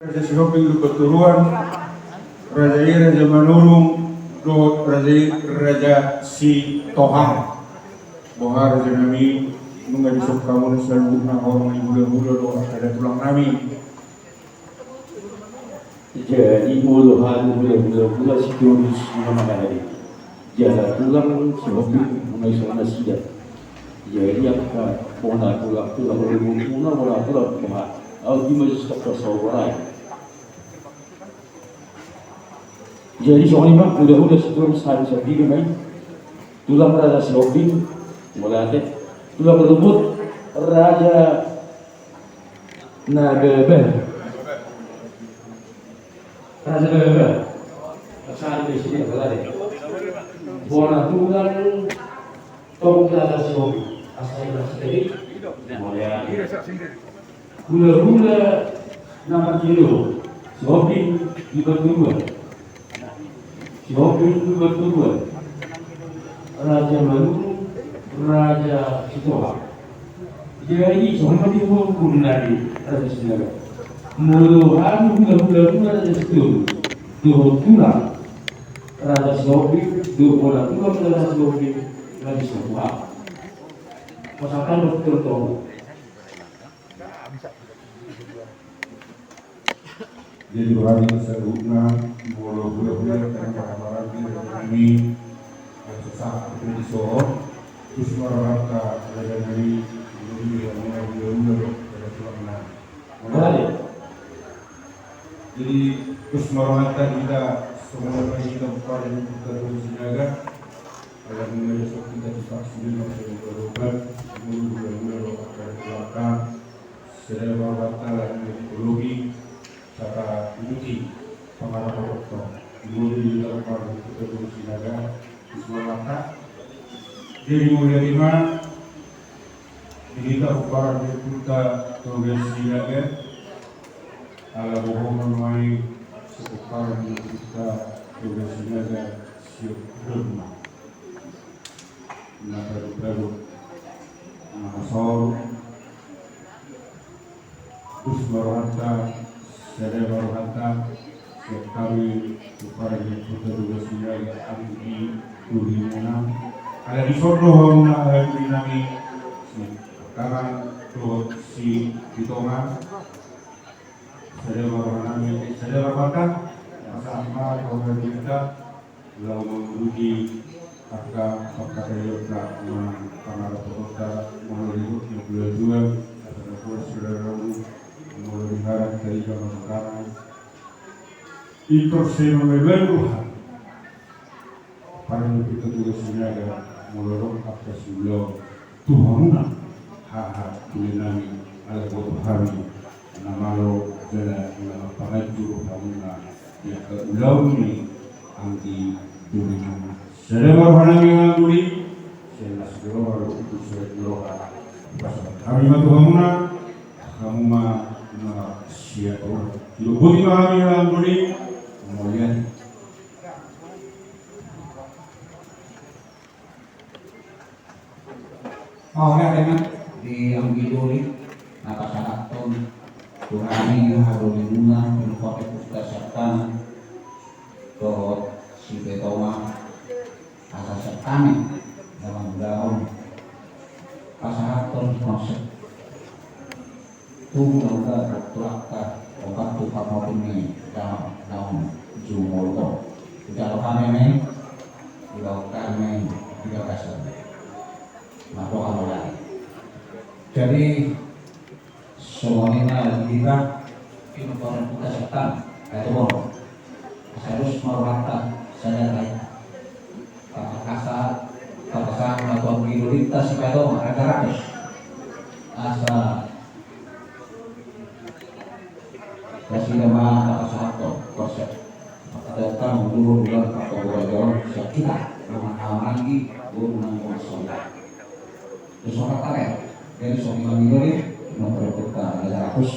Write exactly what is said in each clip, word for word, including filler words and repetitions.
Raja Sihombing dohot Paturuan, raja i Raja Manurung, dohot raja i Raja Sitohang. Boha raja nami, nunga dison hamu na saluhutna horong ni hulahula dohot angka datulang nami. Jadi molo hami hulahula, hula sitorus na mangahari. Jala tulang Sihombing nunga dison nasida. Jadi angka bona tulang, tulang ribut muna, bona tulang boha. Au di majelis takwa saurai. Jadi songon i ma hulahula sitorus hami sandiri ma i. Tulang raja Sihombing, mauliate. Tulang ribut raja na bebel. Raja bebel. Raja bebel. Bona tulang Tong Raja Sihombing, asa i na siteri. Mauliate. Hulahula na martinodohon Sihombing di Paturuan. Sihombing di Paturuan. Raja Manurung, Raja Sitohang. Jadi songon i ma di hukum nari Raja Sinaga. Molo hami hulahula, hula raja sitorus dohot tulang Raja Sihombing, dohot bona tulang Raja Sihombing, na dison boha. Pasahat do tu tonga. Jadi boha di saluhutna, molo hulahula, tangkas pahamar hami raja nami. Yang sesak itu di sohot. Terus marhata raja nami. Hulahula, hulahula, hulahula. Jadi terus marhata hita, songon i ma hita, Pomparan ni Ompunta Tulang Sinaga. Ala nunga dison hita tu saksi ni masa yang berubah. Molo hulahula dohot angka datulang, sada ma rohanta, ala nunga dipologi, sada ma uduti pangarapotonta. Molo di dalam parhata tu Toga Sinaga, isma mata. Jadi mauliate ma di hita Pomparan ni Ompunta Toga Sinaga. Ala bohongan ma i, Pomparan ni Ompunta Toga Sinaga siap berma. Na pagu-pagu, na hasor. Terus ma rohanta, sada ma rohanta, siap hami Pomparan ni Ompunta Toga Sinaga, anggi dohimuna. Ala dison do hamu na hami nami, si kanan dohot si di tonga. Sada ma roha nami, sada ma rohanta, pasahat ma roha nami hita, laho manguduti angka pangkataionta manang pangarapotonta, molo di hut ni hulahula, asa na puas hulahula, molo di harat tariga manang tangan. Intor seno mebalu ha. Pomparan ni Ompunta Toga Sinaga, molo adong angka siulaon tu hamuna, haha, ule nami, ala boto hami na malo jala na mampanganju rohamuna di angka ulaon ni anggi dohimuna. Sada ma roha nami, anggi doli, sian las ni roha dohot unsur ni roha. Pasahat hami ma tu hamuna, hamu ma na sian roha. Diloboti ma hami, anggi doli. Mauliate. Mauliate ma di anggi doli na pasahathon tu hami haha dolimuna, pinungkot ni Ompunta Siantang dohot Sipetonga, asa sian hami na mangulahon pasahathon konsep. Tubu na ula tu tulangta, opat tu pangapun ni damang naung jumolo. Ujalo hami, hami, ulaon hami di bagasan. Mardoa ma hami. Jadi songon i ma di hita, pinungkot ni Ompunta Siantang, ai tu bono. Asa dos ma rohanta, sada ma hita. Pasahat, pasahat ma tu anggi dolinta Sipetonga, Raja Rakus. Asa nasida ma na pasahathon konsep. Maka datang dulu bulan Oktober jauh, siap hita, rumah amangi, guru nang guru sonda. Terus orang kare, jadi songon i ma anggi doli, nomor kota Raja Rakus.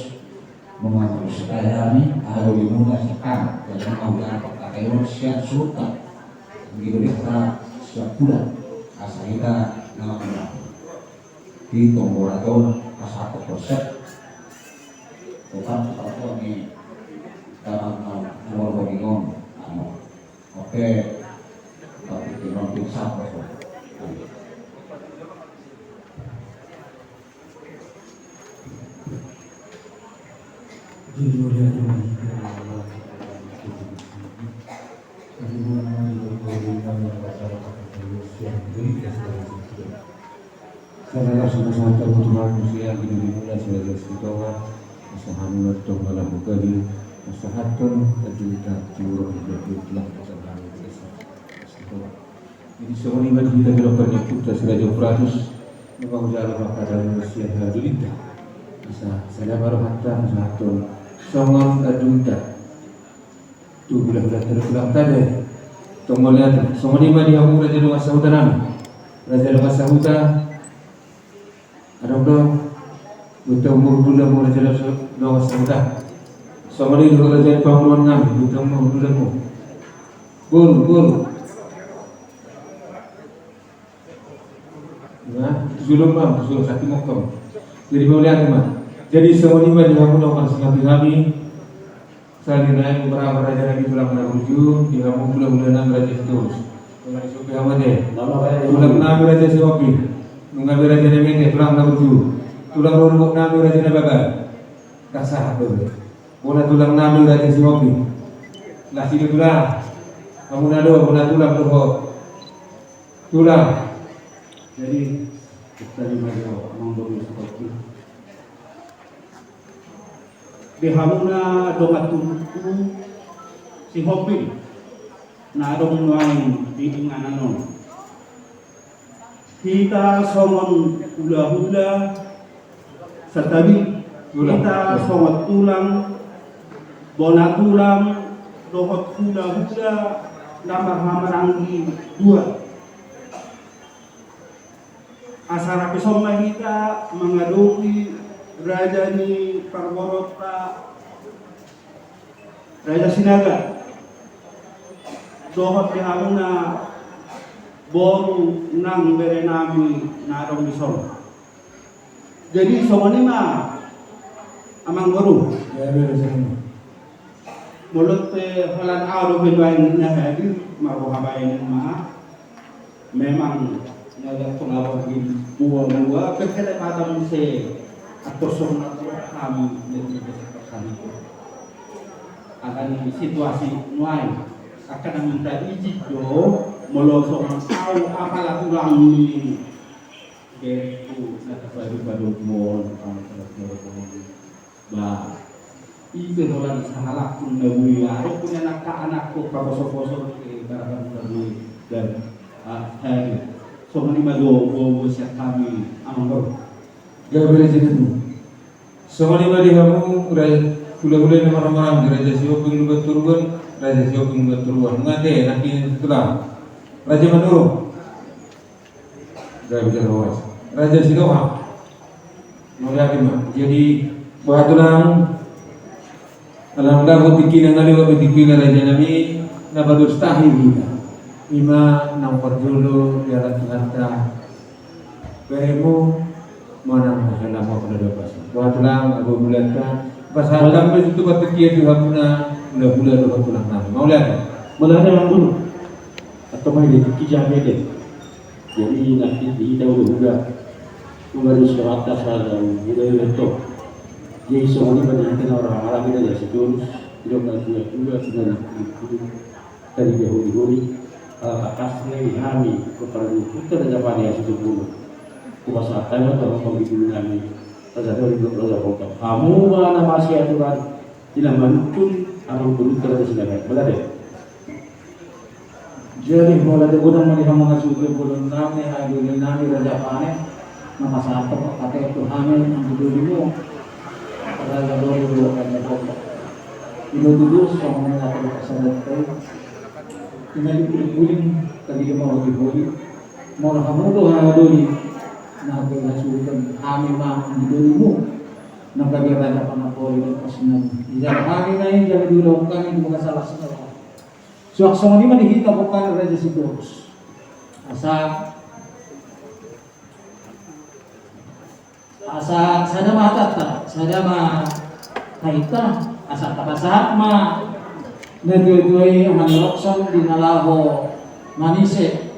Memang supaya hami, haha dolimuna sian hami, jadi hami ujang pangkataion sian suhutna. Anggi doli, hita sian hula, asa hita na mangulahon. Di tong borat on, pasahat konsep. Tukang tukang tuan ni Eh, tapi kita mampir sapa, so? Salah satu satu Tuhan usia di dunia mula sudah dari situ. Pasahat tong malah buka di pasahat tong tajunta tiur di tulang pasahat. Jadi songon i ma di hita di lokal ni Putra Siraja Pratus. Memang udah lama kada usia hadu linta. Asa sada ma rohanta pasahat tong songon tajunta. Tu hulahula tolu tulang tade. Tong mauliate. Songon i ma di hamu raja dongan sahuta nami. Raja dongan sahuta. Adong do. Butong murduda mu raja dongan sahuta. Songon i do raja di panguluan nami. Butong murduda mu. Boru, boru. Nah, tu jolo ma, tu jolo, sakti mokkom. Jadi mauliate ma. Jadi songon i ma di hamu na marsingkat hami. Sahali nai beberapa raja nami tulang na burju, di hamu hulahula nami raja Sitorus. Tulang Sihombing hamu ate. Tulang nami raja Sihombing. Nunga be raja nami ate, tulang na burju. Tulang rorobot nami raja Nababan. Ndang sahat do. Bona tulang nami raja Sihombing. Las i do tulang. Hamu na do, bona tulang dohot. Tulang. Jadi, kita lima do, amang boru Sihombing. Di hamu na dongan turpukku Sihombing na adong nuaeng di inganan on. Hita songon hulahula santabi, hita songon tulang, bona tulang, dohot hulahula na marhahamaranggi dua. Asa rap i songon hita mangadopi raja ni parboruonta Raja Sinaga. Dohot di hamu na boru nang bere nami na adong dison. Jadi songon i ma amang boru. Molo pe holan au dope nuaeng na hadir, marboha baen ma. Memang na dapot na borngin buabua pe kena mata muse. Atau songon na tu hami jadi besok kami. Akan situasi nuaeng akan minta izin do. Molo songon au apala tulang ni geku na tapadu padu mon. Ba, ipe holan sahalakku na bui, adong pun anak, anakku pakoso-koso ke barakan na bui dan, ah, tadi. Songon i ma do, do, do siap kami, amang boru. Gabe raja nami. Songon i ma di hamu, ra-, hulahula na marhahamaranggi, Raja Sihombing Lumban Toruan, Raja Sihombing Lumban Toruan. Nunga ate, nangkin tulang. Raja Mandoro. Gabe jala horas. Raja Sidoha. Mauliate ma. Jadi, boha tulang, ala ndang tingkina nga lewat tingkina raja nami, na padusta hita. Ima nang parjolo dialat Tuhanta. Beremu manang masalah ma pernah dapat. Boha tulang, abu mulanta. Pasahat ma tu tingki tu hamuna, hulahula dohot tulang nami. Mauliate. Mauliate ma guru. Atau mai di tingki jam ede. Jadi nanti di hita hulahula. Hulahula surat asal dan hulahula to. Jadi songon i ma di hita na marhahamaranggi, raja Sitorus. Tidak ada dua-dua, tidak ada dua-dua. Tadi dia holi-holi. Ala tangkas nai hami kepada Putra Raja Pane Situmbulu. Kupasahat hami ma tu hamu panggiling nami. Raja Doli, Raja Polka. Hamu ma na masiaturan. Di na manungkun amang boru Raja Sinaga. Mauliate. Jadi, mauliate godang ma di hamu hasuhuton bolon nami, hasuhuton nami, Raja Pane, na pasahathon hata tu hami, anggi dolimu, Raja Doli, Raja Polka. Ido tutu, songon na tadi pasahathon. Ina di guling-guling, tadi dia mau holi-holi. Molo hamu do hasuhuton, na hasuhuton hami ma, anggi dolimu, na gabe Raja Panapoli dan pasunami. Ija hami na i, jadi dulu kami bukan salah salah. Suang songon i ma di hita bukan Raja Sitorus. Asa, asa sada ma hatanta, sada ma hita, asa tapasahat ma Natuatua i, manurokson di na laho manise,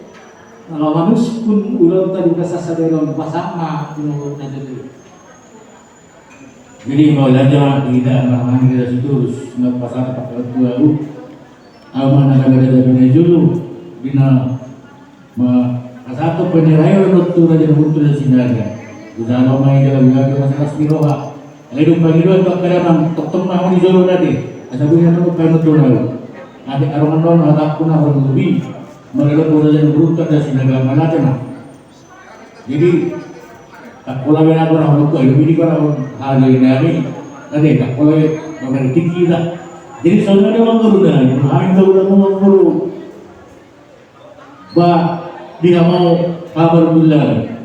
na laho manuskun ulaonta di bagasan sadari on, pasahat ma di na tuatua i. Jadi mauliate ma di hita, amang, raja Sitorus, na pasahat pasahat tu ahu. Ahu ma na raja na jolo di na ma, pasahat tu panirayon on tu raja na burju, raja Sinaga. Hujalo ma i jala hujalo ma, saras ni roha. Alai dung pangidoan tu angka damang, tongtong ma hamu di jolo nai, asa boi hamu pangidoan tu ahu. Ate, adong annon hatangku na parlobi. Mauliate tu raja na burju, raja Sinaga, mauliate ma. Jadi, ndang pola be na gorahon tu ahu, jadi gorahon hal jadi nami. Ate, ndang pola be mangkritik hita. Jadi songon i ma, amangboru nai, hami do, amangboru. Ba, di hamu, habar bulan.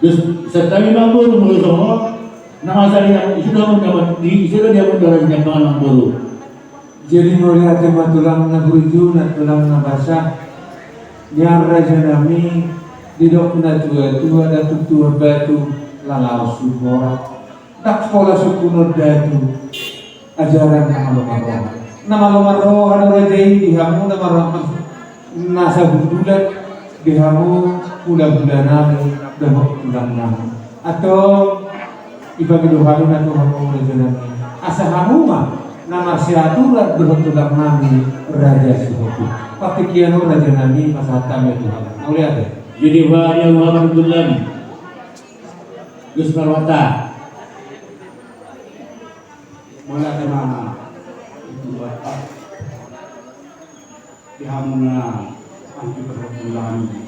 Terus, santabi ma, amangboru, molo songon na masa di hamu, ise do hamu dapat di, ise do di hamu dapat di, amangboru. Jadi mauliate ma tulang na burju, na tulang na basa. Nian raja nami, didok natuatua, datu tuan batu, lalaos sumora. Ndang pola sungkunon datu, ajaran na malo marroha. Na malo marroha do raja i di hamu na mar-, na sahundulan, di hamu hulahula nami dohot tulang nami. Antong, dipangido hami ma tu hamu raja nami, asa hamu ma na marsiaturan dohot tulang nami raja Sihotang. Partingkian on raja nami, pasahat hami tu hamu. Mauliate. Jadi, bah, dia Muhammad Abdullah. Gus Marwata. Mauliate ma di Tuhanta. Di hamu na anggi parhobul nami,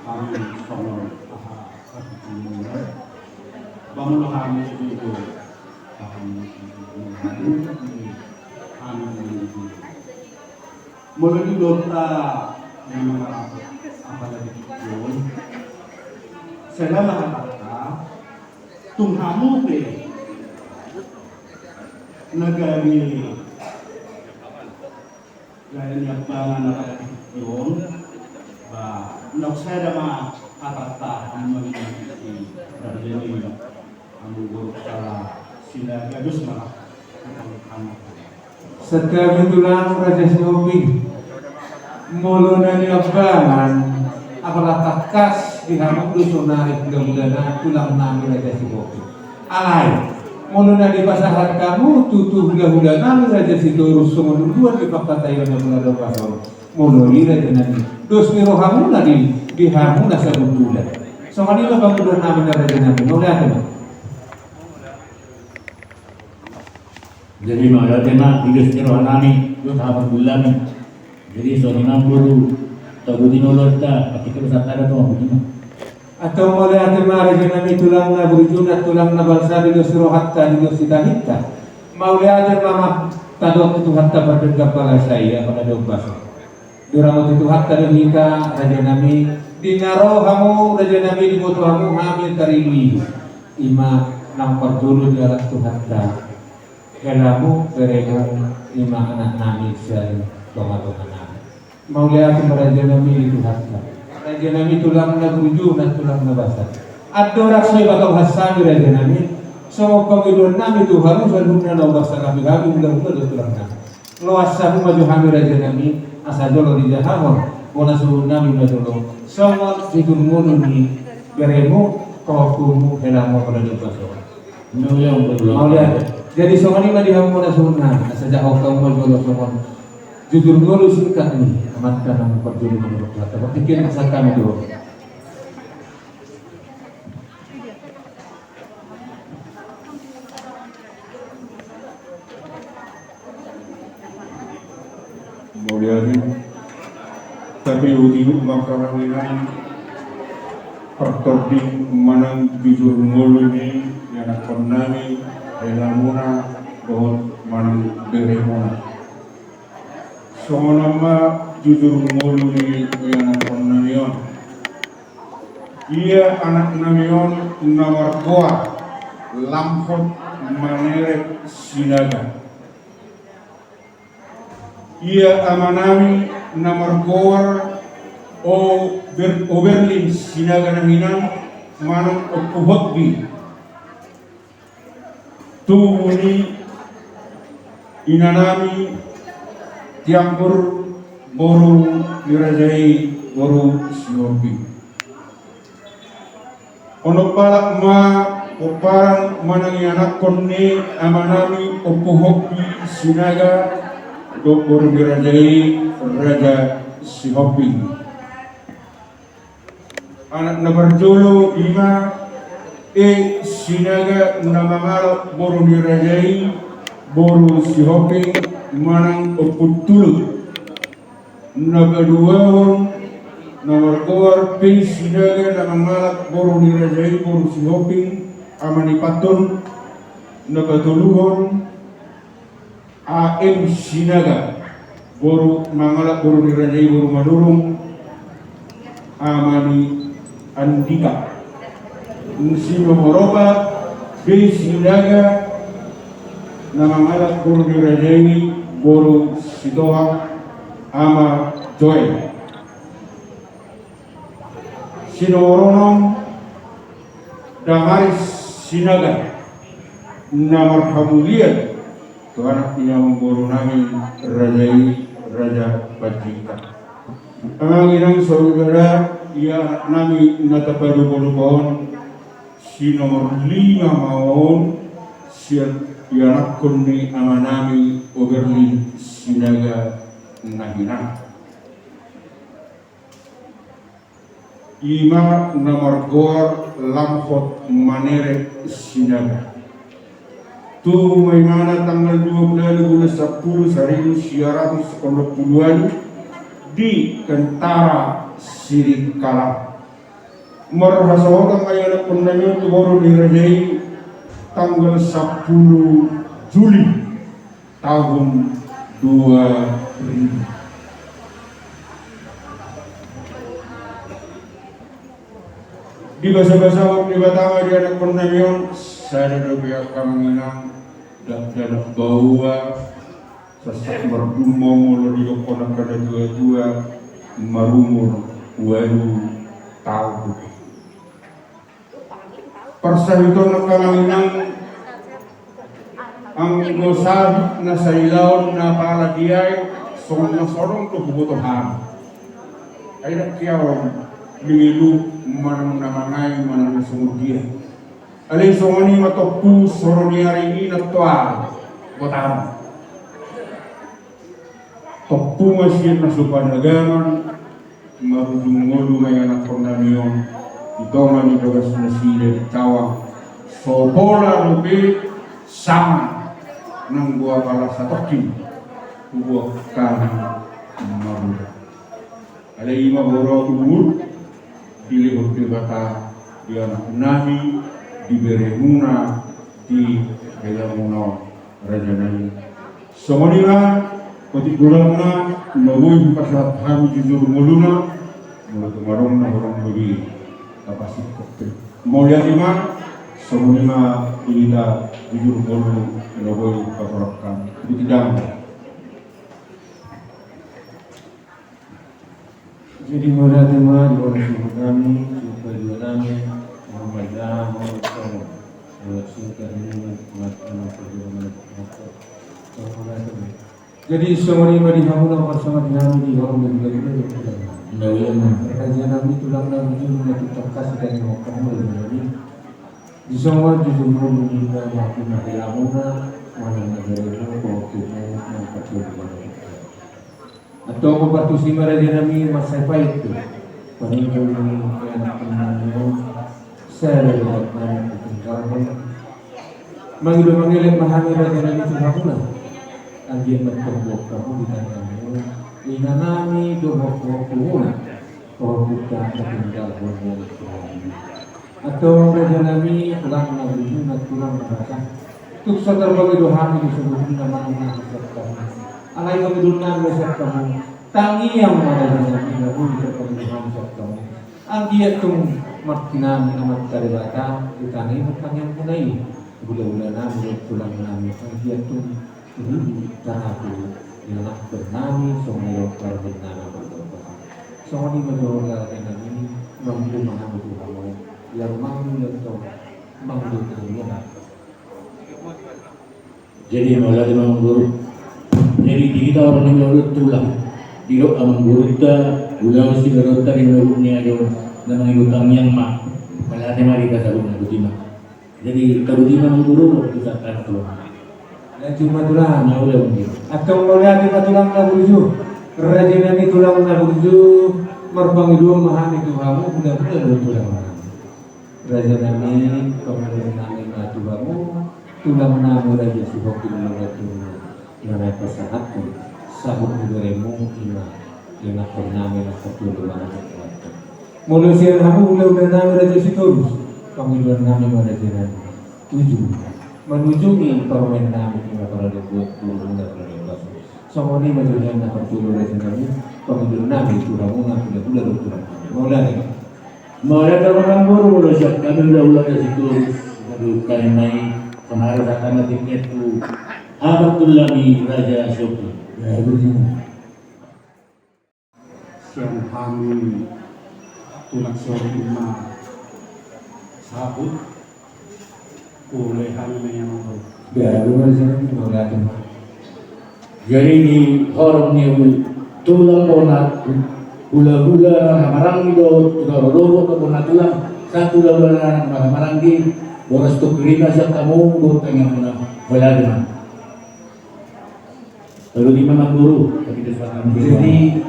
hami songon aha, hami, ba molo hami di do, hami, hami di do. Molo di do ta, memang apa lagi di do. Sedang apa? Tung hamu pe na gari, gari ni abana na pada di on, ba, nok sada ma hatanta, hamu ma di, hamu gorok sala sila gadus ma. Santabi tulang raja Sihombing. Molo na niambangan, apala tangkas di hamu do sonari hulahula na tulang nami raja Sihombing. Alai, molo na dipasahat hamu tutu hulahula nami raja Sitorus songon uluan di pangkataion na mula do pasahat. Molo i raja nami, dos ni rohamuna di, di hamu na sahundulan. Songon i ma pangidoan nami na raja nami, mauliate ma. Jadi mauliate ma, di dos ni roha nami, dos habar bulan nami. Jadi songon i ma boru, tabo di nolonta, patik ke besar tada tu, ma. Antong mauliate ma raja nami tulang na burju, na tulang na balsa, di dos ni rohanta, di dos ni tahinta. Mauliate ma, ma tadok tu Tuhanta pardenggan basa i, apala domba so. Diramoti Tuhanta do hita raja nami, di na ro hamu raja nami, diboto hamu hami tarilu i. I ma naung parjolo dialap Tuhanta. Helamu, beremu, i ma anak nami sian tongatonga nami. Mauliate ma raja nami di Tuhanta. Raja nami tulang na burju, na tulang na basa. Andorang so dipatorang hami raja nami, songon pangidoan nami tu hamu saluhutna na umbahen hami, hami hulahula dohot tulang nami. Loas hamu ma jo hami raja nami, asa jolo dijahahon bona suhut nami ma jolo songon jujur ngolu ni beremu, pahompumu, helamu, apala domba so. Mauliate. Jadi songon i ma di hamu bona suhut nami, asa jahahon hamu ma jolo songon jujur ngolu singkat ni amanta na parjolo, menurut kata berpikir masa kami dulu. Mauliate. Tapi uti mangkalanginan partording manang jujur ngolu ni ianakkon nami, helamuna dohot manang beremuna. Songon on ma jujur ngolu ni ianakkon nami on. Ia anak nami on na margoar Lamhot Manerep Sinaga. Ia ama nami na margoar Ober-, Oberlin Sinaga na hinan manang Ompu Hotbi. Tubu ni Inanami Tianggur boru ni raja i boru Sihombing. Onom balak ma pomparan manang ianakhon ni amanami Ompu Hopi Sinaga dohot boru ni raja i Raja Sihombing. Anak na parjolo ima E Sinaga na mangalap boru ni raja i boru Sihombing manang Ompu Tulut. Na paduahon na margoar P Sinaga na mangalap boru ni raja i boru Sihombing ama ni Paton. Na patoluhon A M Sinaga boru mangalap boru ni raja i boru Madurung ama ni Andika. Si nomor opat B Sinaga na mangalap boru ni raja i boru Sitohang ama Joel. Si nomor onom Damaris Sinaga na marhamulian tu anak ni amangboru nami raja i Raja Panjaitan. Amang inang saudara, ia anak nami na tapadopadopa on si nomor lima ma on sian ianakhon ni amanami Oberlin Sinaga na hinan. Ima na margoar Lamhot Manerek Sinaga. Tubu ma imana tanggal dua puluh ualu bulan sampulu saribu sia ratus onom pulu ualu di Kentara Sirikalang. Marhasohotan ma ianakhon nami on tu boru ni raja i tanggal sampulu Juli tahun dua ribu. Dibasabasahon Debata ma di anakhon nami on, sada dope angka amang inang, dakdanak baoa, sasak mardumma molo didokkon angka na tuatua, marumur ualu taon dope. Parsahiton angka amang inang, anggo sahit na sailaon na pala di aek, songon na so adong do huboto hami. Ai ndang hiaon, mangelu manang na mangai manang na songon dia. Alai songon i ma tompu soro ni ari i na toa botaon. Tompu ma sian na so panagangan, marujung ngolu ma ianakhon nami on di tonga ni bagas nasida di cawang. So pola dope sama nanggo apala satongkin huboan hami mamuda. Alai ima boru umur dilehon Debata di anak nami, di beremuna, di helamuna on. Raja nami. Songon i ma, otik godangna, na boi hupasahat hami jujur ngoluna, molo tung adong na hurang lobi, tapasingkop pe. Mauliate ma, songon i ma, hita jujur ngolu, na boi hupasahat hami. Ikuti damang. Jadi mauliate ma di boru suhut nami, suhut paidua nami, Muhammad Zaha, Muhammad Zaha, Muhammad Zaha, Muhammad Zaha. Jadi songon i ma di hamu na parsongon i nami di horong ni bulan ini. Raja nami tulang nami julu na tutang kasih dari Mekah mulai nami. Di songon jujur ngolu ninna ma tu na helamuna, manang na beremuna, boru suhut nami, manang paidua nami. Antong partusi ma raja nami mansai pait do. Paninjau ni anak nami on. Sada do anak na tinggal on. Mangido mangelek ma hami raja nami tu hamuna. Anggiat ma tongtong hamu di tangan nami on. Ina nami dohot boruhutmuna. Boruhuta na tinggal on. Antong raja nami, tulang na bujur, na tulang na rasa. Tung so tarbahen do hami di suhut na manang na siap kami. Alai kami dulu nami siap kami. Tangiang ma raja nami, na bujur kami di hami siap kami. Anggiat tung martinangi Amanta Debata, di tangiang, tangiang muna i. Hulahula nami, tulang nami, anggiat tung Ibu tarapu, ianakhon nami, songon i do parbennana parbennana. Songon i ma jo raja nami, mangido ma hami tu hamu, ia mangido tong, mangido tong. Jadi mauliate ma amang boru. Jadi di hita orang yang lalu tulang. Didok amang gurunta, ulang si gurunta di lalu ni ajo, na mangido tangiang ma. Mauliate ma di hita saluhutna, boti ma. Jadi, taruti ma guru, waktu saat anak tulang. Laju ma tulang. Nah, udah, udah. Atau mauliate ma tulang na burju. Raja nami tulang na burju. Marpangidoan ma hami tu hamu, udah, udah, udah, tulang. Raja nami, pangidoan nami ma tu hamu. Tulang nami Raja Sihombing Lima Batu. Ima na pasahathon, sahat ni beremu ima, ianakhon nami na patolu ma na pasahathon. Molo sian hamu hulahula nami Raja Sitorus, pangidoan nami ma raja nami. Tuju, manujungi parumaen nami ima parade buat guru muna parade basu. Songon i ma jolo na patolu raja nami, pangidoan nami tu hamu na hulahula dohot tulang nami. Mauliate. Mauliate ma amang guru, molo sian hami hulahula Raja Sitorus, molo hami nai, sonari sahat ma tingki tu amang tulang nami Raja Sihombing. Ya, betul. Sian hami tulang Sihombing ma sahat. Jadi di horong ni tulang bona, hulahula na marhahamaranggi dohot, dohot bona tulang, sahat hulahula na marhahamaranggi, boras tu kerina sian hamu, dohot tangiang muna, hola dima. Lalu di mana guru? Jadi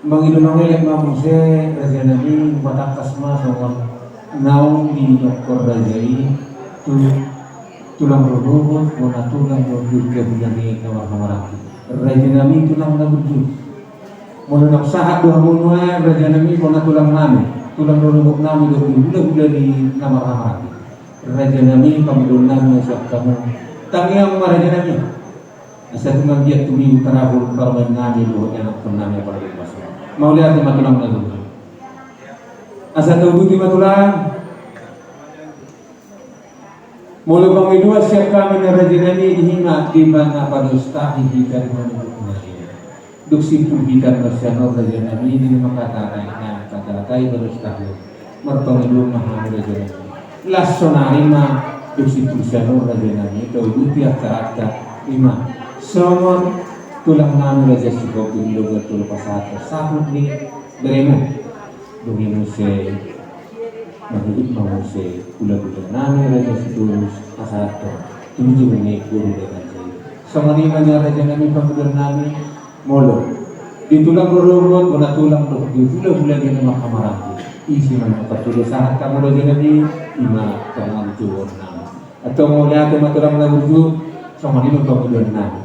mangido mangelek ma muse raja nami, patangkas ma songon naung didok raja i tu tulang rorobot, bona tulang dohot hulahula ni na marhahamaranggi. Raja nami tulang na burju. Molo naung sahat do hamu nuaeng raja nami bona tulang nami, tulang rorobot nami dohot hulahula ni na marhahamaranggi. Raja nami pangidoan nami ma sian hamu. Tangiang ma raja nami. Asa tumanggiat tu migu tarahul parumaen nami dohot ianakhon nami apala di masa. Mauliate ma tulang na burju. Asa tauduti ma tulang. Molo pangidoan sian hami na raja nami di hima di mana pados tahi hita di mana. Dung simpul hita na sian on raja nami di mana kata na kata tai pados tahi. Marpangidoan ma hami raja nami. Las sonari ma dung simpul sian on raja nami, tauduti acaranta ima. Songon tulang nami Raja Sihombing Lima Batu pasahathon sahat ni beremu. Dung i muse, mangido ma muse hulahula nami Raja Sitorus pasahathon tuju ni guru dan raja. Songon i ma nian raja nami pangidoan nami. Molo di tulang rorobot, bona tulang dohot di hulahula ni na marhahamaranggi. Isi ma na patolu sahat hamu raja nami, ima pangantuon nami. Atau mauliate ma tulang na burju, songon i ma pangidoan nami.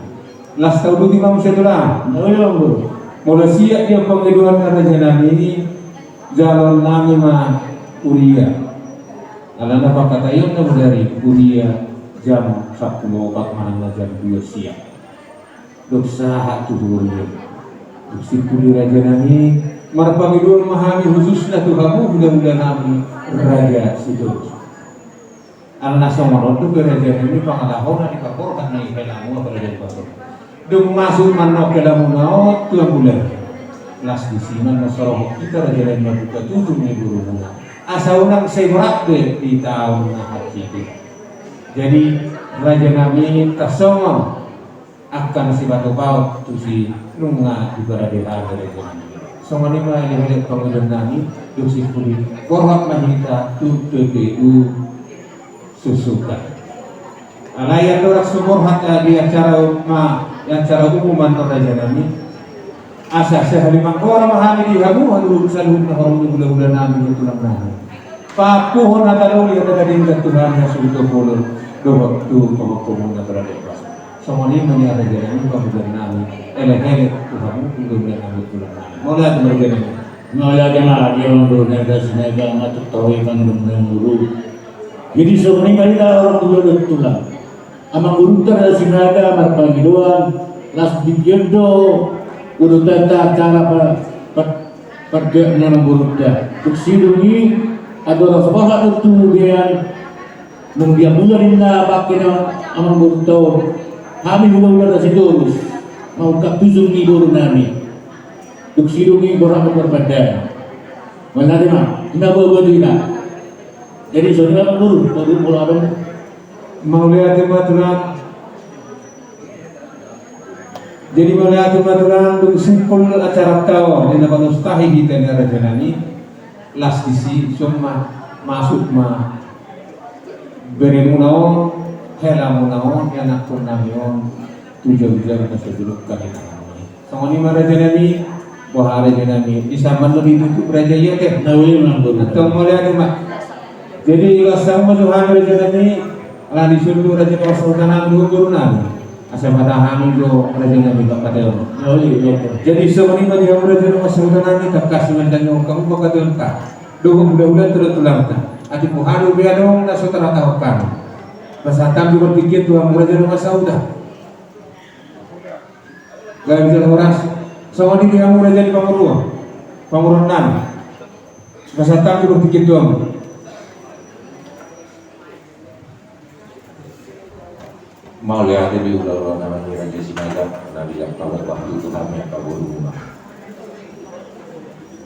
Las tauduti ma muse tulang. Molo sian dia pangidoan na raja nami, jaloon nami ma huria. Alana pangkataion na bodari huria jam sampulu opat manang na jam dua siang. Dung sahat tu huria, dung simpul i raja nami, marpangidoan ma hami khususna tu hamu hulahula nami Raja Sitorus. Alana songon on do raja nami pangalahona di paborhat na di helamu apala di baso. Dung masuk ma annon helamu na on tu ambulan. Las disi ma annon sarohot hita raja nami mambuka tutu ni guru muna. Asa unang sai borhat be di taon na hansit. Jadi raja nami tarsongon angka na sipatupaon tusi nunga diparade hami raja nami. Songon i ma elekelek pangidoan nami, dung simpul i borhat ma hita tu T P U Susukan. Alai andorang so borhat di acara ma, di acara umum annon raja nami. Asa sahali manggora ma hami di hamu, hamu saluhutna horong ni hulahula nami dohot tulang nami. Paampuhon hata doli hata gading tu hami hasuhuton bolon dohot tu pahompu muna parade. Songon i ma nian raja nami pangidoan nami, elekelek tu hamu hulahula nami dohot tulang nami. Mauliate ma raja nami. Mauliate ma di hamu hulahula Sinaga, ma tu tahi pangidoan nami guru. Jadi songon i ma hita horong ni hulahula dohot tulang. Amang gurunta Raja Sinaga marpangidoan, las di dia do udutanta acara pa-, pa-, pargeak ni amang gurunta. Dung sidung i, andorang so borhat do tu dia, nung dia bulan inna pakke na amang gurunta on. Hami hulahula Raja Sitorus, mangungkap tusi ni boru nami. Dung sidung i borhat do marpandan. Mauliate ma, ima boa-boa tu hita. Jadi songon i ma guru, boru molo adong. Mauliate ma tulang. Jadi mauliate ma tulang, dung simpul acaranta on, di na panustahi hita ni raja nami, las disi, suang ma, masuk ma beremuna on, helamuna on, ianakkon nami on, tu jabu-jabu na so diluk hami. Songon i ma raja nami, boha raja nami, di saman do ditutup raja i ate. Na uli ma boru. Antong mauliate ma. Jadi las hamu ma jo hami raja nami, ala ni solu raja ni sahuta nami dohot boru nami. Asa mata hami jo raja nami bangkate on. Na uli ma boru. Jadi songon i ma di hamu raja ni sahuta nami, tangkas ma di hamu bangkate on. Dohot hula-hula tulangta. Atik boha do be adong na so tarhatahon hami. Pasahat hami jo tingki tu hamu raja ni sahuta. Gabe jala horas. Songon i di hamu raja ni pamoruon. Pamoruon nami. Pasahat hami jo tingki tu hamu. Mauliate di hula-hula nami raja Sinaga, na dilehon hamu boru tu hami angka borumuna.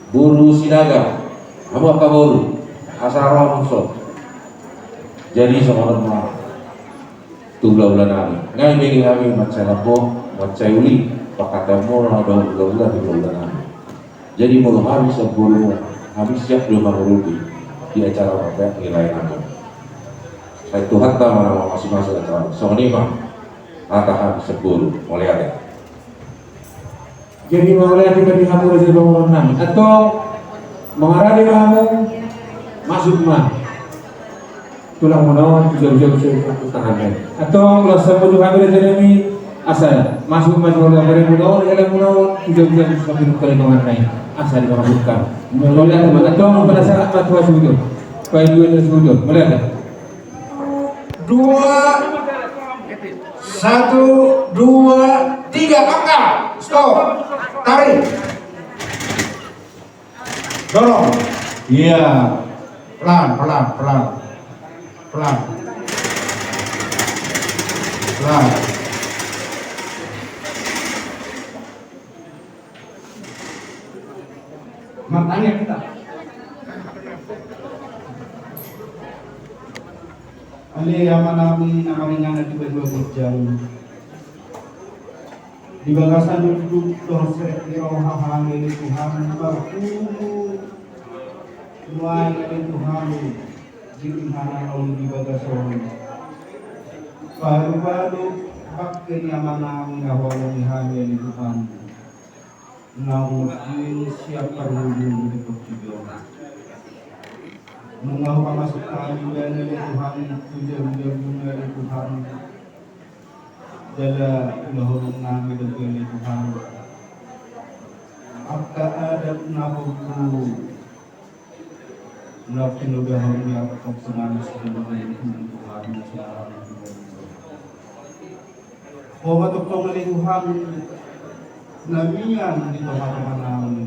Boru Sinaga, hamu angka boru, asa ro hamu son. Jadi songon on ma tu hula-hula nami. Nga dibege hami mansai lambok, mansai uli, pangkataion muna dohot hula-hula di hula-hula nami. Jadi molo hami sian boru, hami siap do mangurupi di acara on pe nilai nami. Sai Tuhanta ma na mamasumasu acara on. Songon i ma hata hami sian boru. Mauliate. Jadi mauliate ma di hamu raja ni pamoruon nami. Antong mangarade ma hamu, masuk ma. Tulang muna on tu jabu-jabu so diluk hami. Antong las hamu jo hami raja nami, asa masuk ma jo hela muna on, hela muna on tu jabu-jabu so diluk hami. Asa dipangaturhon. Mauliate ma. Antong panasahat ma tu hasuhuton. Paidua ni hasuhuton. Mauliate. Dua, satu, dua, tiga, angkat. Stop. Tarik. Dorong. Iya. Pelan, pelan, pelan. Pelan. Pelan. Martaniang hita. Ale Amanami na maringanan di banua ginjang. Di bagasan unduk dohot serep ni roha hami ale Tuhan, marpungu nuaeng ale Tuhan, di inganan on di bagas on. Paruba do bangke ni amanami na hualusi hami ale Tuhan. Naung siap parhundul di portibi on. Nunga hupamasuk hami ale Tuhan, tu jabu-jabuna ale Tuhan. Jala ulahonon nami do ale Tuhan. Angka adat na poggu. Na pinodahon ni angka songon i sian Tuhan. Ho ma tongtong ale Tuhan na mian di tonga-tonga nami.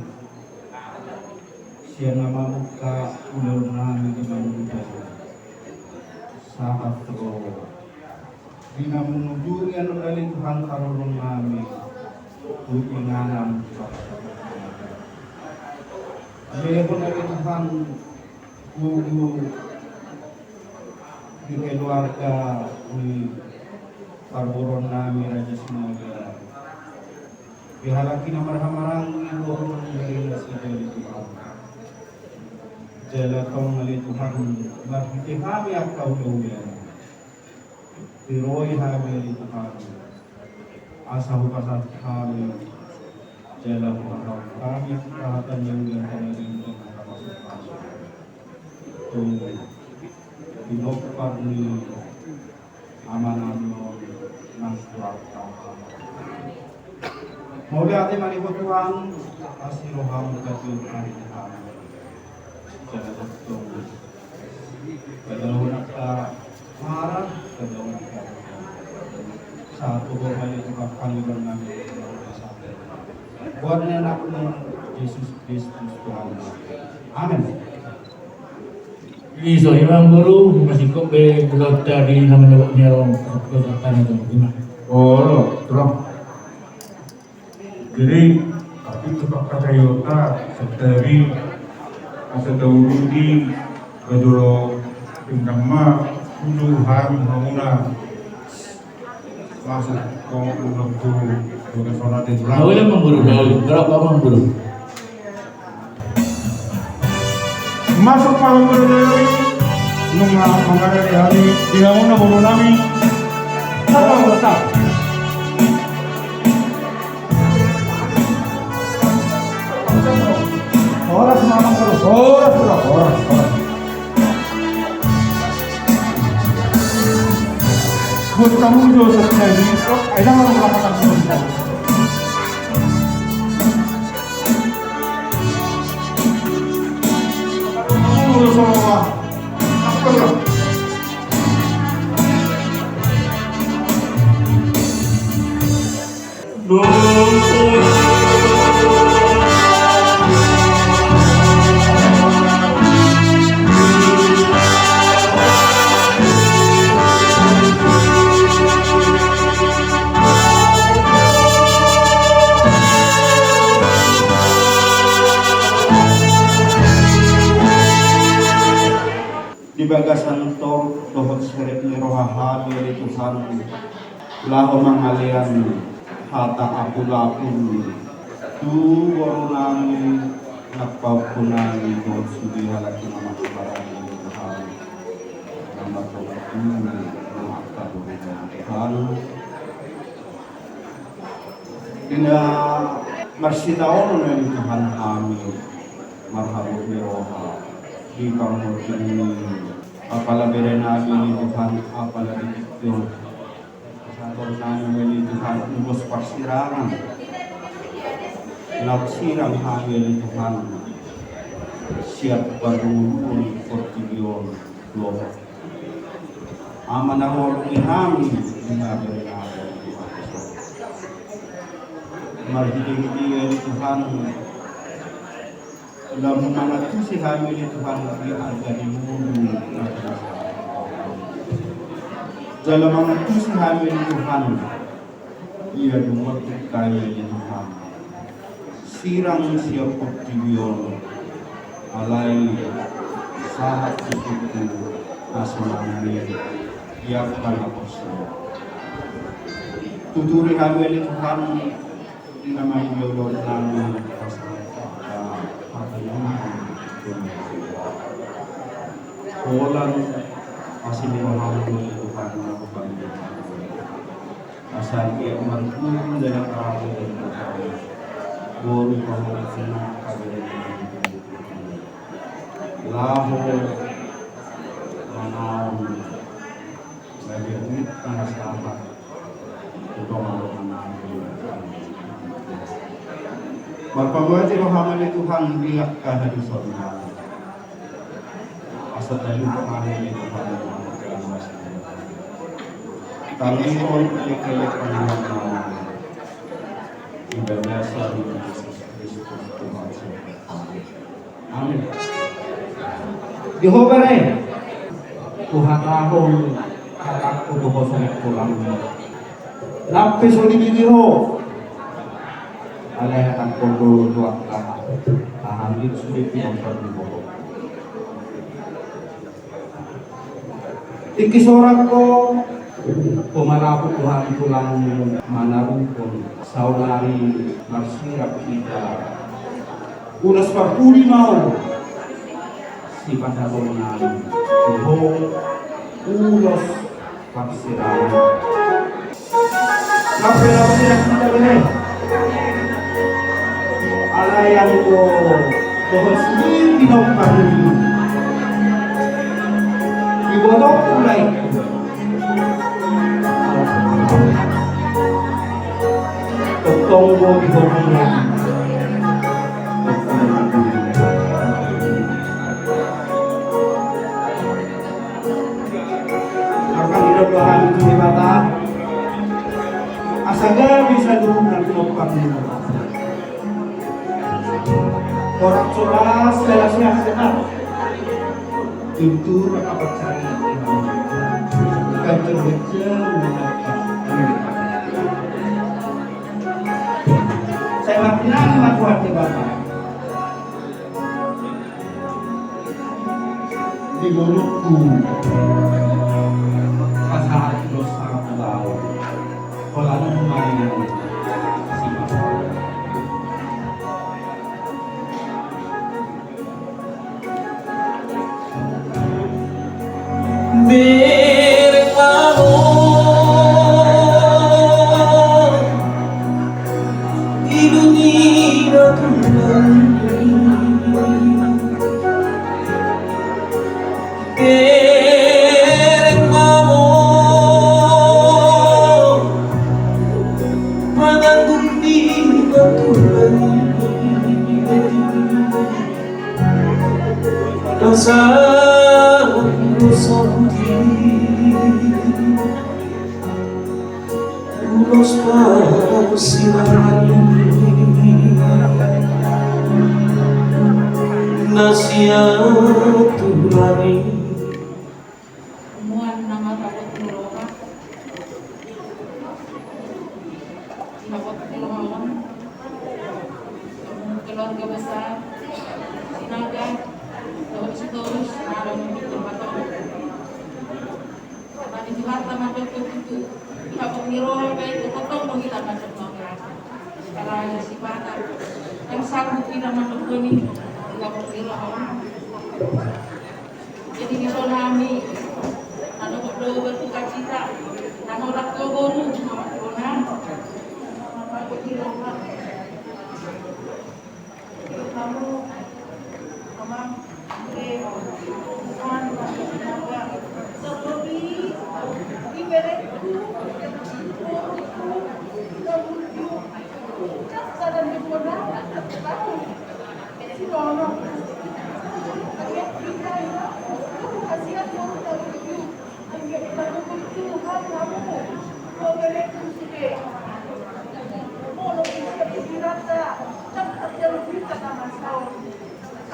Sian na mamungka ulaon nami di mangurupi. Sahat ro. Di na mangujungi annon ale Tuhan parorot nami. Tu inganan. Lehon ale Tuhan. Gogo di keluarga ni parboruon nami Raja Sinaga. Di halak i na marhahamaranggi boru nami Raja Sinaga di Tuhan. Jala tong ale Tuhan, marhite hami angka ulaon. Tiroi hami ale Tuhan. Asa hupasahat hami. Jala hupasahat hami. Rahatan yang diantara yang diantara masuk-masuk. Tu pinompar ni amanami on nang kurang tahu. Mauliate ma di ho Tuhan. Asi roham katiur ari Tuhan. Jala tong. Kada unang ka marah, kada unang ka. Satu kau kali tukang kami dengan buat ni anakmu Yesus Kristus Tuhan. Amin. Iso imam guru masih kok be belota di nama nama ni orang kota tanah tu gimana? Oh, lo, terus. Jadi, tapi tu pangkataion ta, sadari, asa taurungi, bajolo, pinggan ma, ulu hami hamuna. Masuk ko ulang tu, ulang solat di ulang. Ulang, Amang Guru, ulang. Berapa, Amang Guru? Masuk, Amang Guru, nunga mangkatai hami di hamuna boru nami. Satu, satu. Horas, Amang Guru, horas, horas, horas. Buat tamu dosa saya ini, oh, ayo, jangan lupa makan dulu. Udah, sama. Apa, Bro? Di bagasan torop dohot serep ni roha hami ale Tuhan, laho mangalean hata apulapul tu boru nami, nang pahompu nami dohot sude halak na manghabarani ale Tuhan, na martonggo tu angka boru nami Tuhan. Di na marsitaonon ale Tuhan hami marhabot ni roha di pangortian ni apala bere nami ale Tuhan, apala di tiktok. Pasahaton nami ale Tuhan ulos parsirangan, laos sirang hami ale Tuhan sian parngoluon portibi on. Dohot Ama na hualusi hami di habere nami, marhitehite ale Tuhan, lam mangantusi hami ale Tuhan di arga ni ngolu na binahen. Jala mangantusi hami ale Tuhan, ia dung marhite hami ale Tuhan sirang sian portibi on, alai sahat tu suku na sonang i di angka na porsea. Tuturi hami ale Tuhan di na mangihut nami pasahat hata ni ngolu. Holan asi ni roham ale Tuhan na hupangido. Asa anggiat marguru dalan hami, boru pahompu na haberengami, laho manaon gabe huhut na sahat tu dongan-dongan nami. Marpamuati roham ale Tuhan di angka hadosaon nami. Asa talupa hami ale Tuhan, tangihon elek-elek pangidoan nami di bagasan Jesus Kristus Tuhan. Amin. Di ho bere, huhatahon hatangku tu ho songon tulang. Lam pe so dibege ho, alai hatangkon do tu angka aha ni sude pinongkar ni ho. Tingki sorang ho, ho ma laput Tuhan tulang manaruhon saonari marsirang hita. Ulos parpudi ma on sipasahatonnami tu ho, ulos parsirangan. Sampe na sirang hita bere. Alai anggo dohot sude pinompar ni iboto mulai. Tongtong do di hobina. Marpangido do hami tu Debata asa gabe saluhutna pinompar ni Debata. Horas so las, las sehat-sehat. Tutu raka pancari ganjang-ganjang. Sai martinangi ma Tuhan Debata. Di ngolungku pasahat dosa hulaon. Bereng ma hamu di dunia tulang. Bereng ma hamu mananggung di batu langit. Rasa dosa putih. Ulos parsirangan na sian Tuhan i. Muan nama takut ni roha. Takut ni roha. Keluarga besar Sinaga, dohot Sitorus, na adong di tempat on. Mani Tuhanta mandok tu, di habot ni roha pe, tongtong do hita mandok tu. Alai sipata ndang sanggup hita mandok tu i, di habot ni roha. Jadi di son hami, na dohot do bertukacita, na holan tu boru, mama tu bona. Di habot ni roha.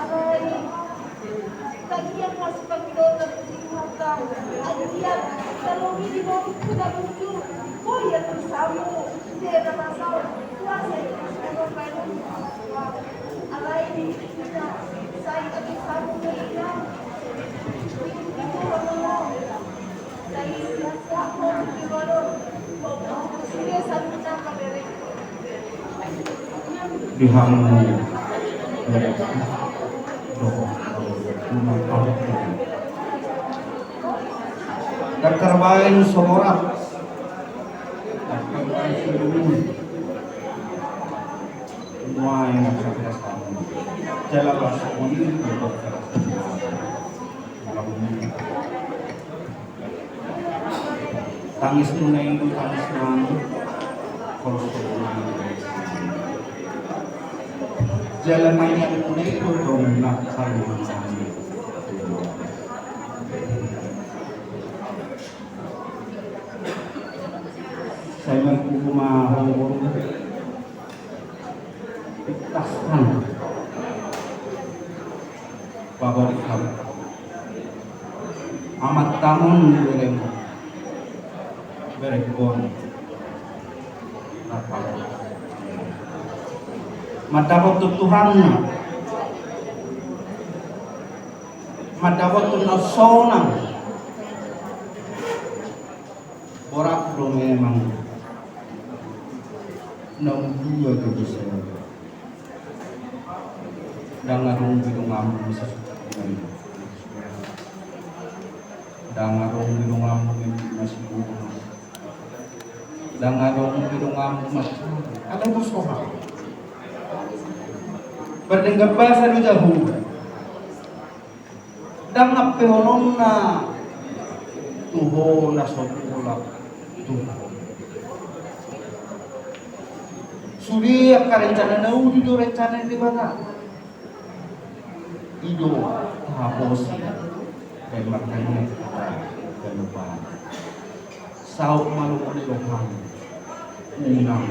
Alai, tagiang ma sipangidotan tu Tuhanta, tagiang, salongi di boru tu na burju, boi ia tu samu, dia na masao, kuasa i tu samu, baenon tu samu. Alai di hita, sai ate samu na inang. Di hamu. Daktar baen soborat. Daktar baen soborat. Nuaeng saperasaan. Jala las uli. Tangismuna i do tangismuna, holsomuna i do holsomuna. Jala tangismuna i do dongna haluaon nami. Sai marpungu ma ho boru. Ikhlaskan. Pabalik hamu. Amantamon bereng. Bereng on. Mandapothon Tuhan. Mandapothon na sonang. Borat do memang. Naung dua gabe sada. Ndang adong be donganmu na sasuka. Ndang adong be donganmu na sibunga. Ndang adong be donganmu na sibunga. Ada tu soha. Pardenggan basa do jahu. Ndang ampeononna tu ho na so tulak tu ho. Sude angka rencana na uli do rencana ni Debata. I do tahaposi dan martanian hata dan lupa. Saut ma lomo ni roham. Unang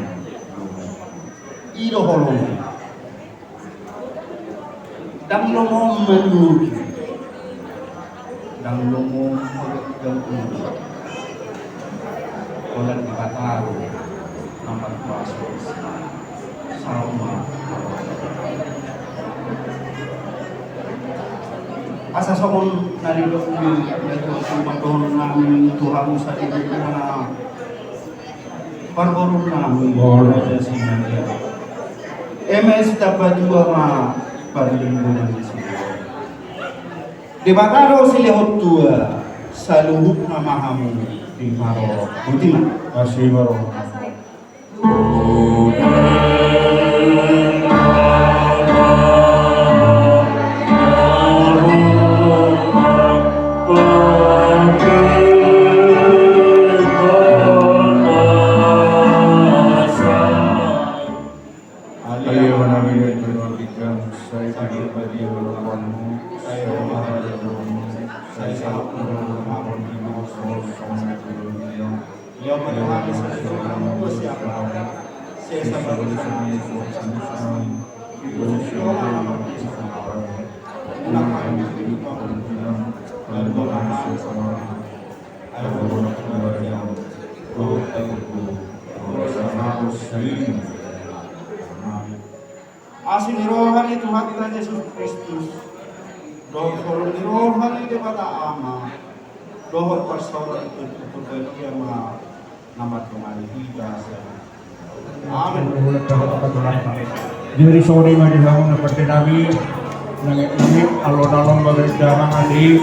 lomo. I do holong. Ndang lomo manuju. Ndang lomo manuju. Holan Debata do na markuaso. Saut ma. Asa songon na nidok ni na tutu mandohon nami tu hamu sadari na. Parborunami, Raja Sinanggala. Eme sitapatua ma parlinggoman ni sidea. Debata do silehon tua, saluhutna ma hamu diparorot. Botima. Asi ma roha. Alia manami dari keluarga, saya tidak bagi berlakuanmu, saya menghadap rohmu, saya sangat menghormati rohmu, saya sangat menghormati rohmu. Asi ni roha ni Tuhanta Jesus Kristus, dohot holong ni roha ni Debata Ama, dohot parsaoran ni Tondi Porbadia ma na mandongani hita. Amen. Jadi songon i ma di hamu na pande nami, nang ini alon-alon bagai damang adi.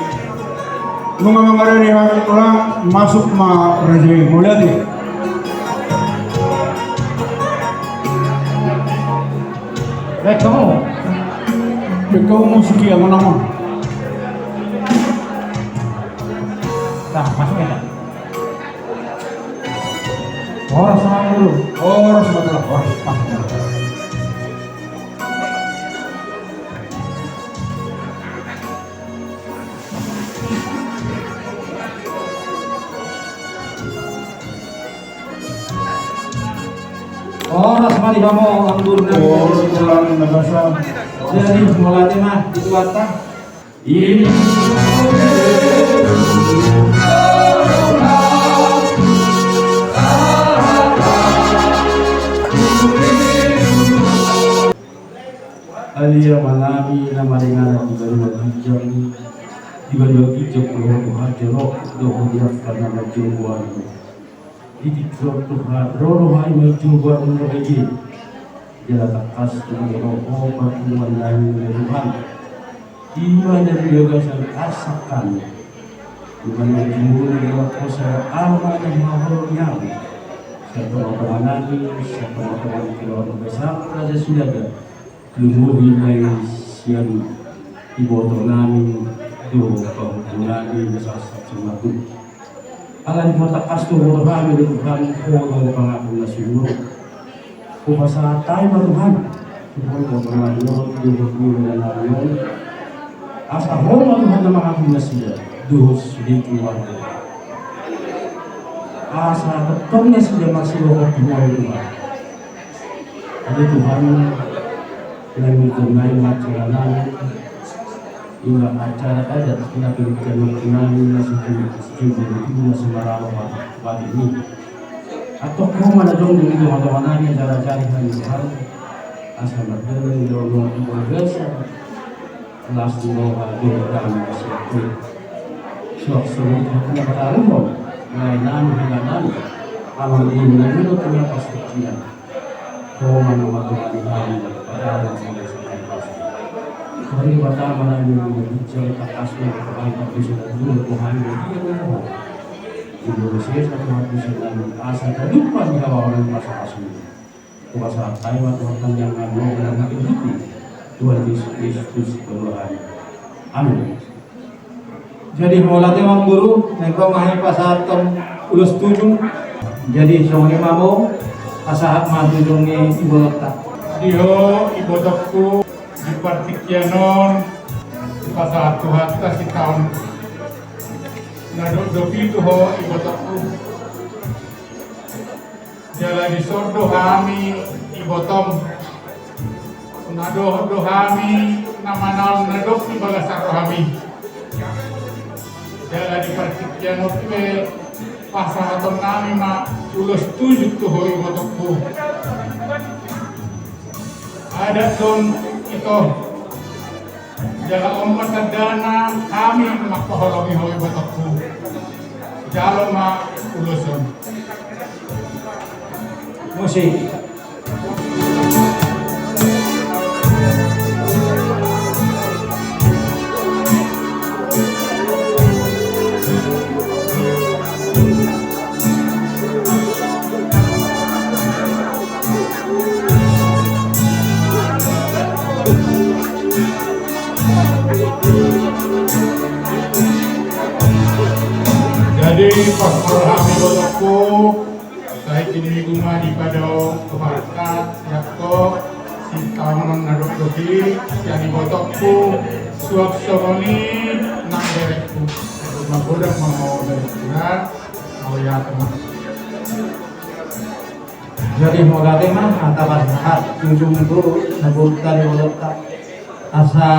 Nunga mangarani hami pulang, masuk ma raja i, mauliate. Eh, kamu. Eh, kamu musik ya, mana, mana? Nah, masuk ya. Horas ma dulu. Horas ma dulu. Horas ma dulu. Horas ma di hamu anggur na. Horas ma di hamu. Jadi, mauliate ma di Tuhanta. Alia manami na maringanan di banua ginjang, di banua ginjang dohot di hajalo, dohot di angka na marjomuan. Di tingki on Tuhan, ro roham ma i jolo buat na bege. Jala tangkas do ro ho parpunguan nami, Tuhan. Ima na di bagasan arsak nami. Ima na jumolo di bagasan arsak nami. Sian tonga-tonga nami, sian tonga-tonga ni keluarga besar Raja Sinaga. Lumobi ma i sian iboto nami, dohot pahompu nami, na sahat-sahat sian marhut. Ala ni patangkas do roha nami, Tuhan, ho do pangaku na sumurung. Hupasahat hami ma, Tuhan, tu ho do pangaku na sumurung, dohot tu ho do pangaku na sumurung. Asa ho ma, Tuhan, na mangaku nasida, dohot sude keluarga. Asa tongtong nasida marsihohot tu ho, Tuhan. Ate Tuhan, na minggu nai ma acara nami, ima acara adat na pingkan nami na sujud, sujud itu na semarau bagi ini. Atau kau mana dong di rumah-rumah nami, acara-acara nami, Tuhan. Asa mardalan di rumah-rumah biasa. Las ni roha, dohot dame na sian Tuhan. Suang songon i hata ni Debata, lae nami, hela nami, amang inang nami dohot na pinapas tingki nami. Ho ma na mandongani hami, padalan molo songon i. Tuhan Debata, manang di ginjang tangkas ma roha nami, pardousa nami, dohot roha nami, dia dohot. Di molo sesa Tuhan dosa nami, asa talupa di hawa nami pasu-pasu. Hupasahat hami ma Tuhan, tangiang nami, dalan nami, Tuhan Jesus Kristus, Tuhan nami. Amin. Jadi, mauliate ma, Amang Guru, naeng ro ma hami pasahathon ulos tujung. Jadi, songon i ma, Amang, pasahat ma tujung ni ibotonta. Di ho ibotongku, di partingkian on, pasahat Tuhanta sitaon na dokdok i tu ho ibotongku. Jala dison do hami ibotom, na dohot do hami na manaon na dok di bagasan rohami. Jala di partingkian on pe pasahaton nami ma ulos tujung tu ho ibotongku. Adat do on ito. Jala on ma tandana hami manghaholongi ho ibotongku. Jalo ma ulos on. Musik. Jadi, pas parhami botongku, sai tinimi guma di padao kebarkat, yakto, si taonon na dokdok i, sian i botongku, suang songon i nang berekku. Magodang ma ho berekku, ya. Au ya, teman. Jadi, mauliate ma, hata pasahat, jujung tu, na bulu tadi botongka. Asa,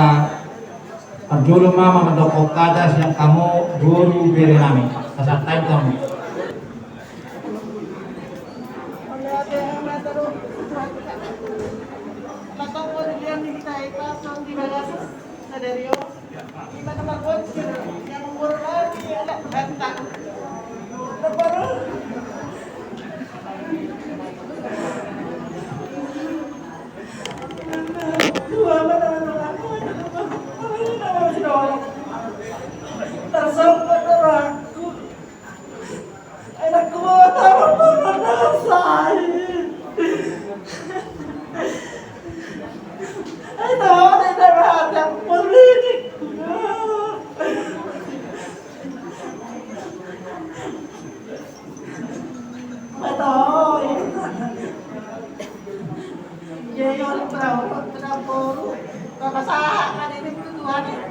parjolo ma, ma mandok hata sian hamu, boru bere nami. Pasahat hami tu hamu. Mauliate ma, hata do. Masa boru dia minta ipa, song di bagasan, sadari on. Ima na marbonsir, yang umur lagi anak gantang. Terbaru. Dua mana anak aku, anak aku. Tersangkut orangku. Anak gua taruh mana saya. Ayo tahu ada yang berhati politik. Betul. Jadi orang tahu kenapa Bapak sahat kan ini butuh Tuhan ini.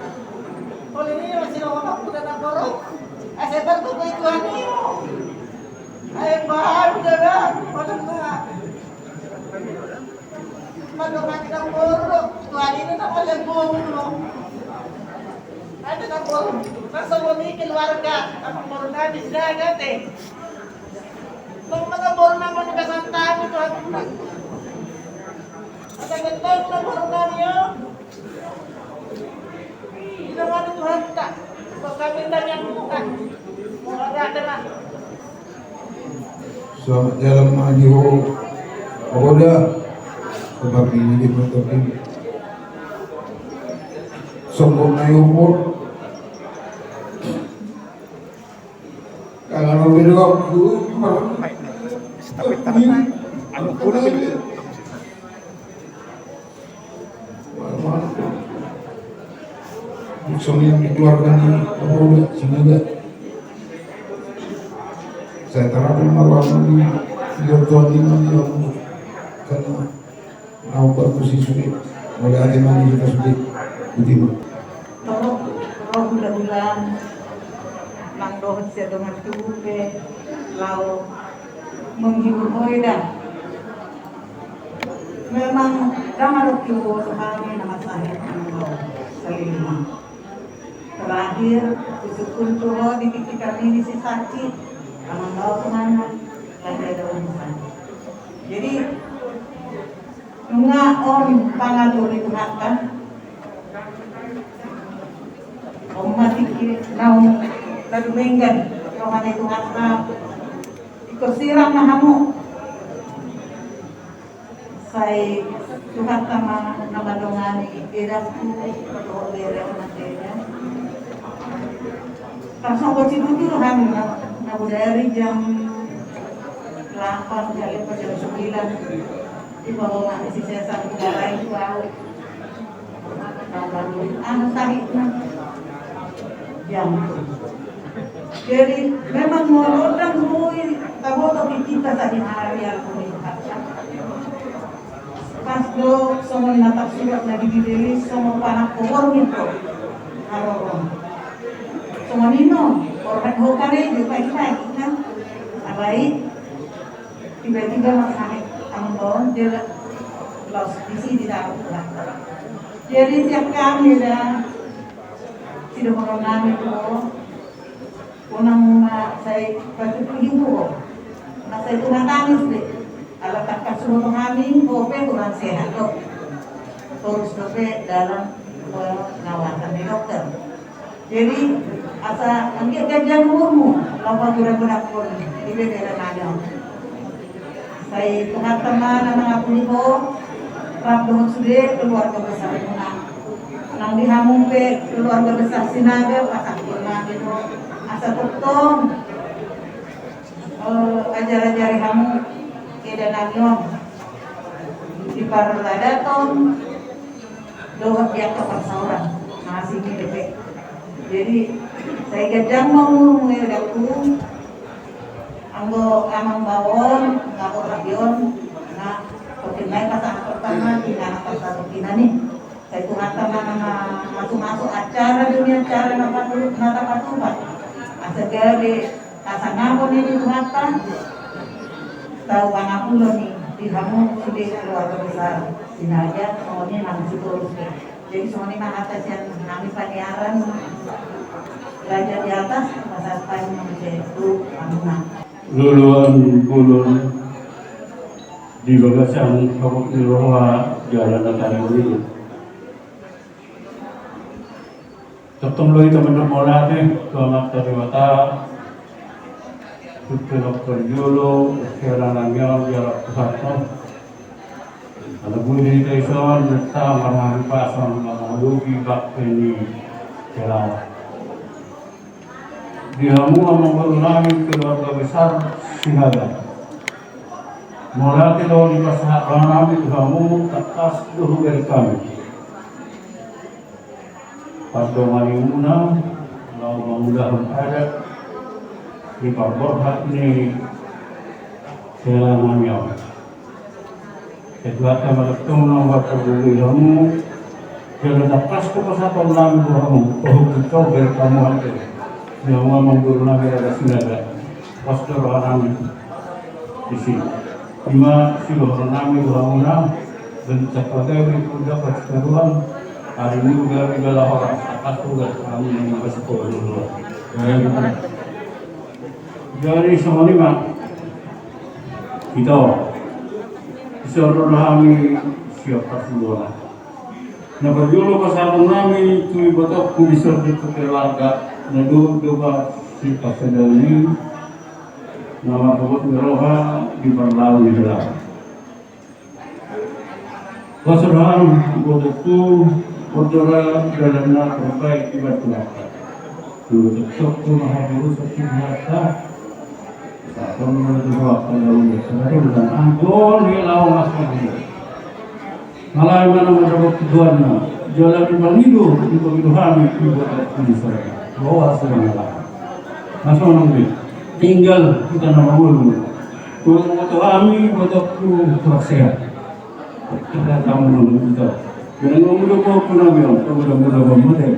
Kalau ini masih orang bukan apa orang. Saya bertubuh Tuhan ini. Ayo baru dah pada nggak. Pada mati dah boru. Tuhan ini tak boleh boru. Ada dah boru. Masa mau mikir warga. Apa boru habis dah ganti. Nang mangabor nama ni basanta ni Tuhan. Asa gentong na borunami o. Ina ma ni Tuhanta. Pakaminta ni angkutan. Mora dema. Selamat jalan maju. Ogoda. Seperti ini di motor ini. Sombong na umur. Kalau beda waktu, tapi tapi anu pun langsung yang dikeluarkan ini apa udah sengaja. Saya terapin malu apa ini, biar Tuhan ini yang karena Au parkusi sude, mauliate ma di hita sude. Boti ma. Torop, torop hula-hula nang dohot sian dongan tubu pe laho menghibur ho da. Memang ndang adong tiubo tu hami na masahe amang laho saleleng. Terakhir, husungkun tu ho di tingki kami di si sakit, amang laho tu mana, lagi ada urusan. Jadi, nunga on pangatur ni Tuhanta. On ma tingki naung na dumenggan roha ni Tuhanta. Ingkon sirang ma hamu. Sai Tuhanta ma na mandongani edangku dohot bere on ma. Langsung kocik dulu hami na bodari jam delapan kali apa jam sembilan. Di bawah mati si sesar udah lain tu au. Anu tadi na. Jantung. Jadi memang molo ndang boi taboto di hita sehari-hari. Pas do songon na tarsurat na di Bibel i songon panangko borngin do haroro. Songon i do, hormat ho karejo pagi-pagi kan. Alai tiba-tiba masahe amang laho dia laos disi ditaruh. Jadi siap kami da sidohonon nami tu ho. Unang ma sai patutuhi ho. Unang sai tu na tangis be. Ala tangkas suruh hami ho pe kurang sehat do. Torus dope dalam pengawasan ni dokter. Jadi asa anggiat ganjang umurmu laho pagodang-godangkon di bebere nami on. Sai Tuhanta ma na mangapuli ho, rap dohot sude keluarga besar muna. Nang di hamu pe keluarga besar Sinaga, pasahat hami do asa tongtong, eh, ajar-ajari hamu eda nami on di paradaton dohot di angka parsaoran na asing i dope. Jadi sai ganjang ma umurmu ya, Daku. Anggo amang baon nggak kok rabion, na tokin nai pasahat pertama di anak pasahat tokin nani. Sai Tuhanta ma na mamasu-masu acara demi acara na patu-, na tapatupa. Asa gabe hasangapon i di Tuhanta. Tau pangapulon i di hamu sude keluarga besar Sinaga, songon i nang sitorus. Jadi songon i ma hata sian hami paniaran Raja di Atas, pasahat hami manusia itu hamuna. Luluan bulung di bagasan habot ni roha jalan na tadi ini. Tongtong do hita mandok mauliate tu Amanta Debata, tu pinompar jolo, siaran nami on dialap Tuhan on. Ala buni do hita ison, netta marhahipason mangalobi bakti ni hela. Di hamu amang boru nami keluarga besar Sinaga. Mauliate do dipasahat roha nami tu hamu, tangkas do hubereng hami pardonganmuna, laho mangulahon adat di parborhat ni hela nami on. Ketua kama tongtong na mangapuli hamu, jala tangkas do pasahaton nami tu hamu, pahompu tau bereng hamu ate. Di hamu amang boru nami raja Sinaga, pas do roha nami disi. Ima sidohonon nami tu hamuna, dan cakap gabe pun dapat sitaruan, ari Minggu gabe gala horas, tangkas tugas kami yang masih kau dulu. Jadi songon i ma. Ito, ison do hami siap parsibola. Na parjolo pasahaton nami tu ibotongku di saluhut keluarga, na dohot do ba sipasadaon i, na marhabot ni roha di parlau ni hela. Pasahat roham, ibotongku, on do ra dalan na terbaik di bantuan. Dulu toktok tu maha guru sakti biasa. Sakon mana tu roha pada unik. Sekarang dan angkon di lawan mas kami. Malai mana mana waktu Tuhan na. Jalan di pangido, di pangido kami, di buat aku di sana. Bawa sedang malam. Mas mana mungkin? Tinggal kita nama mulu. Tuhan waktu kami, buat aku tersehat. Kita tamu nang kita. Dengan ngomong do kau pun nami on, kau udah muda banget ya.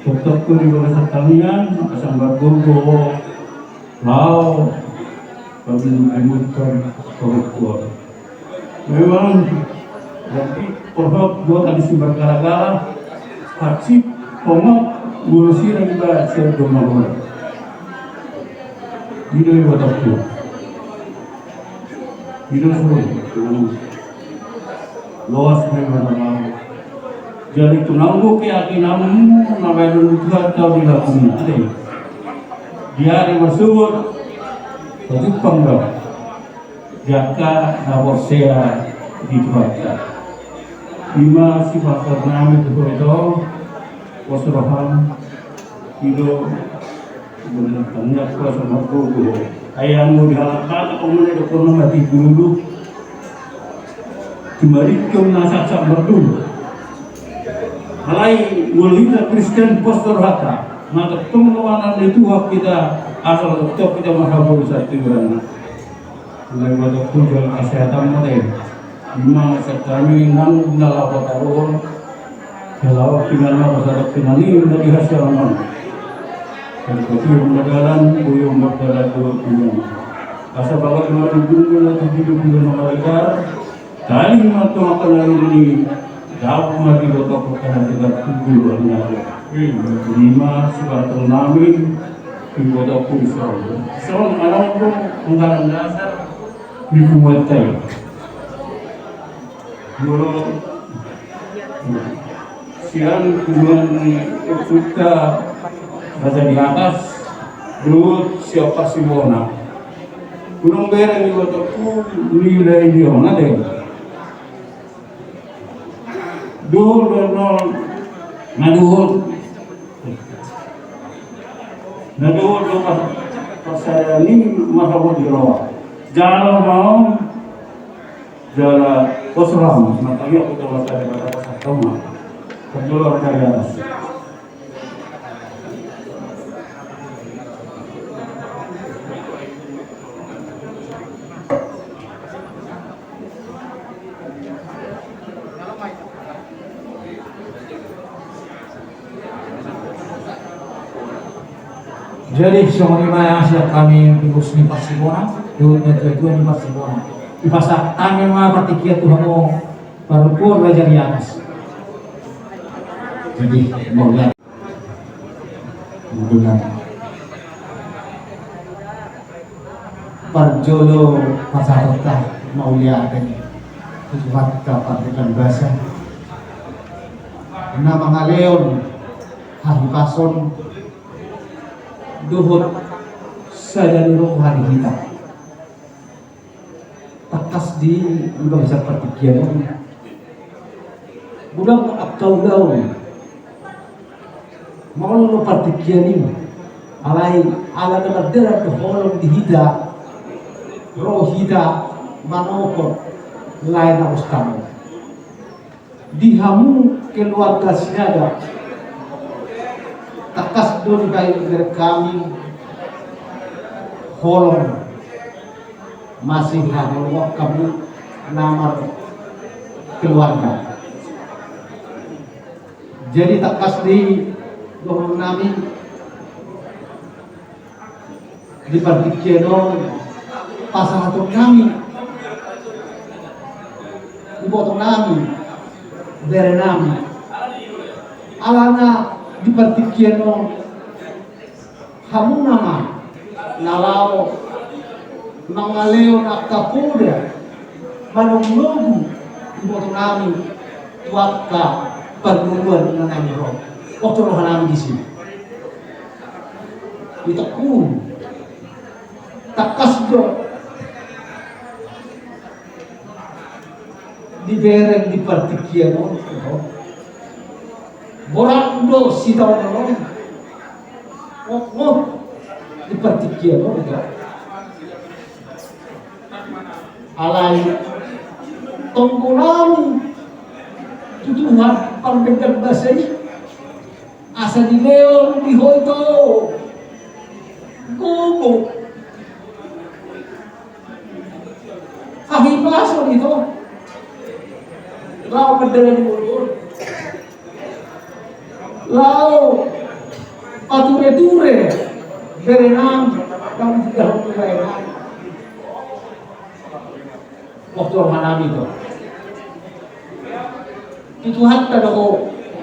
Tetap kau di bagasan tangiang, pasang bargogo, lao, kami menyebutkan perempuan. Memang, berarti perhok dua kali simbar gara-gara, haksip, pongok, ngurusi lagi bahas yang domang. Gitu ya, buat aku. Ida suruh. Loas memang nama. Jadi tunanggu keyakinanmu, nama itu juga tahu dilakukan. Ada. Dia ada bersyukur. Tapi pangga. Jaka na porsea di Tuhanta. Ima sipasarnami tu ho ito. Pos roham. Ido. Benar, tanya kuasa margogo. Ayam mau dihalak-halak, kau mana dokter mati dulu. Cuma itu nasa sak merdu. Alai, molo hita Kristen pos rohanta. Mata tong lawanan itu hak kita asal betul kita mahabur satu orang. Mulai pada puja kesehatan mate. Ima sekami nang na lapo taruhon. Kalau pingan na pasal pingan ini dari hasil aman. Dan kopi mengadalan buyung berdalan dua pingan. Asa bawa dua ribu dua puluh tujuh puluh lima kali. Tali ma tu makanan ini. Dapat mati botok perkara dengan tujuh orang. Lima sebatang nami. Di botok pun selalu. Soal alam pun anggaran dasar. Di kuat saya. Dulu sian kuburan ni Kota Raja di Atas, dulu siapa si Bona. Unang bereng ibotoku nilai di hona de. Dohot do non na dohot. Na dohot do pas pasada ni masa bodi roa. Jalo mau jala kosong mata dia kita masa ada kata kata sama. Kedua dari atas. Jadi songon i ma sian hami pengurus ni Parsibonang, dohot na tua-tua ni Parsibonang. Dipasahat hami ma partingkian tu hamu parompuan raja di atas. Jadi mauliate. Kebetulan parjolo pasahatonta mauliate tu Tuhanta Pardenggan Basa na mangalehon hahipason dohot sada ni roha di hita. Tangkas di, di bagasan partingkian on. Godang angka ulaon maol do partingkian i, alai ala na mardalan do holong di hita, ro hita manopot lae na hostang. Di hamu keluarga Sinaga, tangkas do dibahen dibereng hami holong, masih haholongon hamu na markeluarga. Jadi tangkas di dohonon nami, di partingkian on pasahaton hami iboto nami, bere nami, alana di partingkian on hamu nama na laho mangalehon angka poda manogunogu iboto nami tu angka parngoluan na naeng ro. Oto roha nami disi. Ito pun tangkas do dibereng di partingkian on, borat do sitaonon on. Ngotngot di partingkian on, alai tonggo nami tu Tuhan Pardenggan Basa i. Asa dilehon di ho ito gogo hahipason ito. Laho mandalani ngolu on, laho patureture bere nami, nang di dalam wilayah nami. Waktu roha nami ito. Tu Tuhanta do ho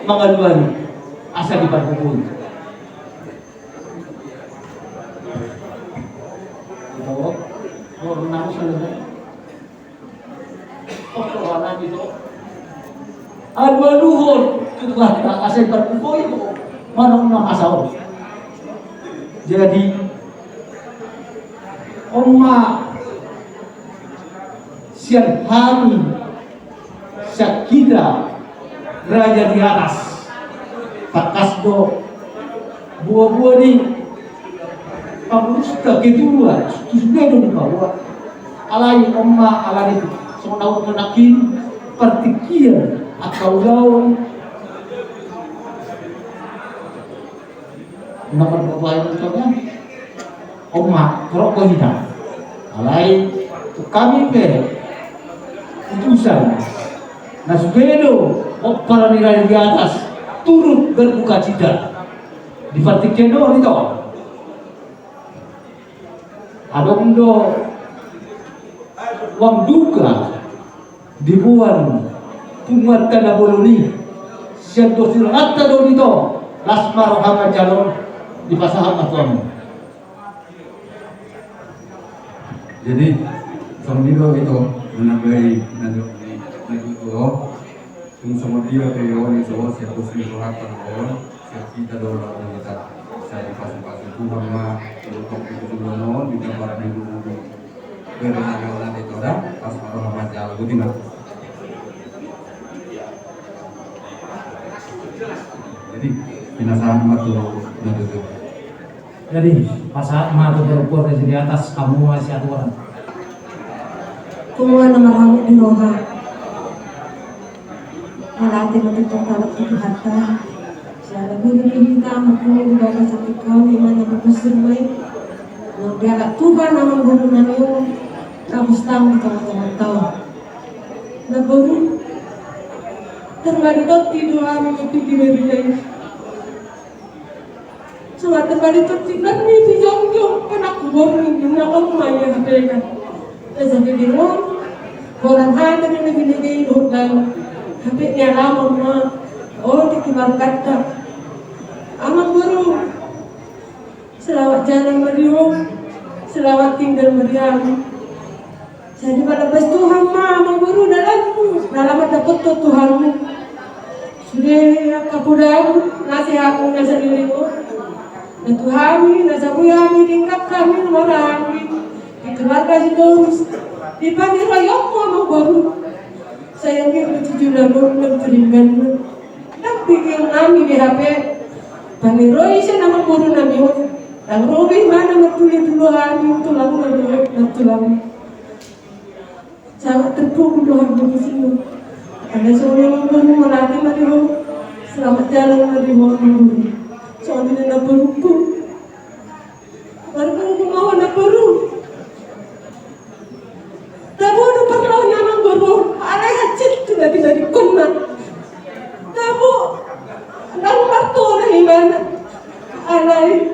mangalualu asa dipargogoi. Ito, roha nami selesai. Waktu roha nami ito. Alualuhon tu Tuhanta asa dipargogoi ho manang na masa on. Jadi on ma sian hami, sian hita raja di atas, tangkas do boaboa ni pangurusta ketua tu sude do dipaboa. Alai on ma alani songon na hudok nangkin partingkian angka ulaon na marboto ayo contohnya. On ma torop do hita. Alai tu hami pe utusan na sude do pomparan ni raja di atas turut berdukacita di partingkian on ito. Adong do uang duka diboan punguanta na bolon i. Sian dos ni rohanta do ito las ma roha manjalo, dipasahat ma tu hamu. Jadi songon i do ito, menambai na jo ni na jo tu ho. Tung songon dia pe on ito, sian dos ni rohanta do on, sian hita do laho hita. Sai dipasupasu Tuhan ma, untuk di tujuan on di gambar minggu. Dari Aryo Lati Toda, pas orang masih ala butina. Jadi, pinasahan ma tu na tutu. Jadi, pasahat ma tu parompuan na di atas, hamu ma sian aturan. Tongon na marhamu di roha. Mauliate ma tu Tuhanta. Siala budi di hita, marpungu di bagasan tingki on, ima na berpusir mai. Na dialap Tuhan, amang boru nami on, gabus tang di tonga-tonga taon. Na boru, terbaru totti do hami di pikiran. Surat terbalik tu tiga ni di jongjong, pernah kubur ni, na on ma ia hape kan. Jadi di rumah, orang hata di negeri-negeri dohot dalam. Hape ni alaman ma, oh, di keluarga ta. Amang boru, selamat jalan ma di ho, selamat tinggal ma di hami. Jadi, manambas Tuhan ma, amang boru, dalanmu, na laho mandapothon Tuhanmu. Sude angka podamu, nasehatmu na saleleng on. Na tu hami, na sabui hami, denggan hami, na marhaha hami. Di keluarga Sitorus, di paniroi on ma, amang boru. Sai anggiat ma tu joloan on, nang tu dengganna. Nang pikiran nami be hape. Paniroi sian amang boru nami on. Nang ro be imana martulo-tulo hami, tulang na dohot, nang tulang. Sangat terpukul do hami di sini. Alai songon i, amang boru, mauliate ma di ho. Selamat jalan ma di ho, amang boru. Songon i, amang boru. Marpungu ma ho, amang boru. Tabo do parlaon ni amang boru. Alai hansit tu na tinadingkonna. Tabo. Ndang martona imana. Alai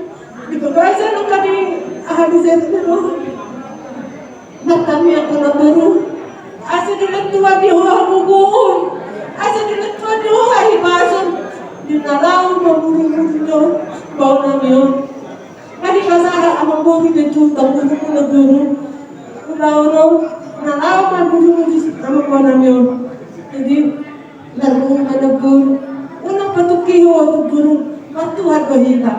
di bagasan angka ni aha di seri ni roha. Martamiang ho, amang boru, asa dilehon Tuhan di ho hagogoon, asa dilehon Tuhan di ho hahipason, di na laho mamurumuru do baoa nami on. Nga dipasahat amang boru be tu tamborumu, amang boru, ulaon on, na laho mamurumuru baoa nami on. Jadi, marpungu ma, amang boru. Unang patungki ho, amang boru. Martuhan do hita.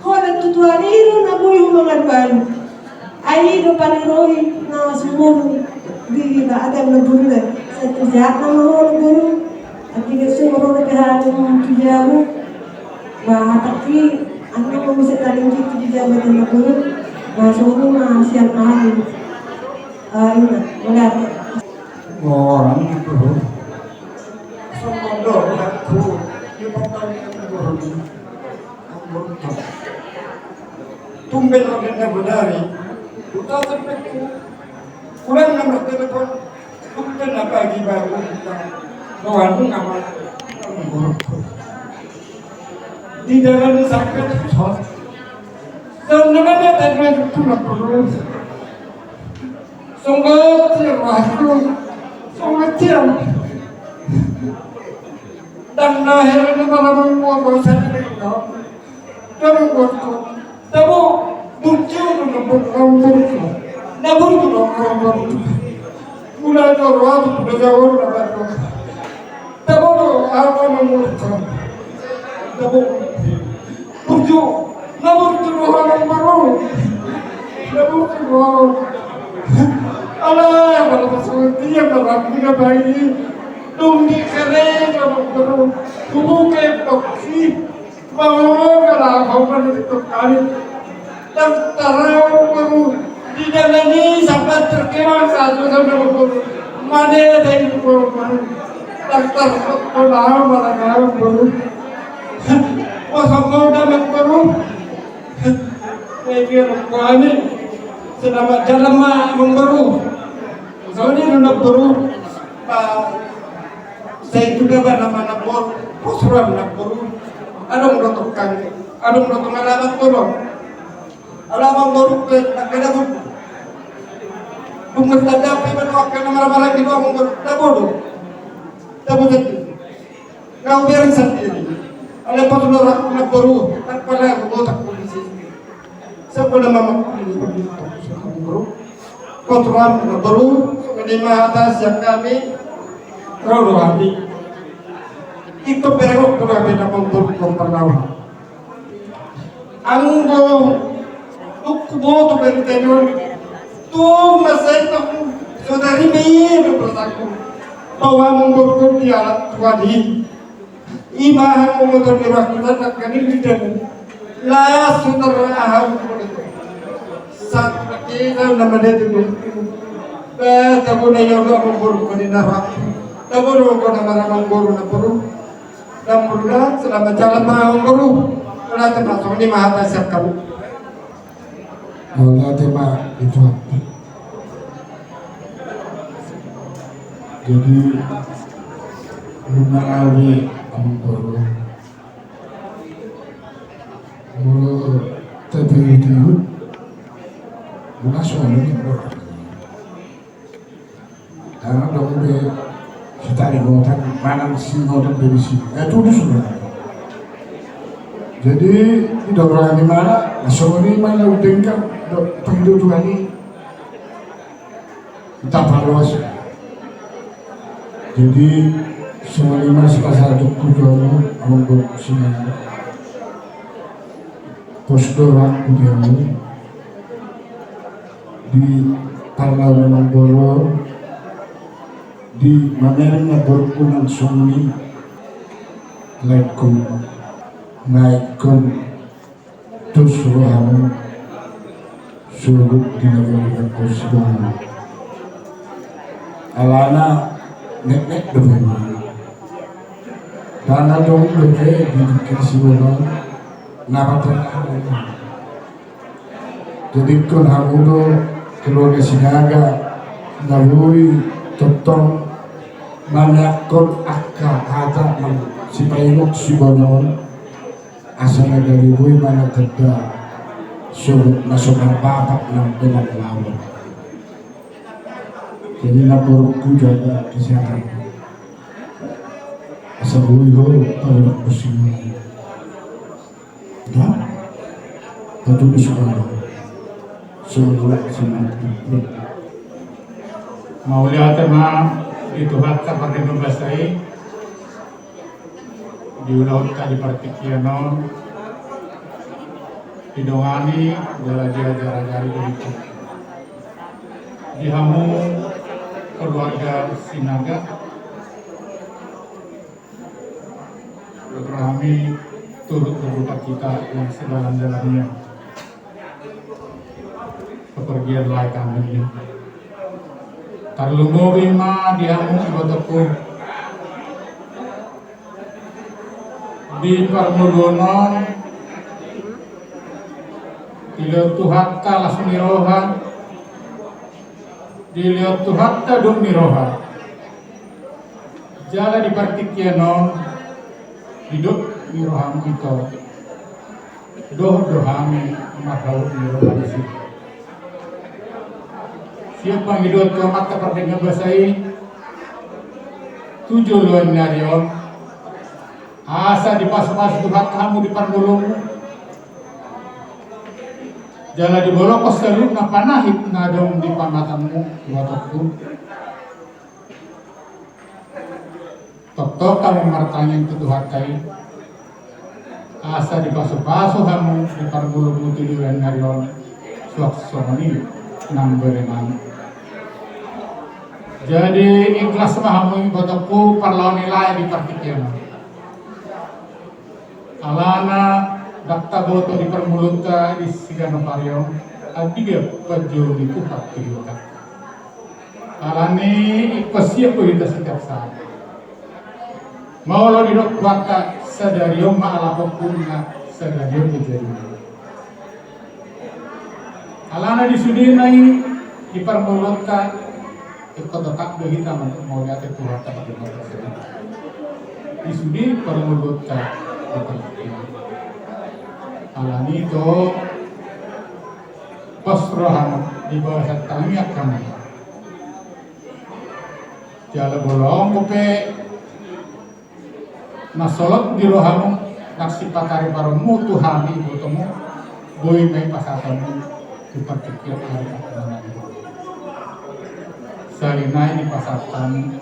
Holan tu Tuhan i do na boi ho mangalualu. Ai i do paniroi na sumurung di hita, ate, amang boru, da. Sai tu jahatna ma ho, amang boru. Ate, nunga sumurung na pe hami tu jabu. Ba hatangki, ate, nunga muse talingki tu jabu, ate, amang boru. Ba songon i ma sian hami. Ah, ima, mauliate. Orang itu. Sombong do aku. Dia bakal yang turun. Tumben orang yang bodari. Buta sampai ku. Kurang nomor telepon. Tumben apa lagi baru kita. Doang nama. Di dalam sakit. Dan namanya tadi itu nak terus. Songon tiang, waduh, songon tiang. Ndang na heran na malam on, gua gua sadari na. Dalam gua tu, tabo, burju tu na burju, na burju tu, na burju tu, na burju tu. Mulai tu roha tu, tu jauh na baru. Tabo do, aha na murka. Tabo. Burju. Na burju do, amang boru. Na burju do. Ala, ala, ala, ala, dia na rapi na bayi. Dung di kere, amang boru. Kubu ke toksi. Mau, ala, mau, mana di tokari. Tartarau baru di dalan i sampai terkena satu sama baru. Mana ada itu baru baru. Tartar sekolah mana baru. Kosong mau dapat baru. Saya kira kami selamat jalan ma, amang boru. Soalnya udah baru. Pak, saya itu dapat nama anak boru. Pos ruang anak boru. Adong do tukang. Adong do tukang alamat boru. Ala amang boru pe, na kena bun. Bun mertanda pe, ba doang kena marah-marah gitu amang boru. Tabo do. Tabo jadi. Kau biar sendiri. Ala patu lo rak na boru. Tak pala aku botak polisi. Siapa nama amang boru? Kau tuan na boru. Ini mah atas yang kami. Kau do hati. Itu berengok tu kami na amang boru kau pernah. Anggo tung huboto berita on, Tung mansai tung so tarima i do perasaanku. Bahwa mangkorhon di alat Tuhan i. Ima hamu motor di waktu na kami lidan. Las sutar aham. Sat kita nama dia tu. Ba tabo na yo do mangkorhon di narak. Tabo do ko nama mangkorhon na perlu. Dan perlu selamat jalan mangkorhon. Kalau termasuk di mahata siap kami. Mauliate ma di Tuhanta. Jadi, nunga rame amangboru. Molo tabiru-biru, nunga so amangboru. Karena dong be sitaringotan manang singotan be disi. Eh, tudu sudah. Jadi, didok roha ni mara, na songon i ma na udengkan, do, pangido Tuhan i. Ita parluas. Jadi, songon i ma sipasahatku tu hamu, amangboru sinanga. Pos do rohangku di hamu. Di parlau ni amangboru, di mamereng namborungku nang songon i, laengku, na ingkon tus rohamu, sogot di na gabe dangkon sibono. Alana, neknek dope ma. Dang adong dope di dangkon sibono, na patang. Jadi ingkon hamu do keluarga Sinaga na boi tongtong maneakkon angka hata nang sipaingot sibono on, asa na gabe boi ma na tanda sogot na so marbapak nang penang lawan. Jadi namborungku jaga kesehatan. Asa boi ho paulak musim. Da, patudu sukaro. Sumulak sinatu. Mauliate ma di Tuhanta pardenggan basa i. Di ulaonta di partingkian on, didongani jala diajar-ajari dohot di hamu keluarga Sinaga. Dohot hami turut berduka cita yang sedalam-dalamnya. Kepergian lae kami. Tarlumobi ma di hamu ibotongku. Di parngoluon on, dilehon Tuhanta las ni roha, dilehon Tuhanta dok ni roha. Jala di partingkian on, didok ni rohamu ito. Dohot do hami marhaut ni roha disi. Sian pangidoan tu Amanta pardenggan basa i, tu joloan ni ari on, asa dipasu-pasu Tuhanta hamu di parngoluonmu. Jala dibolongkon saluhutna panahit na adong di pamatanmu, ibotongku. Tongtong hamu martangiang tu Tuhanta i, asa dipasu-pasu hamu di parngoluonmu tu joloan ni ari on, suang songon i nang berenami. Jadi ikhlas ma hamu ibotongku parlao ni lae di partingkian on. Alana ndang taboto di parngoluonta di siganup ari on, andigan panjou ni Tuhan tu hita. Alani i pasiap do hita setiap saat. Molo didok Tuhanta sadari on ma alaponku, na sadari on ma jadi. Alana di sude na i di parngoluonta, ingkon totap do hita mauliate tu Tuhanta pardenggan basa i. Di sude parngoluonta di partingkian. Alani i do pos roham di bagasan tangiang hamu. Jala molo adong pe na solot di rohamu, na sipatariparonmu tu hami ibotongmu, boi ma i pasahatonmu di partingkian ari. Sahali nai dipasahat hamu,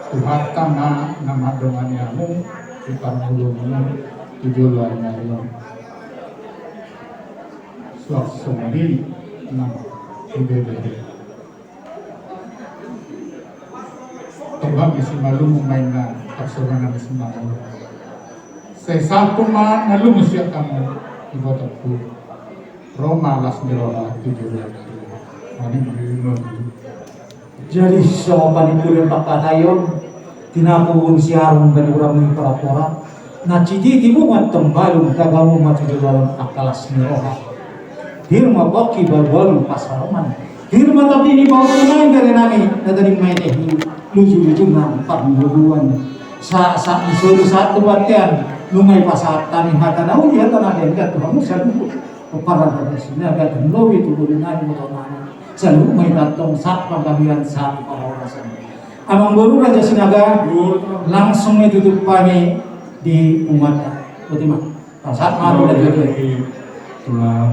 Tuhanta ma na mandongani hamu di parngoluonmu tu joloan ni ari on. Suang songon i nang Tonggang ni simalungun ma inna, parsorangan ni simalungun. Sai sahat ma na lungun sian hamu, ibotongku. Ro ma las ni roha tu joloan. Jadi songon panipulen pangkataion, tinapu siarung bani urang ni pora-pora, na citi timungan tembalung, tagamu ma tu joloan angka las ni roha. Pir ma pongki balu-balu pasaroman. Pir ma tondi ni pahompuna i, gari nami na tading ma i tehi luju-luju nang parluduan. Sa-sa-, solu sahat tu bontean, nunga i pasahat hami hata na uli, hata na denggan tu hamu saluhut. Pomparan Raja Sinaga, tong lobi tu boru nami, boto nami. Saluhut ma i tantong sahat panggabean, sahat tu parhorasan. Amangboru Raja Sinaga, langsung ma i tutup hami di punguanta. Boti ma. Sahat ma tu Raja. Tulang,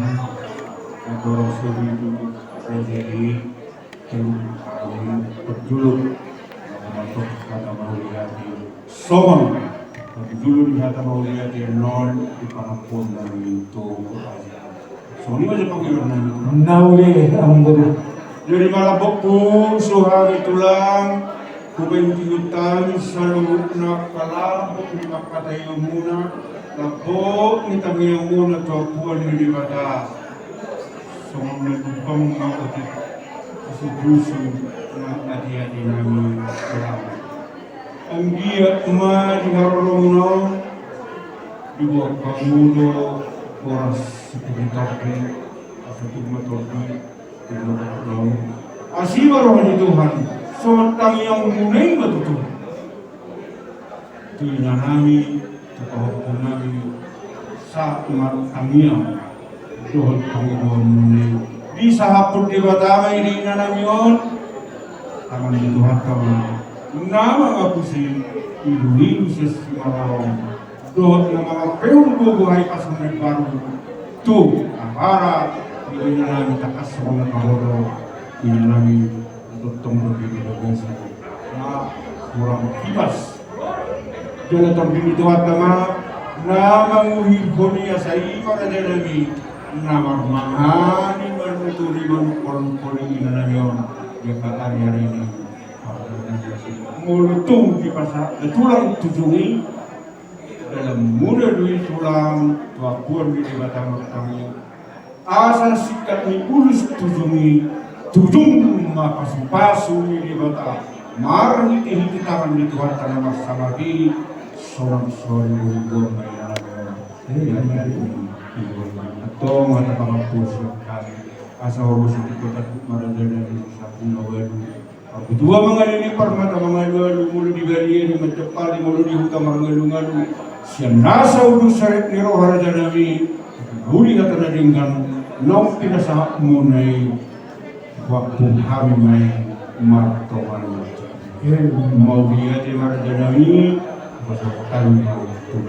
Raja Sinaga, Raja Sinaga. Parjolo, hata mauliate. Songon parjolo ni hata mauliate annon di pangampuon nami tu Raja. Songon i ma jo pangidoan nami. Na uli, amangboru. Jadi malambok pusu hami tulang, hupaingot hami saluhutna, malambok ni pangkataionmuna, lambok ni tangiangmuna tu ampuan ni Debata. Songon na tumpang ma otik, pusu-pusu nang ate-ate nami. Anggiat ma di haroromuna on, diboan hamu do horas sitorop-torop, asa tung ma tondi di mata naung. Asi ma roha ni Tuhan, songon tangiangmuna i ma tutu. Tu ina nami, tu pahompu nami, sahat ma tangiang dohot pangidoanmuna i. Disahaphon Debata ma i di ina nami on, tangan ni Tuhanta ma na mangapusi ilu-ilu sian Simalawang, dohot na mangampehon gogo hahipason na imbaru tu apala ni ina nami, tangkas songon na taboto ina nami. Tongtong do di bagasan na hurang hipas. Jala tondi ni Tuhanta ma na manguhilhon i, asa i ma raja nami na marmangani, marnuturi, manungkol-nungkoli ina nami on di angka ari-ari ni. Molo tung dipasahat tulang tujung i, dalanmuna do i tulang tu ampuan ni Debata martangiang. Asa singkat ni ulos tujung i, tujung ma pasu-pasu ni Debata marhite-hite tangan ni Tuhanta na marsangap i. Sonang sori uruan ma i. Antong hata pangampuon sian hami, asa ulos i tu kota tu marajana di sapuna walu. Abu tua mangalili, parmata mangalu-alu, molo di balian i manjampali, molo di huta marngalu-ngalu. Sian nasa udur sarit ni roha raja nami, uli hata na denggan naung pinasahatmuna i, huampung hami ma i martongan. Mauliate ma raja nami, pasahat hami ma tu.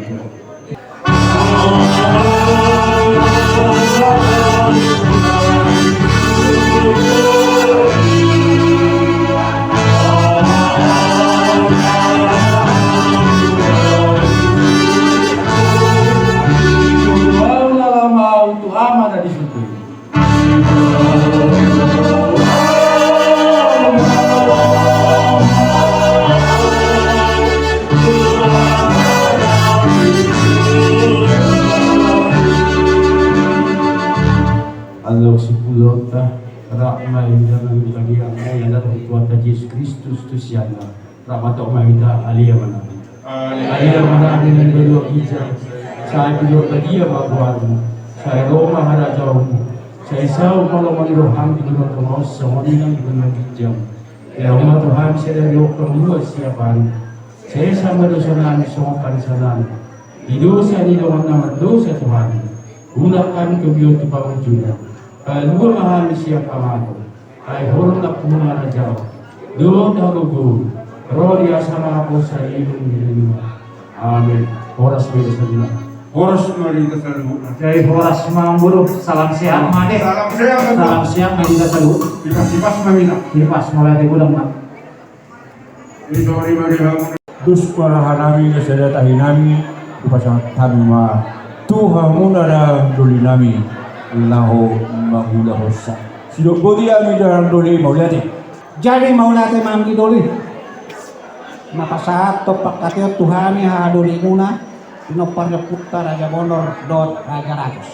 Along sipulota, rap ma indanan bagian na iala roh Tuhanta Jesus Kristus tu sianna. Rap ma tong ma hita, alia ma nami. Alia ma nami na di banua ginjang. Sai pintor badia ma goarmu. Sai ro ma harajaonmu. Sai saut ma lomo ni roham di banua tonga on songon i nang di banua ginjang. Lehon ma tu hami sadari on hangoluan siapari. Sesa ma dosa nami songon panesanami di dosa ni dongan na mardosa tu hami. Unang hami togihon tu pangunjunan. Palua ma hami sian pangago. Ai Ho do nampuna harajaon dohot hagogoon, ro di asa mangaposa ilum di lelua. Amin. Horas ma di hita saluhutna. Horas ma di hita saluhutna. Jadi horas ma guru, salam sehat ma de. Salam sehat ma. Salam sehat ma di hita saluhutna. Hipas-hipas ma hita. Hipas ma, mauliate godang ma. Dos ma roha nami na sada tahi nami, hupasahat hami ma tu hamuna doli nami laho mangulahonsa. Sidok boti hami dalan doli, mauliate. Jadi mauliate ma anggi doli. Na pasahathon pangkataion tu hami hahadolimuna, pinompar ni ompunta Raja Bonor dohot Raja Ratus.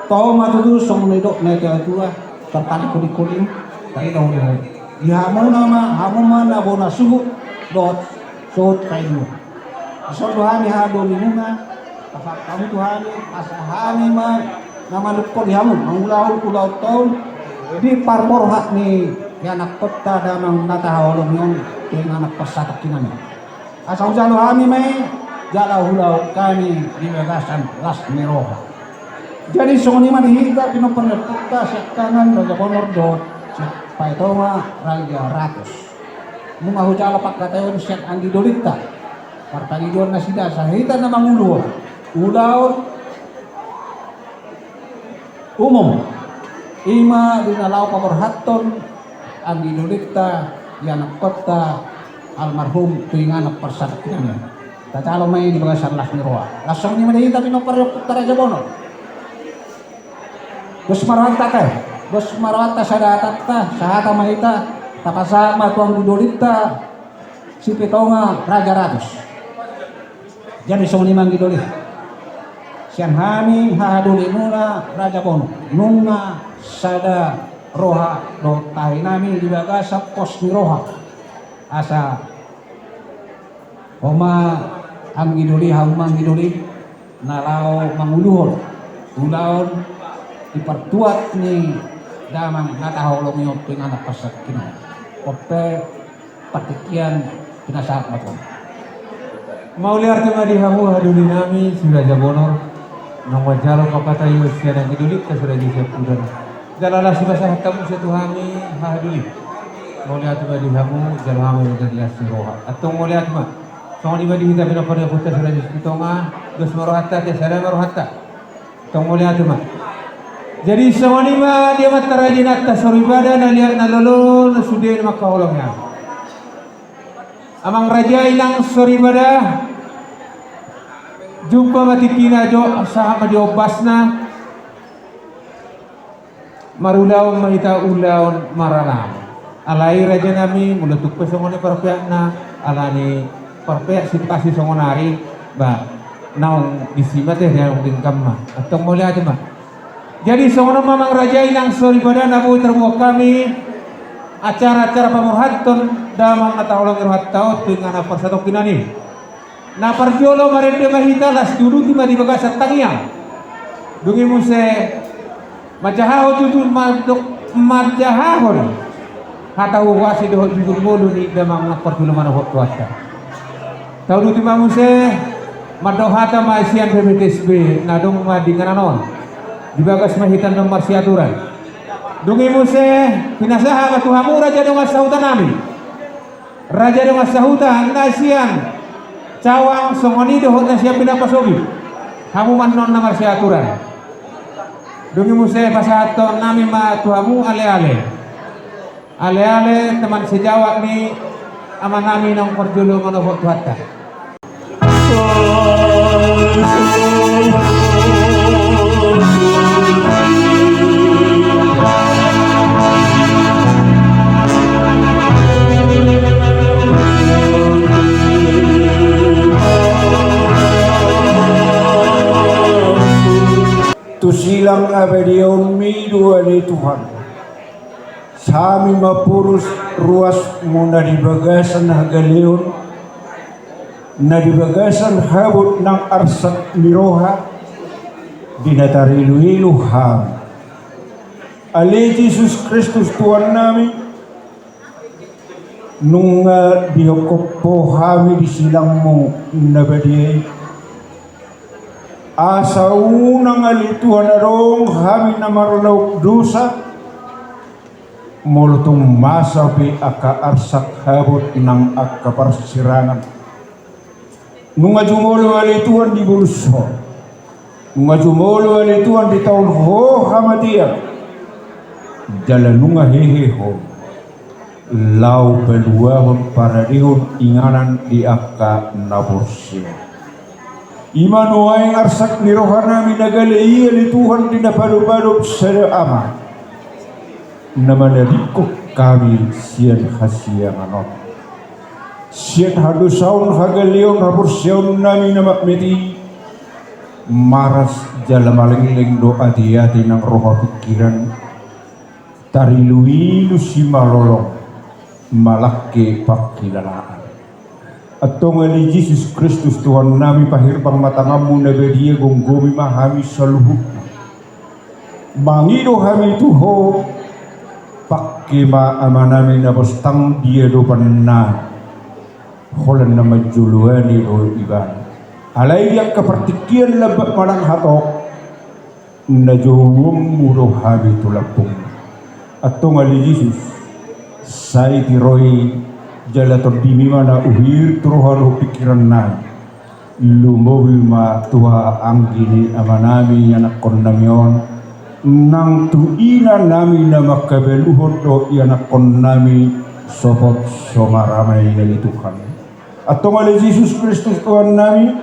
Tong ma tutu songon nidok ni natuatua, tarpalingkolingkoli, taida holi. Di hamuna ma, hamu ma na bona suhut dohot suhut paidua. Dison do hami hahadolimuna, pasahat hamu tu hami, asa hami ma na manungkoli hamu, mangulahon ulaonta on di parborhat ni ianakkonta damang na tahaholongi on, tu inganan parsatongkinan i. Asa hujalo hami ma i, jala huulahon hami di bagasan las ni roha. Jadi songon i ma di hita pinompar ni ompunta sian tangan Raja Bonor dohot sian Paetonga Raja Ratus. Nunga hujalo pangkataion sian anggi dolinta, partangidoan nasida, asa hita na mangulahon ulaon umum. I ma di na laho paborhathon anggi dolinta, ianakkonta almarhum tu inganan parsatongkinan i. Tajalo ma i di bagasan las ni roha. Laos songon i ma di hita pinompar ni ompunta Raja Bonor. Dos ma rohanta, eh. Dos ma rohanta, sada hatanta, sahata ma hita, tapasahat ma tu anggi dolinta, si Paetonga Raja Ratus. Jadi songon i ma anggi doli. Sian hami hahadolimuna Raja Bonor, nunga sada roha dohot tahi nami di bagasan pos ni roha. Asa ho ma anggi doli, hamu ma anggi doli, na laho mangulahon ulaon di partuat ni damang na tahaholongi on tu inganan parsatongkinan. On pe partingkian pinasahat ma tutu. Mauliate ma di hamu hahadoli nami si Raja Bonor, naung manjalo pangkataion sian anggi dolinta si Raja Siapudan. Jala laos hupasahat hamu muse tu hami hahadoli. Mauliate ma di hamu, jalo hamu ma jadi las ni roha. Antong mauliate ma. Songon i ma di hita pinompar ni ompunta si Raja Sitonga, dos ma rohanta, ate, sada ma rohanta. Antong mauliate ma. Jadi songon i ma di amanta raja, inanta soripada, na liat na lolo, na sude na mangkaholongi hami. Amang raja, inang soripada, jumpa ma tingkina jo, sahat ma di ombasna. Marulaon ma hita ulaon maranak. Alai raja nami, molo tung pe songon i parpeakna, ala ni parpeak situasi songon ari, ba naung disi ma ate, naung denggan ma. Antong mauliate ma. Jadi songon on ma amang raja, inang soripada, na boi tarbuat hami acara-acara paborhathon damang na tahaholongi rohanta on tu inganan parsatongkinan i. Na parjolo marende ma hita, laos diuduti ma di bagasan tangiang. Dung i muse manjahahon tutu, mandok, manjahahon hata huhuasi dohot jujur ngolu ni damang na parjolo manogot Tuhanta. Tauduti ma muse, mandok hata ma sian B P T S B na adong ma di inganan on. Di bagas ma hita annon marsiaturan. Dung i muse pinasahat ma tu hamu raja dongan sahuta nami, raja dongan sahuta na sian cawang songon i dohot na sian pinapasogi. Hamu ma annon na marsiaturan. Dung i muse pasahathon nami ma tu hamu ale-ale. Ale-ale teman sejawat ni ama nami naung parjolo manogot Tuhanta. Tu silang abadiaonmi do ale Tuhan. Sami ma purus ruasmu na di bagasan hagaleon, na di bagasan habot nang arsak ni roha, di na tarilu-ilu hami. Ale Jesus Kristus Tuhan nami, nunga dihophop Ho hami di silangmu na badia i. Asa unang ale Tuhan adong hami na marlaok dosa, molo tung masa pe angka arsak habot nang angka parsirangan. Nunga jumolo ale Tuhan di bolus Ho. Nunga jumolo ale Tuhan ditaon Ho hamatean. Jala nunga hehe Ho laho paluahon paradehon inganan di angka na porsea. I ma nuaeng arsak ni roha nami na gale i ale Tuhan di na padopadop sada ama. na manadingkon hami sian hasiangan on. Sian hadosaon, hagaleon, haporseaon nami na magmat i, maras jala malengleng do ateate nang roha pingkiran, tariluilu simalolong, malangke pangkilalaan. Antong ale Jesus Kristus Tuhan nami, pahirbang ma tanganmu na badia, gomgomi ma hami saluhutna. Mangido hami tu Ho, pangke ma Amanami na bostang di adopanna, holan na manjoloani do Ibana. Alai di angka partingkian lambat manang hatop, na jouonmu do hami tu lambungna. Antong ale Jesus, sai tiroi jala tondimi ma na uhir tu roha dohot pingkiran nami. Lumobi ma tu haha anggi ni Amanami ianakkon nami on, nang tu inanami na mangkabaluhon dohot ianakkon nami, sopot so marame na di Tuhan. Antong ale Jesus Kristus Tuhan nami,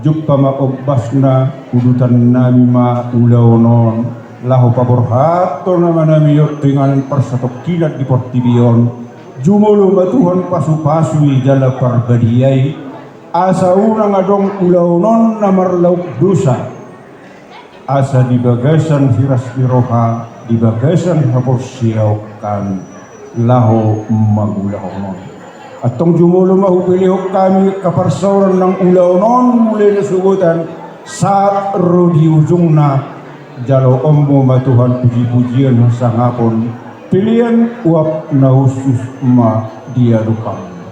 jumpa ma ombasna, udutan nami ma ulaon on, laho paborhathon Amanami on tu inganan parsatongkinan di portibi on. Jumolo ma Tuhan pasupasui jala parbadiai, asa unang adong ulaon on na marlauk dosa, asa di bagasan hiras ni roha, di bagasan haporseaon hami, laho mangulahon on. Antong jumolo ma hupelehon hami angka parsaoran nang ulaon on mulai na sogot an, sahat ro di ujungna, jaloonmu ma Tuhan pujipujian hasangapon, pelean uap na hushus ma di adopanmu.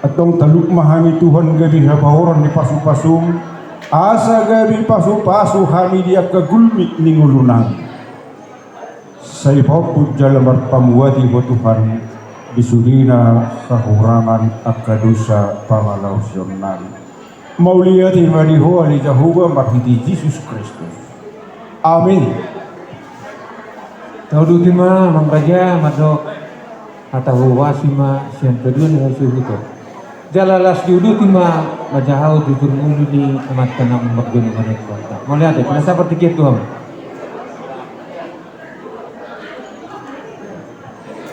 Antong talup ma hami Tuhan gabe hapaoran ni pasupasum, asa gabe pasupasu hami di angka gulmit ni ngolunami. Sai pahomput jala marpamuati Ho Tuhan, di sudena hahurangan angka dosa pangalaosionnami. Mauliate ma di Ho ale Jahowa marhite Jesus Kristus. Amin. Tauduti ma amang raja mandok hata huhuasi ma sian paduan ni hasuhuton. Jala las diuduti ma manjahau jujur ngolu ni amanta na mardongan on. Mauliate, pinasahat partingkian tu hamu.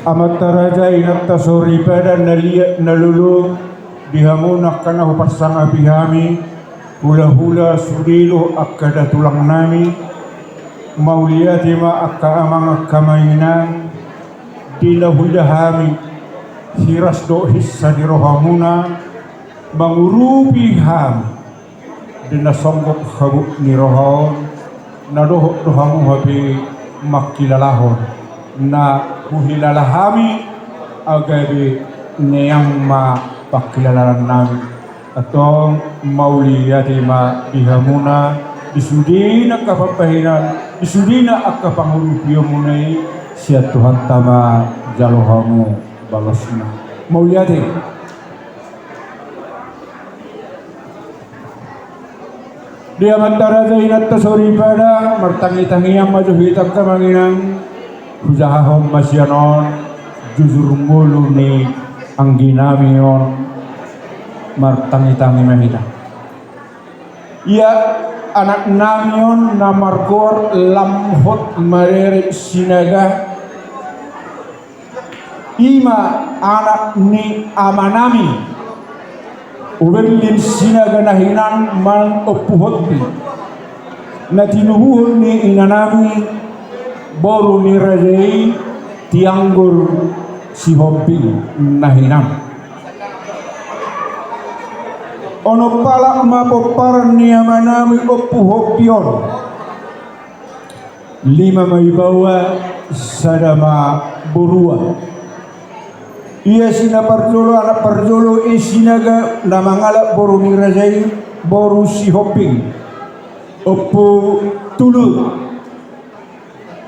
Amanta raja, inanta soripada na liat na lolo, di hamu angka na huparsangapi hami, hulahula sude do angka datulang nami, mauliate ma angka amang angka inang, di na huida hami, hiras do hinsa ni rohamuna, mangurupi hami, di na songgop habot ni roha on, na dohot do hamu hape mangkilalahon, na huhilala hami, gabe neang ma pangkilalaannami. Antong mauliate ma di hamuna, di sudena angka pambahenan, di sudena angka pangurupionmuna i, sian Tuhanta ma jalo hamu balosna. Mauliate. Di amanta raja inanta soripada, martangitangian ma jo hita angka amang inang, hujahahon ma sian on jujur ngolu ni angginami on, martangitangi ma hita. Ia anaknami on na margoar Lamhot Marere Sinaga, i ma anak ni amanami Uberlin Sinaga na hinan manang Ompu Hotbi, na tinubuhon ni inanami boru ni raja i Tianggor Sihombing na hinan. Onom halak ma pomparan ni amanami Ompu Hotbi on. Lima ma ibaoa, sada ma borua. Ia si na parjolo, anak parjolo i Sinaga na mangalap boru ni raja i, boru Sihombing, Ompu Tulut.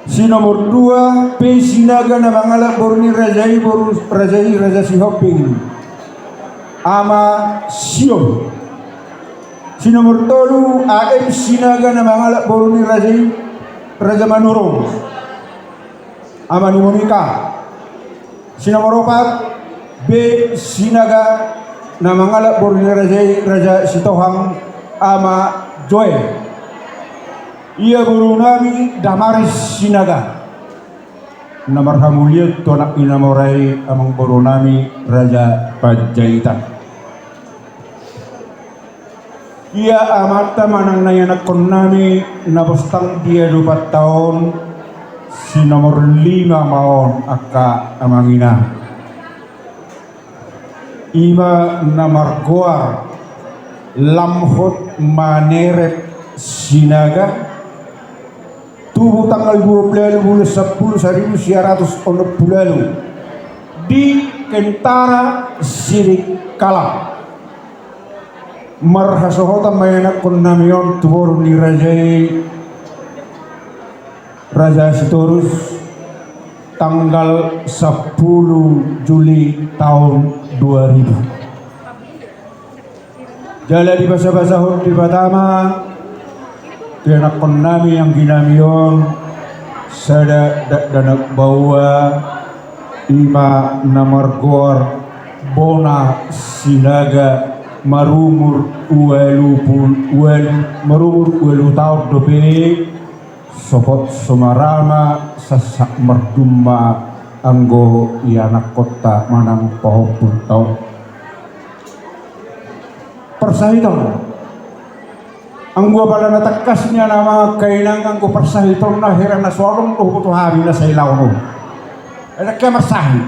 Si nomor dua pe Sinaga na mangalap boru ni raja i, boru raja i, Raja Sihombing, Ama Siom. Si nomor tolu A M Sinaga na mangalap boru ni raja i, Raja Manurung, Ama ni Monika. Si nomor opat B Sinaga na mangalap boru ni raja i, Raja Sitohang, Ama Joel. Ia borunami Damaris Sinaga. Na marhamulian tu anak ni na mora i, amangboru nami Raja Panjaitan. Ia amanta manang na ianakkon nami na bostang dia dopat taon, si nomor lima ma on angka amang inang. Ima na margoar Lamhot Manerep Sinaga, tubu tanggal dua puluh ualu bulan sampulu saribu sia ratus onom pulu ualu di Kentara Sidikalang. Marhasohotan ma ianakkon nami on tu boru ni raja i, Raja Sitorus, tanggal sampulu Juli taon dua ribu. Jala dibasabasahon Debata ma tu ianakkon nami anggi nami on sada dakdanak baoa, ima na margoar Bona Sinaga, marumur ualu pul-, ualu, marumur ualu taon dope. Sogot so marama, sasak marduma anggo ianakkonta manang pahompunta on. Parsahiton. Anggo apala na tangkas nian, amang, angka inang, anggo parsahitonna hira na so adong dohot tu hami na sailaon on. Ai ndang hea marsahit.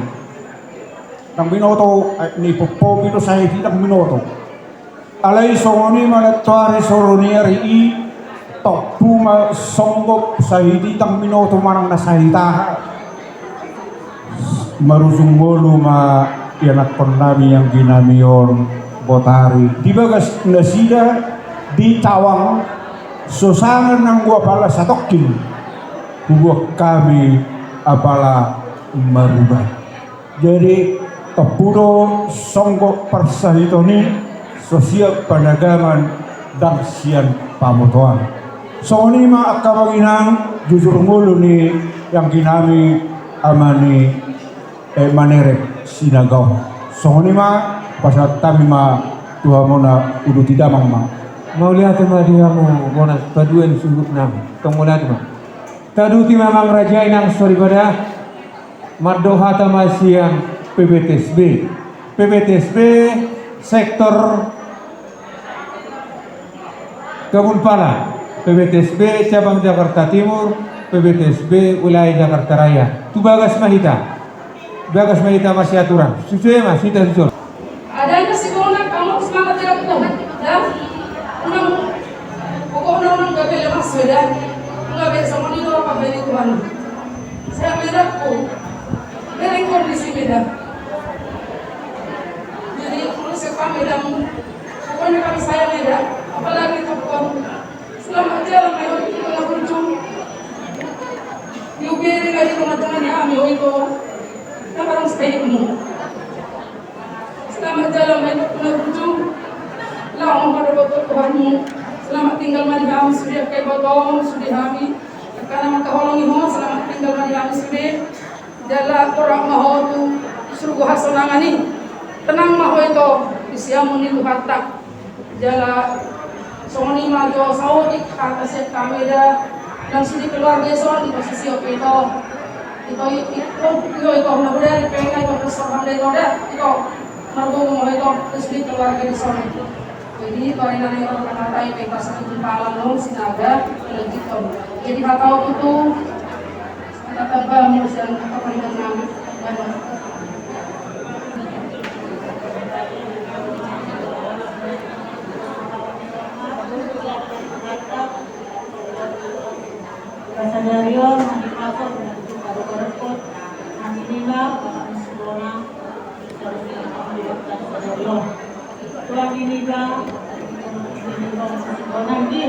Ndang binoto, ai, ni pompom i do sahit i ndang binoto. Alai songon i ma nantoari soro ni ari i, tompu ma songgop sahit i ndang binoto manang na sahit aha. Marujung ngolu ma ianakkon nami anggi nami on botari. Di bagas nasida di tawang, so sanga nanggo apala satongkin hubuat hami apala marubat. Jadi tompu do songgop parsahiton i, so sian panagaman ndang sian pamotoan. Songon i ma angka amang inang, jujur ngolu ni anggi nami ama ni, eh, Manerep Sinaga on. Songon i ma, pasahat hami ma tu hamuna, uduti damang ma. Mauliate ma di hamu bona paduan suhut nami. Tong mauliate ma. Tauduti ma amang raja, inang soripada. Mandok hata ma sian P B T S B. P B T S B sektor Kebun Pala, P B T S B cabang Jakarta Timur, P B T S B wilayah Jakarta Raya. Tu bagas ma hita. Bagas ma hita masiaturan. Sude ma, hita susul. Adong na si Bona, kamu semangat ya, Tuhan. Dah. Unang, pokokna unang gabe lemas be da. Gabe songon i do pambaen ni Tuhan. Sehat be da, ku. Bereng kondisi be da. Jadi, urus sepa be da. Pokokna kami sayang be da. Apalagi tu kau. Selamat jalan, ayo, kita berujung. Di U G D kali teman-teman ya, ayo, itu. Kita barang stay dulu. Selamat jalan ma i tu na burju. Laho ma mandok tu Tuhanmu. Selamat tinggal ma di hami sude, angka ibotom, sude hami. Angka na mangkaholongi ho, selamat tinggal ma di hami sude. Jala horas ma ho tu surgo hasonangan i. Tenang ma ho ito, di siamun ni Tuhanta. Jala songon i ma jo saotik hata sian hami da, nang sude keluarga i son, di posisi oke ito. Ito, ito, ito, ito, na bodari pe, ito, ito, ito, margogo ma ho ito, di sude keluarga i son. Jadi, baru nanti orang kata, ito, pas itu palang dong, Sinaga, lanjut, Om. Jadi, hata au tutu, Sadari on, nang di pasar, nang di pasar, nang di lima, nang di lima, nang di lima, sadari on. Tuhan ini, Bang. Ini, Bang, sisi Bonang, di.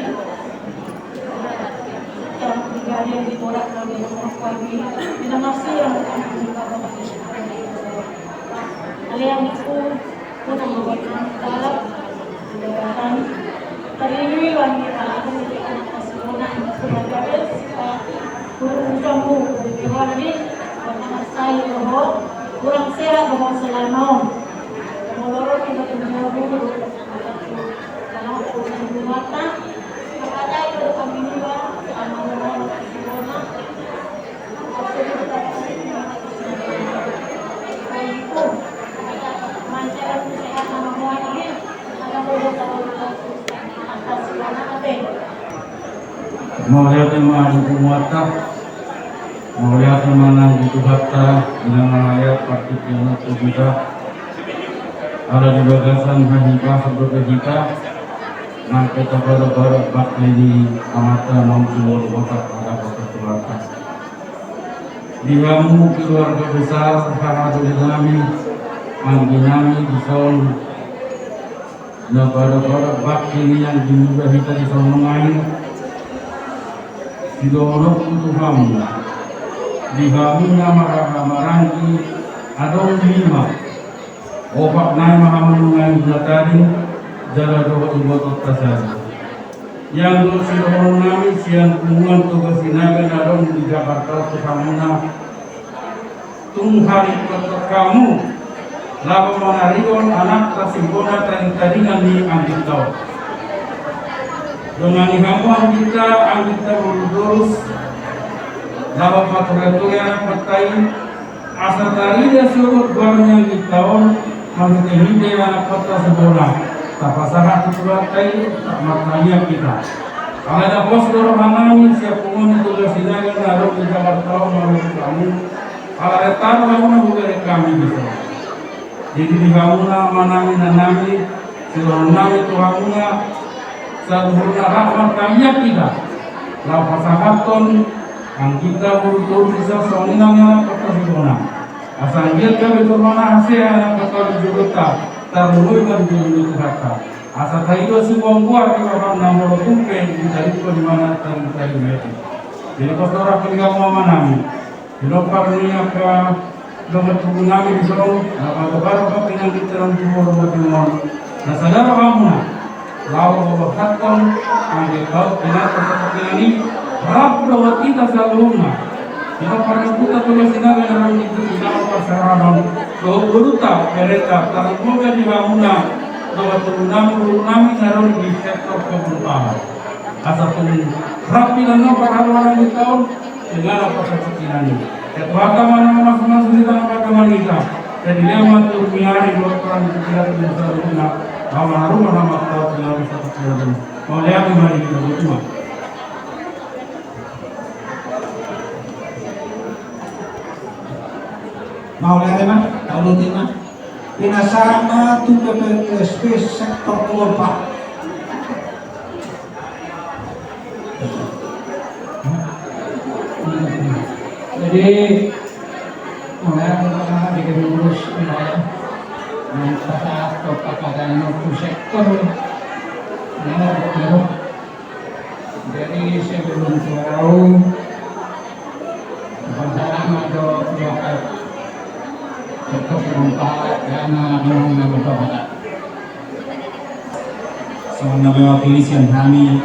Yang pribadi yang diborak dari rumah kami. Kita masih yang akan dibawa. Ada yang itu, pun yang membuat dalam jabatan. Tadi ini, Bang, kita akan memberikan kasih Bonang. Sebagai guru ucamu, dari Dewan ini, Bonang saya, bahwa kurang sehat, bahwa selama. Molor kita tinggal dulu. Karena aku udah di rumah, tak? Maka ada itu kami juga sama orang di rumah. Aku juga Mauliate ma di Tuhanta, mauliate ma nang di Tuhanta, di na mangalean partingkian on tu hita. Ala di bagasan hahipason dope hita nang pe tabarokbarok bangke ni Amanta naung sumorop hita pada kota Tuhanta. Di hamu keluarga besar haha doli nami, anggi nami dison, na pada-pada bangke ni anggi muda hita di son nangkin, sidohononku tu hamu, di hamu na marhaha maranggi, adong lima. Opat nai ma hamu nangkin na tading, jala dohot ibotonta sada. Ianggo sidohonon nami sian punguan Toga Sinaga na adong di Jakarta on tu hamuna, tung haringkothon hamu laho manarihon anakta si bona tading-tadingan ni angginta on. Dongani hamu angginta, angginta boru Torus, laho pature-ture anakkonta i, asa tarida sogot goar ni angginta on, marhite-hite anakkonta si bona, tapasahat tu Tuhanta i, martangiang hita. Alai na pos do roha nami sian punguan ni Toga Sinaga na adong di Jakarta on mangalean hamu, ala renta do hamu na hubereng hami dison. Jadi di hamuna, amanami, inanami, sidohonon nami tu hamuna, saluhutna rap martangiang hita, laho pasahathon angginta boru Torus i songon i nang anakkonta si bona. Asa anggiat gabe jolma na hasea anakkonta di jolonta, tarlumobi ma di jolo ni Tuhanta. Asa taida siboan goar di rohana molo tung pe ditarida ibana tading-tadingan i. Jadi pos do rohangku di hamu, amanami. Di lompar ni angka dongan tubu nami dison, na paboa-boa pangkinan di terang tubu lompar ni on. Na sada rohamuna, laho paborhathon angka hau pinata sasakinan i, rap dohot hita saluhutna. Di lompar ni ompunta Toga Sinaga na adong di Tusi, na parserahan on dohot borunta, bereta, tarlumobi di hamuna dongan tubu nami, boru nami na adong di sektor kebun pala. Asa tung rap hita na parharoan ni taon, Denggan apa saksi nami. Ketua agama nama masuk-masuk di tanah agama kita. Jadi dia mengatur miari dua orang tidak bisa rumah. Nama rumah nama tahu dengan bisa terjadi. Mau lihat kembali kita berdua. Mau lihat ya, Mas? Tahu lu, Mas? Pinasahat ma tu P P T S B sektor Kolompa. Jadi, mulai pertama di Gedung Terus, mulai yang kata atau pakadano tu sektor, nah, betul. Jadi, sebelum tahu, pertama do, do, sektor Kolompa, karena memang nama Kolompa. Songon na mewakili sian hami,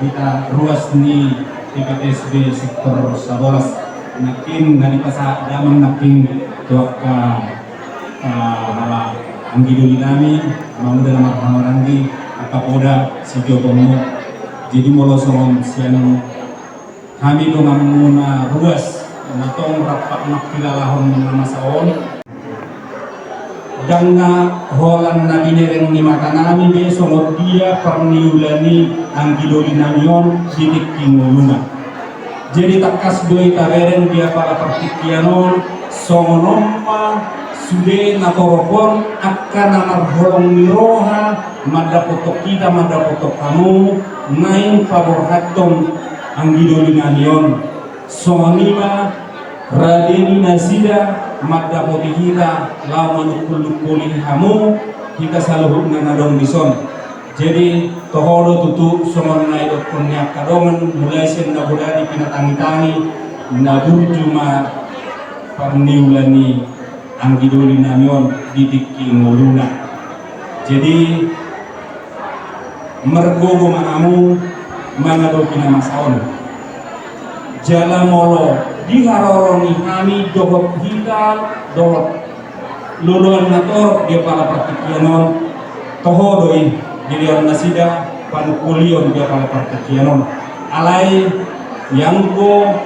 hita ruas ni P P T S B sektor sabolas. Nangkin na dipasahat damang nangkin tu angka, ah, anggi doli nami, amanguda na marhahamaranggi, angka poda sijopongmu. Jadi molo songon sian hami donganmuna ruas, na tong rap mangkilalahon na masa on. Ndang na holan na binereng ni mata nami be songon dia parniula ni anggi doli nami on di tingki ngoluna. Jadi tangkas do i tabereng di apala partingkian on, songon on ma sude na torop on angka na marholong ni roha mandapothon hita, mandapothon hamu, naeng paborhathon anggi doli nami on. Songon i ma rade ni nasida mandapoti hita laho manungkul-nungkuli hamu, hita saluhutna na adong dison. Jadi toho do tutu songon na idokkon ni angka dongan, mulai sian na bodari pinatangi-tangi, na burju ma parniula ni anggi doli nami on di tingki ngoluna. Jadi margogo ma hamu mangadopi na masa on. Jala molo diharoro ni hami dohot hita dohot loloan na torop di apala partingkian on, toho do i dilehon nasida panungkulion di apala partingkian on. Alai ianggo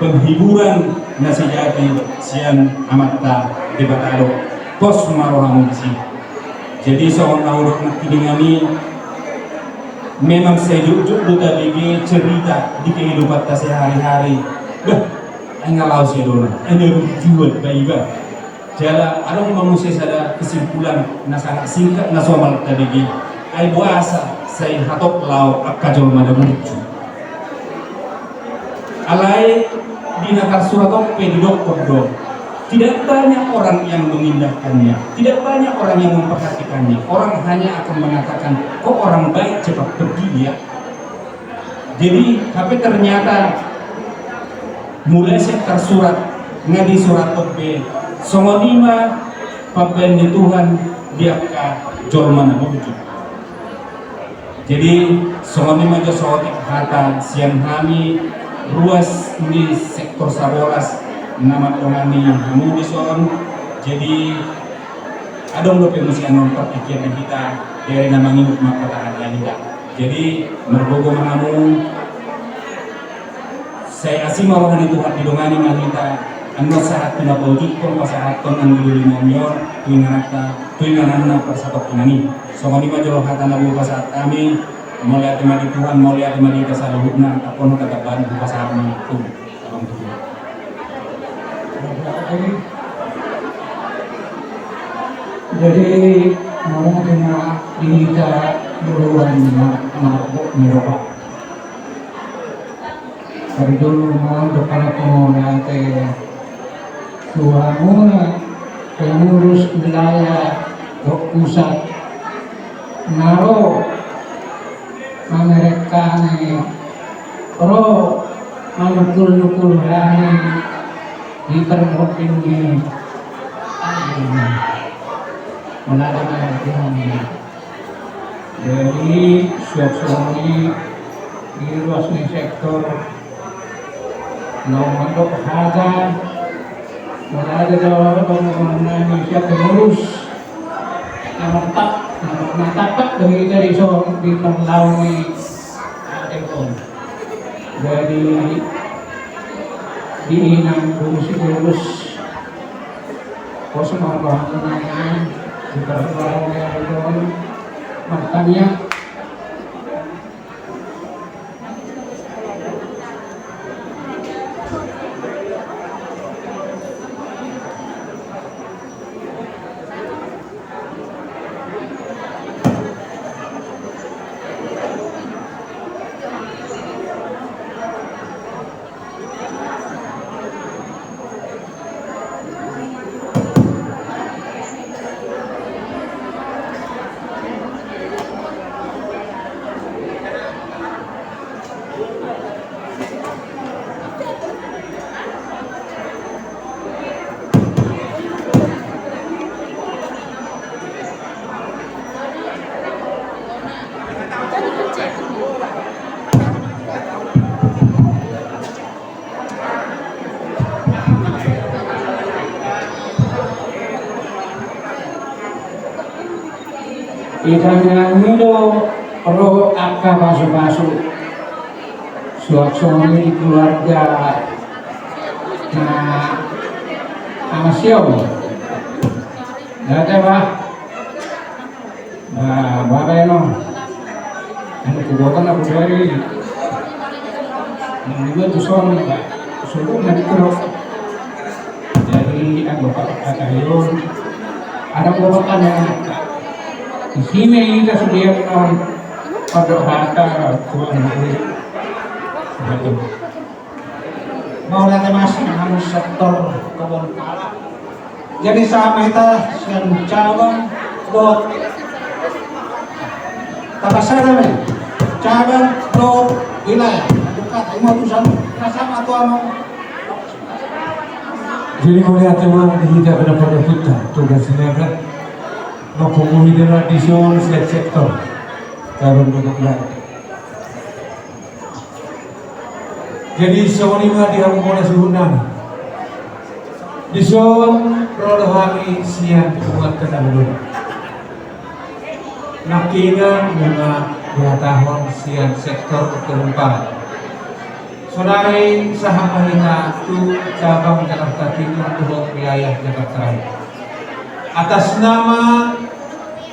penghiburan na sejati sian Amanta Debata do. Pos ma rohamu disi. Jadi songon na hudok nangkiningan i, memang sai jotjot do tabege cerita di kehidupanta sehari-hari. Bah, ai nga laos i do na, ai na burju ba iba. Jala adong ma muse sada kesimpulan na sangat singkat na somal tabege. Ai boasa sai hatop laho angka jolma na burju. Alai di na tarsurat on pe didokkon do, tidak banyak orang yang mengindahkannya, tidak banyak orang yang memperhatikannya. Orang hanya akan mengatakan, kok orang baik cepat pergi ya. Jadi, hape ternyata mulai sian tarsurat nga disurathon be, songon i ma pambaen ni Tuhan di angka jolma na burju. Jadi songon i ma jo saotik hata sian hami ruas ni sektor Saboras na mandongani hamu dison. Jadi adong dope muse annon partingkian di hita, jadi na mangihuthon ma hata-hata hita. Jadi margogo ma hamu. Sai asi ma roha ni Tuhan, didongani ma hita. Annon sahat tu na paujudkon pasahathon anggi doli mamion tu ingananta, tu ingananna parsatongkinan i. Songon i ma jolo hata na boi pasahat hami. Mauliate ma di Tuhan, mauliate ma di hita saluhutna. Tapon hata gaban hupasahat ma tu abang tu. Jadi mauliate ma di hita duluan na marbot ni roha. Parjolo ma dohonon mauliate tu hamuna pengurus wilayah dohot pusat na ro mamereng hami, ro manukul-nukul hami di parmingguon i. Mauliate ma di hami. Jadi suang songon i di ruas ni sektor, laho mandok hata, mauliate do, pengurus na mantap, na tampak do hita dison di parlao ni adat on. Jadi di inang boru Sitorus, pos ma rohangku na i, di parlao ni adat on, martangiang. Di tangiang i do ro angka pasupasu. Suang songon i di keluarga na Amang Siom. Date bah. Bah, bah, bah, no. Anu kubokan aku dari. Nah, itu tuh soal, bah. Suruh nanti terus. Jadi, aku pakai kata Yon. Ada kubokan ya. Di sini kita sudah, um, pada kata Tuhan. Betul. Mauliate ma sian hamu sektor Kebon Pala. Jadi sahat ma hita sian cabang dohot, tapasada ma i, cabang dohot wilayah. Buka ima utusan na sama tu amang. Jadi mauliate ma di hita pendapat kita tugas niaga. Mampungu hita na dison sian sektor cabang dohot wilayah. Jadi songon i ma di hamu bona suhutna. Dison ro do hami sian punguanta na hudon. Nangkiningan nunga dihatahon sian sektor Kebon Pala. Saonari sahat ma hita tu cabang Jakarta Timur dohot wilayah Jakarta Raya. Atas nama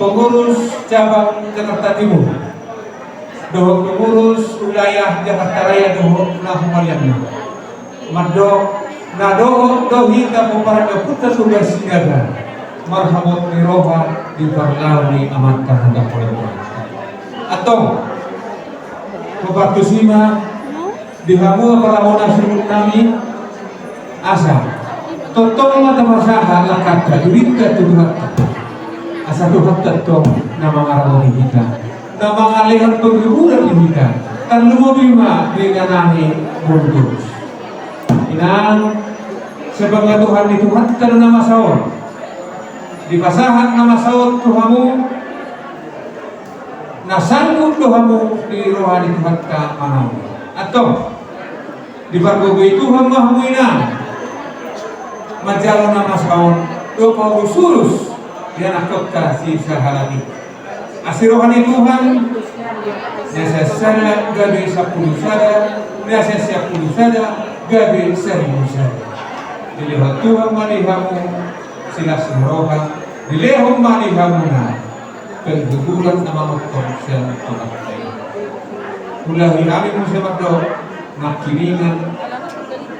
Pengurus cabang Jakarta Timur dohot pengurus wilayah Jakarta Raya dohot na humaliangna. Mandok na dohot do hita pomparan ni ompunta Toga Sinaga marhabot ni roha di parlao ni amanta Hutaholongan. Antong, pomparan tusi ma di hamu apala mona suhut nami, asa tongtong ma tapasahat langkanta, durinta tu Tuhanta. Asa Tuhanta tong na mangaramoti hita, na mangalehon panghiburan di hita, tarlumobi ma di na naeng boru torus. Inang, sai pangatuhan ni Tuhanta do na masa on. Dipasahat na masa on tu hamu, na sanggup do hamu di roha ni Tuhanta manaon. Antong, dipargogoi Tuhan ma hamu inang manjalo na masa on dohot paurus-urus di anakkonta si sahalak i. Asi roha ni Tuhan, na sian sada gabe sampulu sada, na sian sampulu sada gabe saribu sada. Dilehon Tuhan ma di hamu silas ni roha, dilehon ma di hamuna panghiburan na manongtong sian Tuhanta i. Ulahi hami muse mandok, nangkiningan,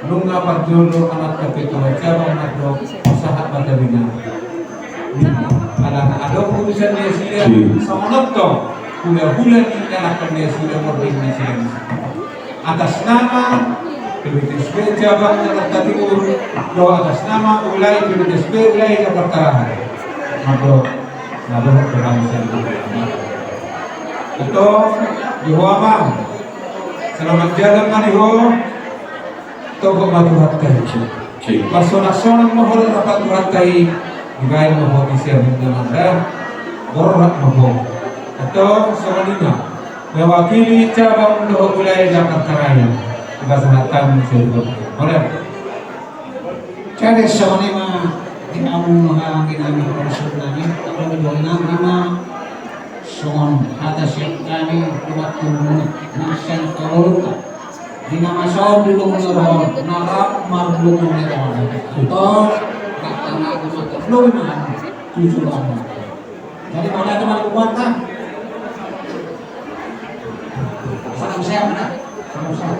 nunga parjolo amanta ketua cabang mandok, pasahat ma taringan. Alana adong urusan ni nasida, songon on tong hulahula ni anakkon ni nasida, mording ni nasida. Atas nama P B T S B cabang Jakarta Timur, dohot atas nama wilayah P B T S B wilayah Jakarta Raya, mandok, na dohot do hami sian Tuhan. Antong, di ho amang, selamat jalan ma di ho. Togot ma Tuhanta i. Marsonaksonaks ma ho rap dohot Tuhanta i. Dibaen ma ho di sian hita, borhat ma ho. Antong songon i ma mewakili cabang dohot wilayah Jakarta Raya. Dipasahat hami sian Tuhan. Mauliate. Jadi songon i ma di hamu anggi nami, parsuhut nami, anggo di bagasan nami ma songon hata sian hami, umat tubuna, na sian tolu. Di na masa on di lomo ni roha on, na rap marlomo ni roha on. Antong, rap tangkas ma tarlobi ma hamu tu joloan on. Jadi, mauliate ma di bubuanta. Salam sehat, ya? Salam sehat.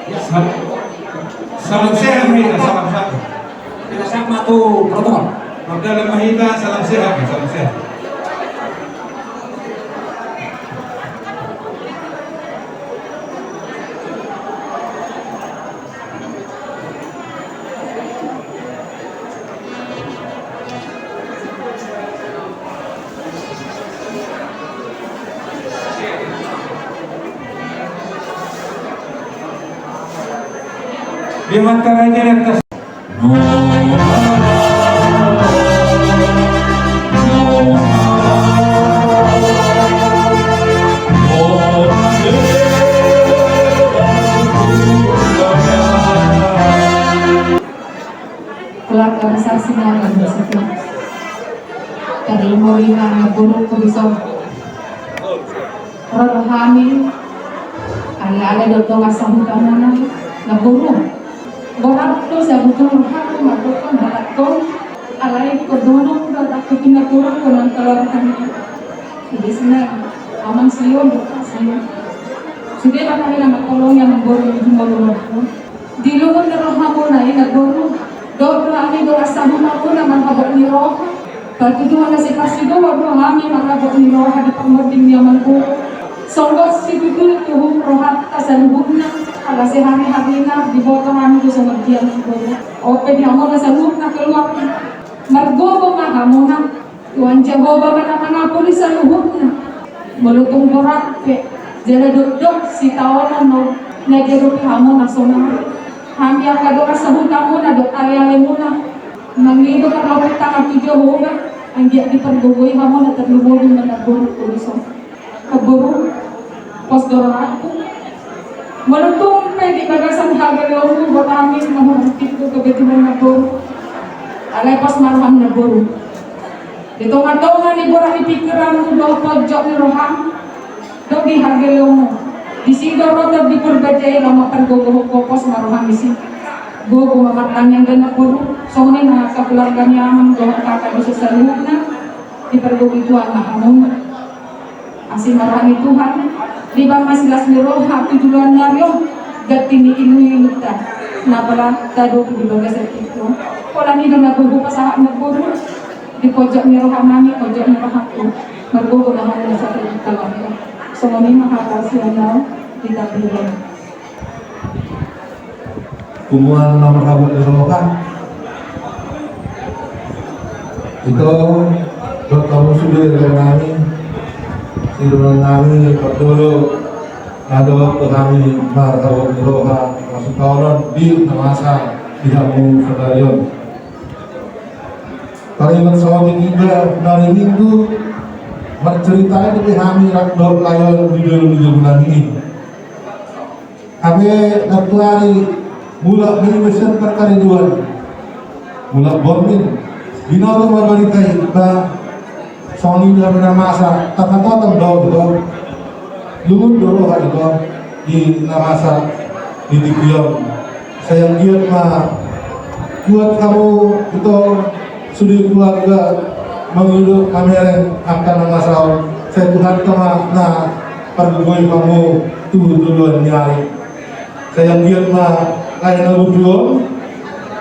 Ya. Sal-, salam sehat, ya, salam sehat. Kita sama tu protokol. Mardalan ma hita, salam sehat, salam sehat. Dia mata raja di atas. Keluarga besar Sinaga beserta tarlumobi ma namboru Kobison. Ro do hami, alai-alai do dongan sahutamuna namboru. Borat do sabutul rohangku mandokhon hataku, alai ingkon dongan do hataku, pinaturang do nang keluarga nami. Jadi, Sinang, amang Sion do, Sion. Sude ma hami na mangholongi amangboru di jumolo. Di lungun ni rohamuna i namboru, dohot do hami dongan sahutamuna marhabot ni roha. Patuduhon na siparsidohot do hami marhabot ni roha di parmonding ni amangboru. Songon situtu tuhuk rohanta saluhutna, ala sahari-harina diboto hami do songon dia amangboru. On pe di hamuna saluhutna keluarga, margogo ma hamuna. Tuhan Jahowa ma na manapuli saluhutna. Molo tung borat pe jala dokdok sitaonon na diadopi hamuna sonari. Hami angka dongan sahutamuna dohot ale-alemuna mangido marlobi tangan tu Jahowa, anggiat dipargogoi hamuna tarlumobi ma namboru Kobison. Namboru, pos do rohangku. Molo tung pe di bagasan hagaleonmu, boto hami na hurang pintu kebetulan namboru. Alai pos ma roham namboru. Di tonga-tonga ni borat ni pingkiranmu dohot ponjot ni roham dohot di hagaleonmu, disi do ro Tondi Purbadia i laho mampargogohon ho, pos ma roham disi. Gogo ma martangiang da namboru. Songon i ma keluarga ni amang dohot kakak dohot saluhutna. Dipargogoi Tuhan ma hamu. Asi ma roha ni Tuhan, dibege ma silas ni roha tu joloan ni ari on, ganti ni iluilunta. Nunga pola tadok di bagasan tingki on. Pola ni do na gogo pasahat marboru. Di pojok ni roha nami, pojok ni rohangku. Margogo ma hamu na sahat di tengah. Songon i ma hata sian au di tapiran. Punguan na marhabot ni roha. Ito, dohot hamu sude raja nami, sidohonon nami, pardolo, na dohot hami marhabot ni roha, masuk kawanan di na masa di hamu sadarion. Paringot saotik iba, hari Minggu, marcerita i dope hami rap dohot lae on di dolok ni jabu nami i. Hape nantuari mulak ma iba sian parkarejoan, mulak borngin, binoto ma barita i ba songon i do hape na masa, tarhatotong do ito. Lungun do roha ito di na masa di tingki on. Sai anggiat ma buat hamu ito sude keluarga mangido pamereng angka na masa on, sai Tuhanta ma na pargogoi hamu tu joloan ni ari. Sai anggiat ma lae na burju on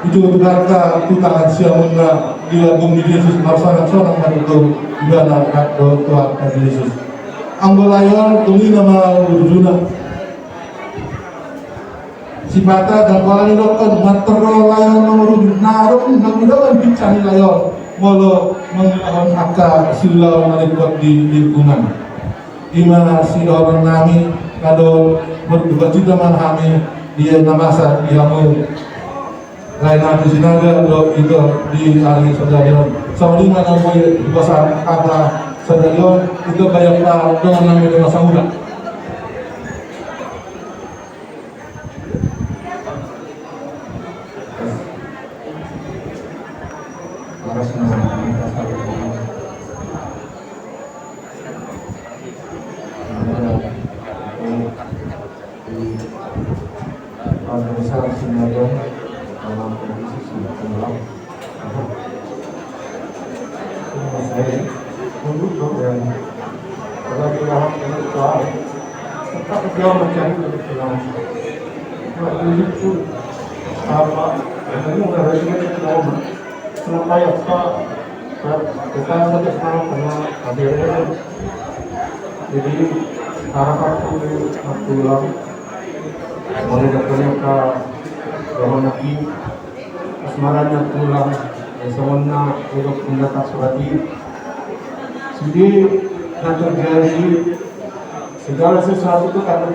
dijou Tuhanta tu tangan siamunna di lambung ni Jesus, marsonaksonaks ma tutu ibana rap dohot Tuhanta Jesus. Anggo lae on tung i nama burjuna. Sipata ndang pola didokkon, martortor lae on mangurung, na adong na didok hinsa ni lae on molo mangulahon angka siulaon na dengkot di lingkungan. I ma sidohonon nami, na dohot berduka cita ma hami di na masa di hamu lae nami Sinaga dohot ito di ari sadarion. Songon i ma na boi hupasahat hata sadarion, ito bahen ma dongan nami na masa ula. Jadi harapanku di martulang, molo dapot angka dohonon i, asmara ni tulang, songon na didok pendapat surat i. Sude na terjadi segala sesuatu itu karena,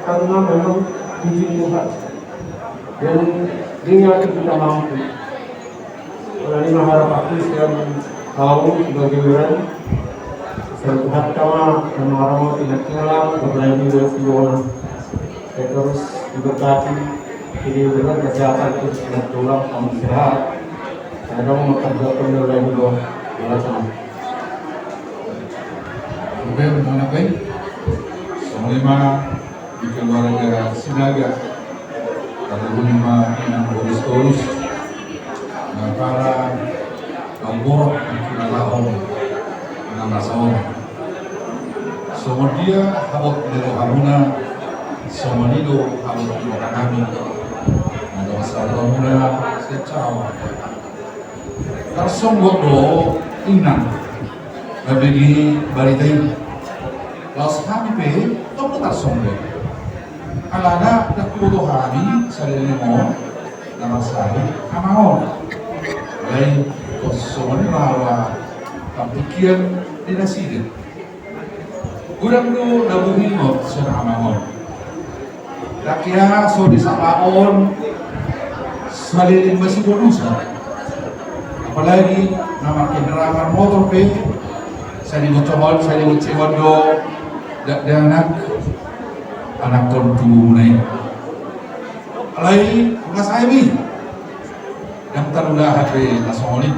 karena memang izin Tuhan. Dan dia yakin kita mampu. Alani i ma harapanku sian au sebagai uran, sai Tuhanta ma na mangaramoti na tulang, berlain di dalam si bona. Sai terus diberkati, diberi kesehatan khusus na tulang, selamat sehat. Sai adong mangkarjakan na lain do, balasan. Oke, mana baik? Songon i ma di keluarga Sinaga. Tarlumobi ma inang boru Sitorus, na pala na umborhat mangkilalahon na masa on. Songon dia habot ni rohamuna, songon i do habot ni rohanami. Na adong saluhamuna sian au. Tarsonggot do inang mambege barita i. Laos hami pe tong do tarsonggot. Alana ndang huboto hami saleleng on na marsahit amang on. Alai songon i ma roha partingkian ni nasida. Godang do na huingot sian amang on. Ndang hea so disapahon saleleng masibonusa. Apalagi na markendaraan marmotor pe, sai diboncengkon, sai diboncengkon do dakdanak anakkon tubumuna i. Alai nunga sae be, ndang tarulahi be na songon i.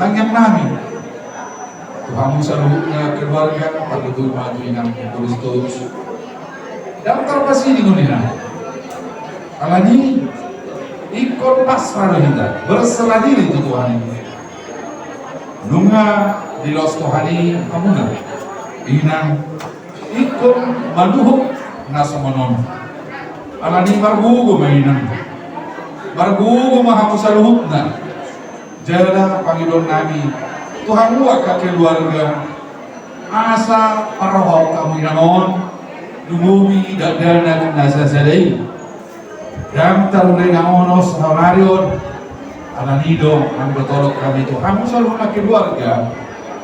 Tangiang nami tu hamu saluhutna keluarga, tarlumobi ma tu inang boru Sitorus. Ndang tarpasiding on inang. Alani ingkon pasrah do hita, berserah diri tu Tuhan i. Nunga diloas Tuhan i hamuna, inang, ingkon manuhuk na songon on. Alani i margogo ma, inang, margogo ma hamu saluhutna. Jala pangidoannami tu hamu angka keluarga, asa parrohaon hamu, inang, on, lumobi dakdanak na sasada i. Ndang tarula, inang, onos saonari on. Alani i do, anggo tolong hami tu hamu saluhutna keluarga,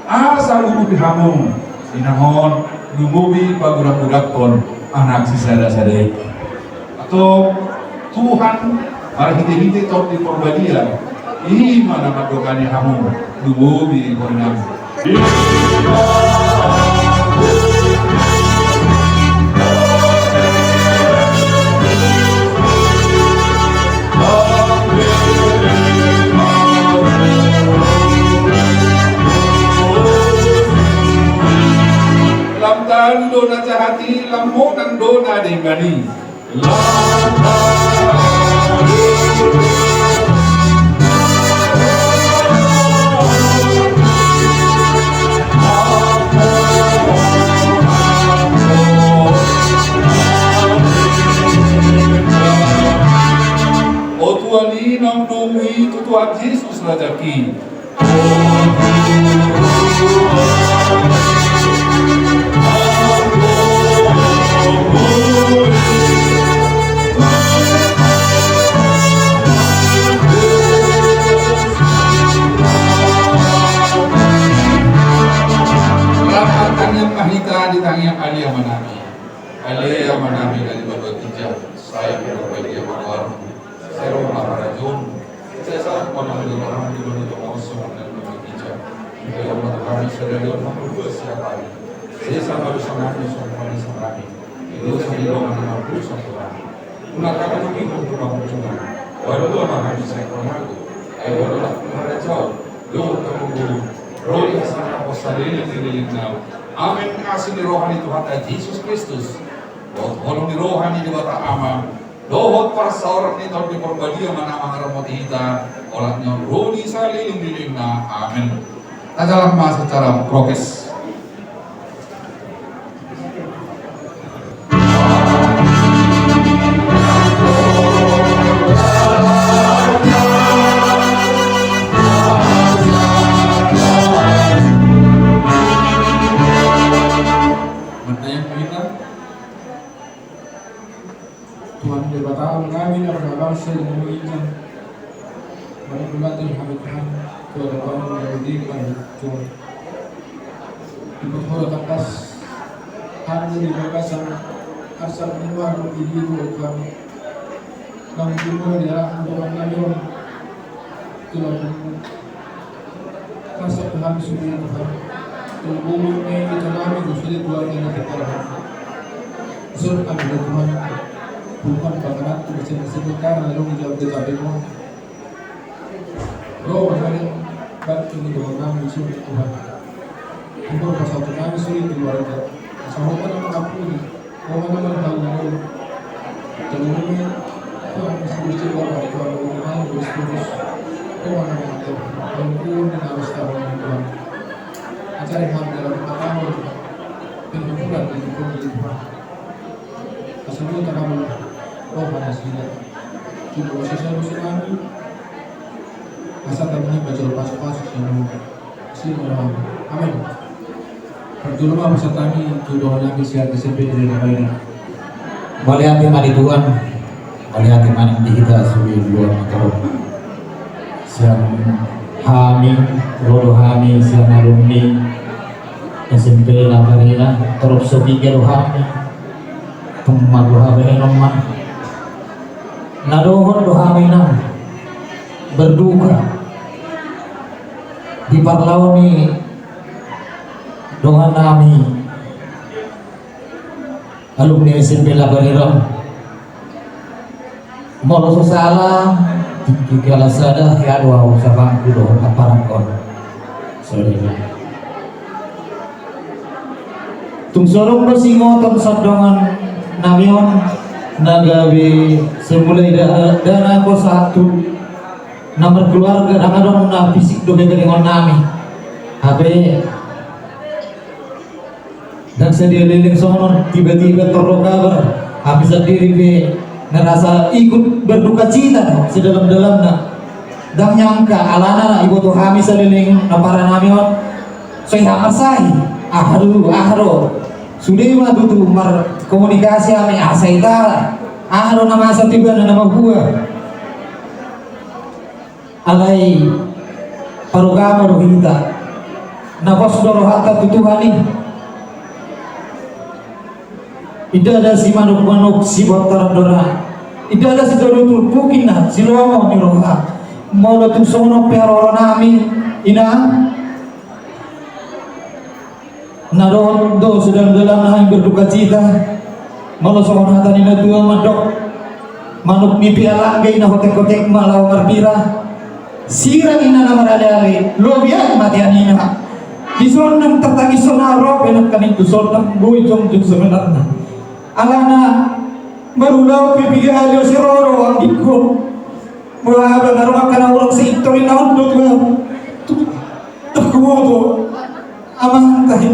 asa urupi hamu, inang, on, lumobi pagodanggodanghon anak sisada-sada i. Antong Tuhan marhite-hite Tondi Porbadia, i ma na mandongani hamu, lumobi ho, inang. Lam talu do na jahat i, lam monang do na denggan i. O Tuhan i, naung nomu i tu Tuhan Jesus Raja i. Rap martangiang ma hita di tangiang Ale Amanami. Ale Amanami na di banua ginjang, sai ma parbadia ma goarmu. Sai ro ma harajaonmu. Sai saut ma lomo ni roham di banua tonga on songon na di banua ginjang. Bere ma tu hami sadari on hangoluan siapari. Sesa ma dosanami songon na sesa hami di dosa ni dongan na mardosa tu hami. Unang tadingkon hami tu pangunjunan. Palua ma hami sian pangago. Ai Ho do harajaon, dohot hagogoon, ro di hasangapon saleleng ni lelengna. Amen. Asi ni roha ni Tuhanta Jesus Kristus, dohot holong ni roha ni Debata Ama, dohot parsaoran ni Tondi Porbadia ma na mangaramoti hita, olat ni on ro di saleleng ni lelengna. Amen. Tajalang ma secara prokes. Martangiang ma hita. Tuhan Debata Amanami na marhabangsa di banua ginjang, marhite ma hami, Tuhan, tu adopanMu na denggan, Tuhan. Dipatupa Ho tangkas hami di bagasan arsak ni rohaM, Tuhan. Naung dipatupa di anak dongan nami on tu lambungMu. Masa Tuhan sudah Tuhan. Tolong Ho ma hami, Tuhan, nami sudah Tuhan, yang kita harapkan. Suruh kami, Tuhan. Tuhan, bagasan tu bisa sementara lalu dijawab di tabengMu. Ro ma hami, bantu ni dohot nami sudah Tuhan. Tuhan, pasaut nami sudah keluarga. Pasaut nami mangapuli. Ho ma na mangalului. Tolong Ho ma, Tuhan, suci-suci, Tuhan, Tuhan, Tuhan, Tuhan, Tuhan. Ho ma na mangalului. Tolong Ho ma na mangalului, Tuhan. Ajari hami dalam pengetahuan, penghiburan, dan pengetahuan, Tuhan. Kasih Tuhan, Tuhan, Tuhan, Tuhan, Tuhan. Cuma usaha-usaha kami. Asa kami ini belajar pas-pas, Tuhan. Amen. Parjolo ma pasahat hami tu dongan nami sian S M P Negeri Ramayana. Mauliate ma di Tuhan, mauliate ma nang di hita sude di luar na torop. Sian hami, ro do hami sian alumni S M P Labarena, torop so piga do hami. Tung marboha bahenon ma. Na dohot do hami nang berduka di parlao ni dongan nami alumni S M P Labarena. Molo so sala, tingki kalas sada, hea do ahu sabangku dohot aparangkon. Saudara. Tung so adong do singoton sian dongan nami on, na gabe sai mulai da-, dana ko satu, na markeluarga, na adong na fisik dope berengon nami. Hape ndang sadia leleng songon on, tiba-tiba tordok kabar, hami sandiri pe ngerasa ikut berduka cita sedalam-dalamna. Ndang nyangka alana na iboto hami saleleng na paranami on, so i hamarsai. Aha do, aha do, sude ma tutu markomunikasi hami, asa ita aha do na masa tu ibana na mahua. Alai parugamo do hita, na pos do rohanta tu Tuhan i. Inda da simanuk-manuk, sibotoran-botoran, inda da sitoru turpuk inna silomo ni roha. Molo tung songon on pe haroronami, inang, na dohot do sedalam-dalamna hami berduka cita. Molo songon hata ni natua mandok, manuk ni piala angge inna hotek-hotek ma laho marbira. Sirang inna na marale-ale, lobi an mate anina. Di sondang tartangis sonang, ro pe nangkaning tu sondang, boi jongjong sebenarna. Alana marulaon pe piga hali ose ro do anggingku. Boha, ba nunga angka na hurang seitor inna on do tu ahu. Tu, tu huboto amanta i,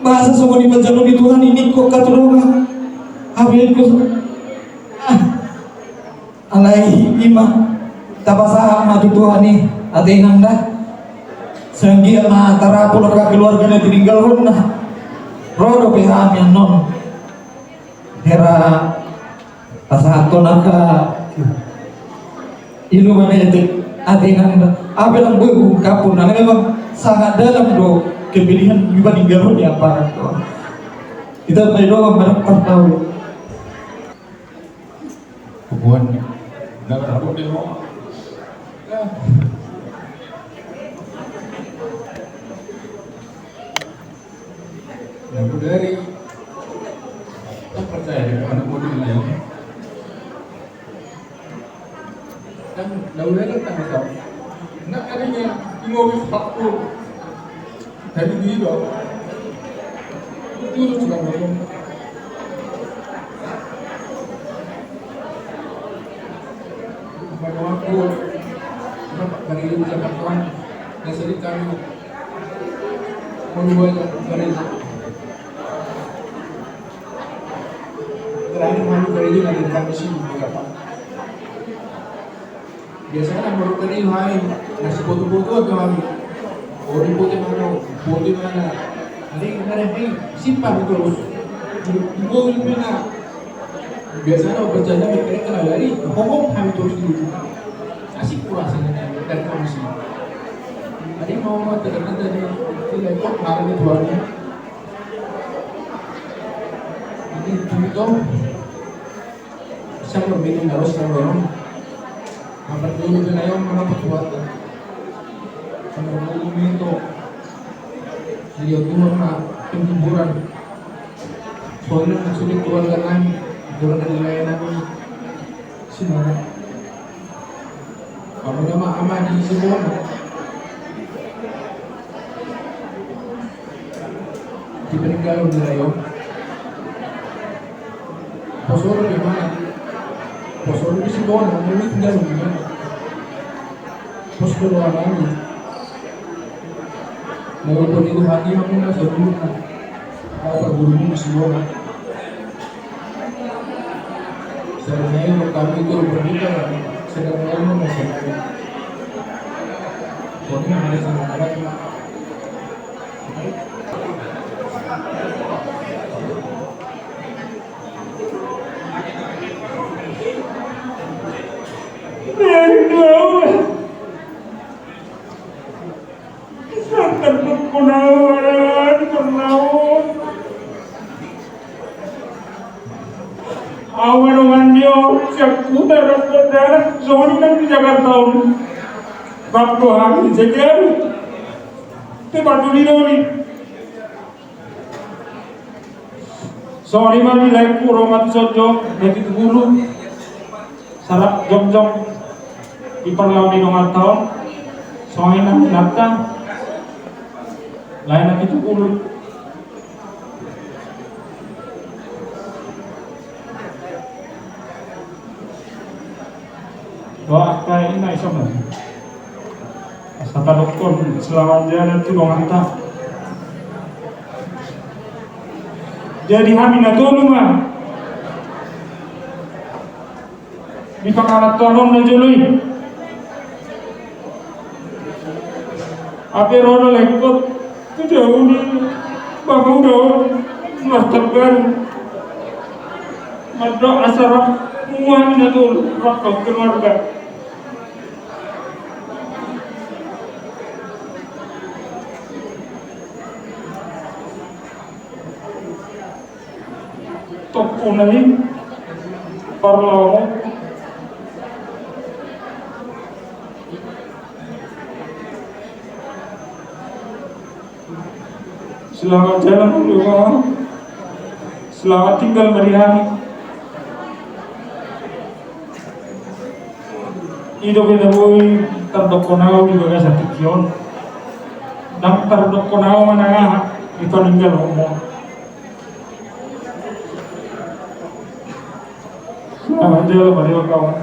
boasa songon i manjalo ni Tuhan i ningku angka tu dongan. Hape ingkon, ah, alai i ma, tapasahat ma tu Tuhan i, ate inang da. Sai anggiat ma tarapul angka keluarga na tininggalhonna. Ro dope hami annon. Hera pasahathon angka iluman etek, ate inang da. Hape ndang boi huungkaphon, alana memang sangat dalam do kepedihan di paninggalhon ni amparan tu ahu. Ita ma i dongan, manang partahu. Hubungan. Nda berharap deh mau. Nah, dari, tak percaya deh, anak muda ini ya. Kan, lau leleng kan, tau. Nah, adanya, di mobil sepatu. Tadi di itu. Itu sudah ngomong. Pada waktu, dari Jakarta, dari kami, Terakhir kami gereja dari kami sini berapa? Biasanya kan baru tadi hai, nasi foto-foto atau kami. Oh, di foto mana? Foto mana? Ada yang ada hai, simpan terus. Di, di mobil mana? Biasanya bercanda mereka kenal dari ngomong kami terus dulu. Asik kurasa dari kami sini. Ada yang mau mati dari kita dari, dari kok malam itu hari. Jadi, itu, siapa yang bikin harus yang dorong? Apa dulu kan ayo mana petuat? Sama dulu itu. Jadi, itu mah penghiburan. Soalnya maksudnya keluarga kami, keluarga di layanan sini. Kamu nama ama di Simona. Di peninggalan di Rayo. Posoro di mana? Posoro di Simona, mau tinggal di mana? Posoro di mana? Mau pergi ke hati aku nggak sebelumnya. Apa guru di Simona? Sebenarnya kami itu berbuka, sedang mau masyarakat. Pokoknya ada sama anak. Santan pun kunaon, kunaon. Awa dongan dio, siap putar, putar, songon i nang di Jakarta on. Bab do hami, jadi aduh. Te patuli doni. Songon i ma di laengku, ro ma tu son jo, hepit hulu, sarap jongjong, di parlao ni donganta on, songon i nang di nanta, lae na pitu pulu. Doa angka ina i songon. Tapadokkon selamat jalan tu donganta. Jadi hami na tolu ma di pangarantoan on na jolo i. Ape ro do lengkot tu jabu ni pamuda on, luas terbaru. Mandok asa ro hami na tolu, rap keluarga. Tompuna i parlamo. Selamat jalan dulu, Bang. Selamat tinggal ma di hami. I do pe na boi tardokkon ahu di bagasan tingki on. Ndang tardokkon ahu manang aha di paninggalhonmu. Selamat jalan ma di hami, kawan.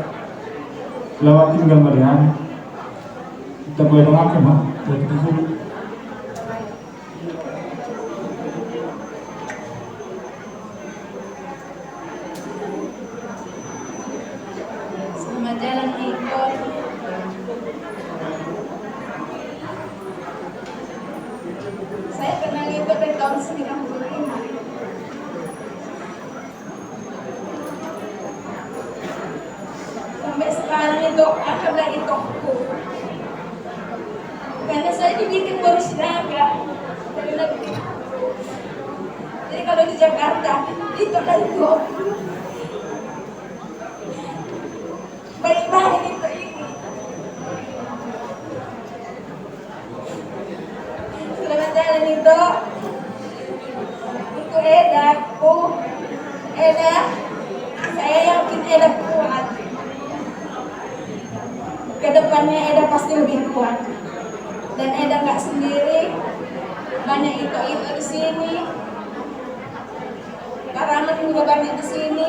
Selamat tinggal ma di hami. Kita boleh mengaku, ha? Boleh kita suruh. Selamat jalan, Iko. Saya pernah ngikut dari tahun sembilan puluh lima. Sampai sekarang itu akan dari toko. Karena saya dibikin baru Sinaga. Dari negeri. Jadi kalau di Jakarta, itu dari toko. Baik-baik itu ini. Selamat jalan, Ito. Untuk Eda, ku, Eda, saya yakin Eda kuat. Kedepannya Eda pasti lebih kuat. Dan Eda nggak sendiri, banyak Ito-Ito di sini. Karamat juga banyak di sini.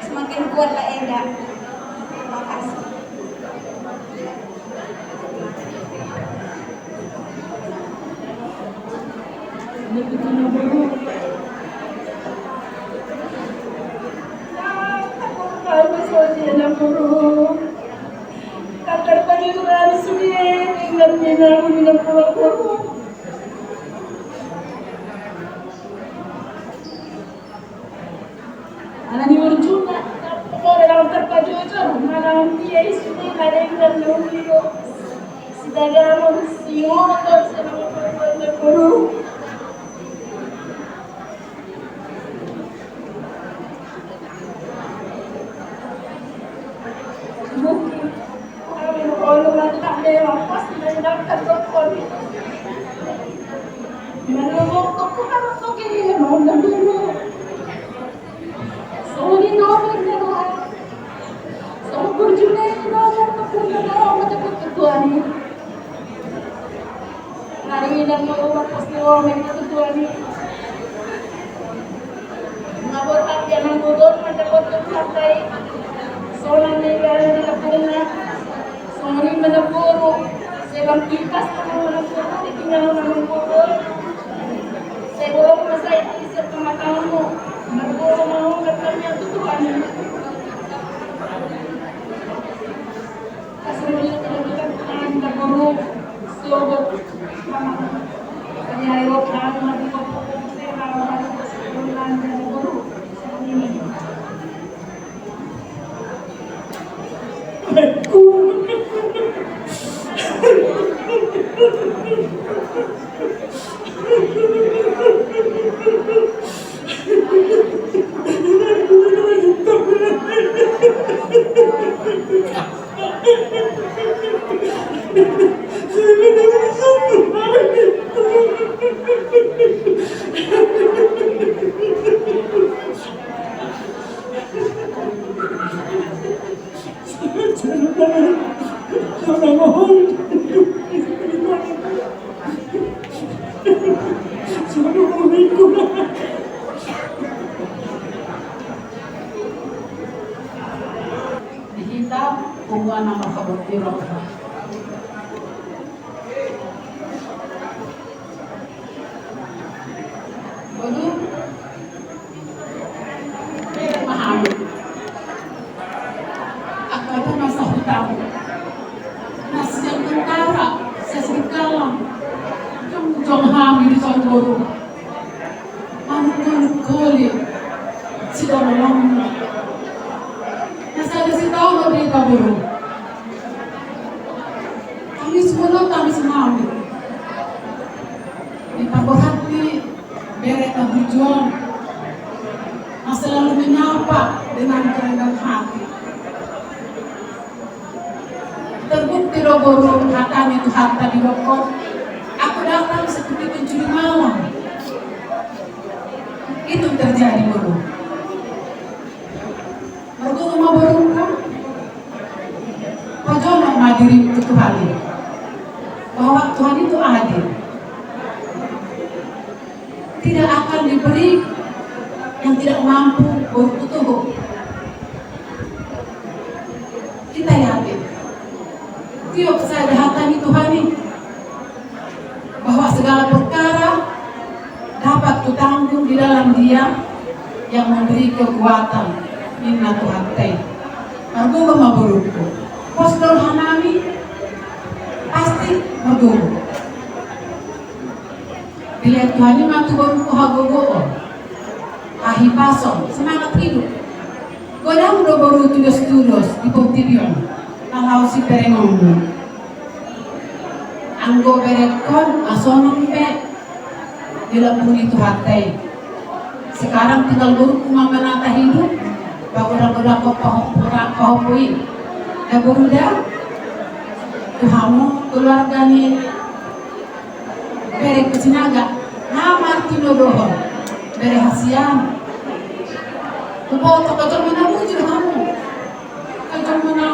Semakin kuatlah Eda. Makasih. Kantor pajujuran sudah ingat mina mina pulang. Ala ni burjuna, pokokna na tarpajujur, manang dia isi ni na denggan na ulio. Sitagamon, singoton, selama perbuatan buruk. Mungkin. Olo, mantap memang, pasti mendaftar dokter. Menunggu toko harus toko ini, mau dulu. Soli nomor dua. Soli burjuna ini nomor toko dua, mata toko dua ni. Nari dan mau umat pasti orang yang itu tuan ni. Ngabot hati yang nanggugon mata kotor partai. Sonang ni galan di lepungna. Sonang ni menepuru. Selam kipas tangan menepuru di tinggal menepuru. Sebelum masa itu isi pengetahuanmu. Menepuru mau bertanya tuan. Di hita, pembuat nama kabut di roda. Boru, manungkun holi sidalananmu. Na sada sitaonon do hita boru. Tangis muna tangis nami. Di paborhat ni bere na burju on, na selalu menyapa dengan kerendahan hati. Terbukti do boru hata ni Tuhanta didokkon, aku datang seperti pencuri malam. Itu terjadi boru. Margogo ma borungku, pajonok ma dirim tu Tuhan i, bahwa Tuhan itu adil. Tidak akan diberi yang tidak mampu borungku Tohuk. Kita yakin. Tiop sada hata ni Tuhan i, bahwa segala perkara dapat kutanggung di dalam Dia yang memberi kekuatan, ninna Tuhanta i. Margogo ma borungku. Pos do rohanami, pasti margogo. Dilehon Tuhan i ma tu borungku hagogoon, hahipason, semangat hidup. Godang do boru tudos-tudos di portibi on na laho siberengonmu. Anggo berengkon na songon pe dilambungi Tuhanta i. Sekarang tinggal borungku ma manata hidup, pagodang-godanghon pahompu, pahompu i. Da boru da, tu hamu keluarga ni berengku Sinaga, na martinodohon bere hasian. Huboto, kajong mana mujur hamu. Kajong mana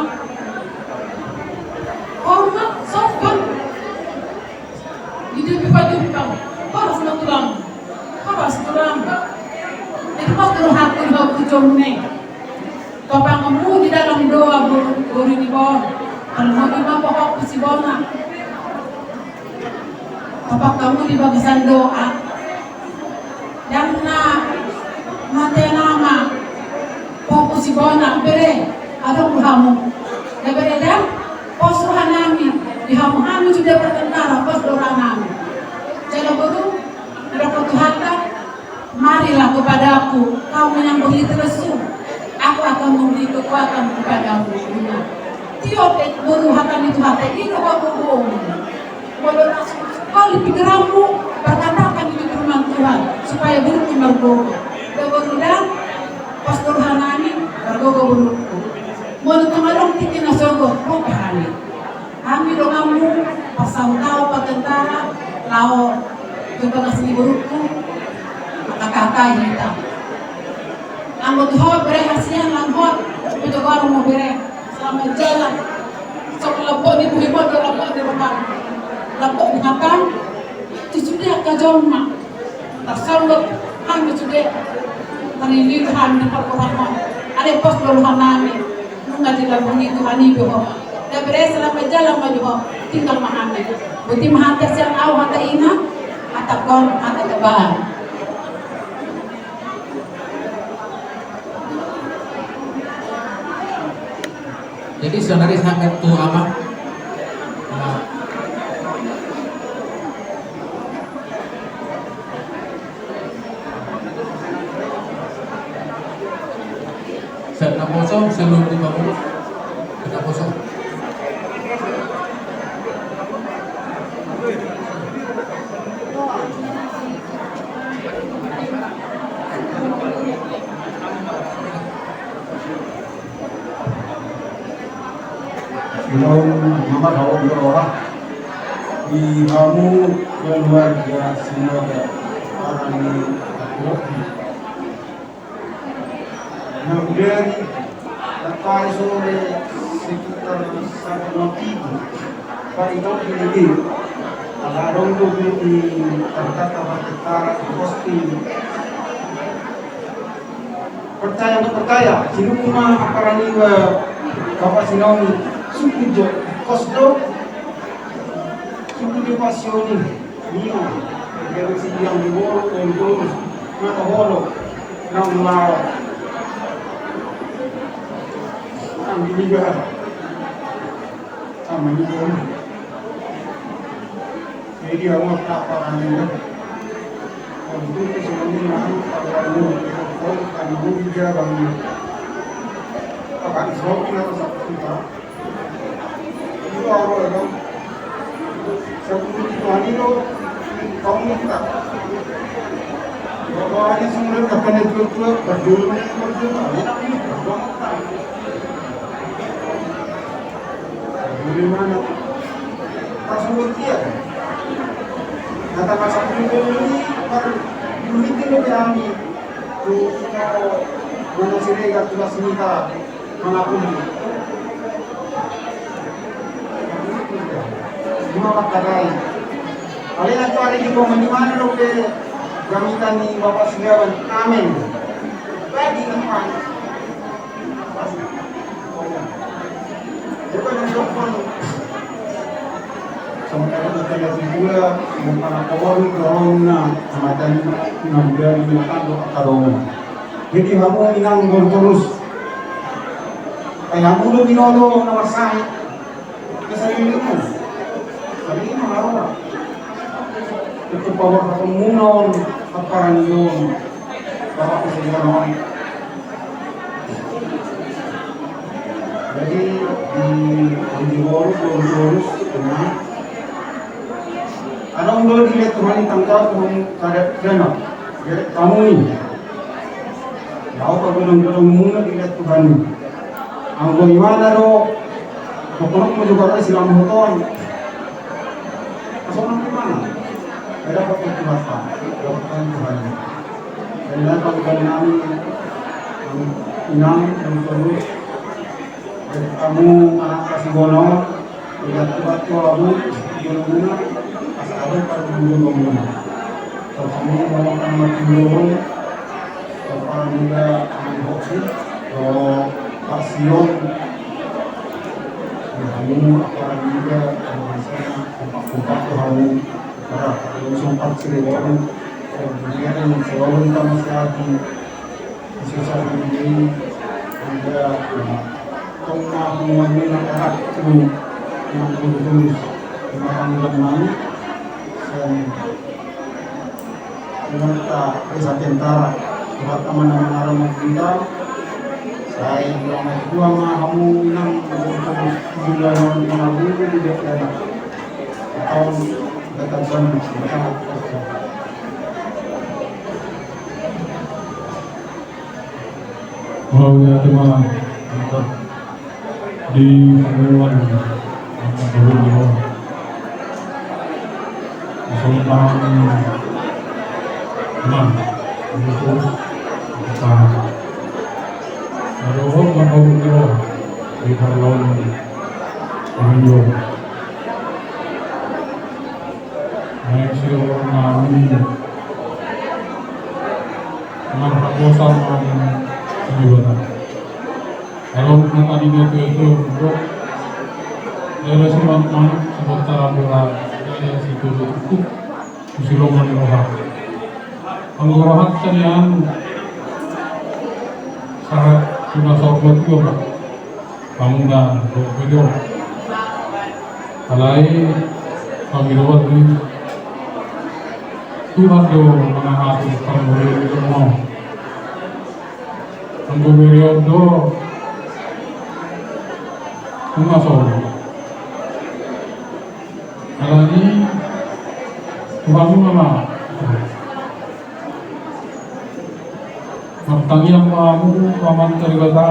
hormat, sopan. Di dia pipa dia pipa. Horas ma tulang. Horas tulang. Itu pas tulang hakun bau kujong ne. Topangonmu di dalam doa boru, boru ni boru. Tarlumobi ma pahompu si bona. Topang hamu di bagasan doa. Dang na mate nama pahompu si bona, bere, adong do hamu. Da bere da, pos rohanami di hamu, hami sude pargantara, pos do rohanami. Jala boru, na dapot Tuhanta, marilah kepadaku, kamu yang begitu lesu, aku akan memberi kekuatan kepadamu. Tiop boru hata ni Tuhanta i, i do hagogoonmu. Molo na sungkun pikiranmu, perkatakan itu firman Tuhan, supaya borungku margogo. Da boru da, pos do rohanami, margogo borungku. Molo tung adong tingki na sogot, ro pe hami. Hami donganmu, pasaut ahu pargantara, laho tu bagas ni borungku, mangkatatai hita. Anggo tu ho bere hasian, lang hot, tu jago ahu ma bere, selamat jalan. Songon lambok ni bohi, bodo lambok ni roha, lambok ni hata. Tu sude angka jolma tarsonggot hami sude, tarililu hami di parboruon. Alai pos do rohanami, nunga dilambungi Tuhan i be ho. Da bere, selamat jalan ma di ho, tinggal ma hami. Boti ma hata sian ahu, hata ina, hata kon, hata tabahan. Jadi saonari sangkap tu ama. Nah. Sena kosong, sebelum lima puluh. Sena kosong. Di hamu keluarga Sinaga, hami na hudari, na pari sore sekitar sada na tiga. Pari topi ni dia. Ala adong do di kata-kata, kata-kata posting. Percaya nggak percaya, sinungkun ma angka na niba Bapak Sinaga, sungkun jo, kos do, sungkun jo pasion i. Nio, jadi si yang di bolo, yang di bolo, na ka bolo, na melawa. Ang di liga. Sama ni bolo. Jadi dia mau apa kan ini? Bagaimana? Pas buat dia kan? Kata masa dulu ini per dulu itu lebih rame. Tuh, mana sih, tugas kita mana pun. Cuma pakai. Paling aku ada di komen di mana lo ke gamitan di Bapak Setiawan. Amin. Bagi iman. Sementara kita lihat juga, bukan apa baru corona, mata lima, enam belas, lima tahun, dua tahun. Jadi, hamu inang gor terus. Kayak hamu lo binoto nama saya. Kesan ini mah. Tapi ini mah apa? Itu power ketemu non, apa nih? Bapak kesini. Jadi di di Borus, Borus, Borus, nah. Ada undang di lihat Tuhan di tanggal Tuhan kada dana. Jadi kamu ini. Laho pagodang-godang muna di lihat Tuhan. Anggo imana do, pokokna mau juga ada silang motor. Asal nanti mana? Ada dapat Tuhan, dapat Tuhan. Dan datang ke nami, inang, terus, terus. Jadi kamu anak kasih bono, tidak kuat tuh abu, belum guna, pas ada pada belum guna. Terus kamu mau anak belum, apa juga anak hoki, kalau pasion, ya kamu apa juga kalau misalnya kompak-kompak tuh kamu, berapa, belum sempat sih, kamu, kalau kemudian selalu sama sekali. Susah ini ada tengah mengenai anak tu yang tulus menanggung mani dan dengan tak bisa tentara buat teman-teman arah kita. Saya bilang dua mah kamu yang tulus juga menanggung di daerah tahun dekat banget. Mauliate ma di panguluan. Sombang ma. Adohot ma di parlawan. Naeng sihorong nami marhaposan nami tu Debata. Along na tadi na tuatua mandok, dala simanuk-manuk, sibontar bola, dala sitoto tukuk, tu silongan ni roha. Anggo rohanta nian sahat tu na saur matua ma. Pamuna dohot bedo. Alai pangidoan ni Tuhan do mangatur panguripan on. Anggo bere on do nunga soro. Alani Tuhan nunga ma. Martangiang ma hamu tu Amanta Debata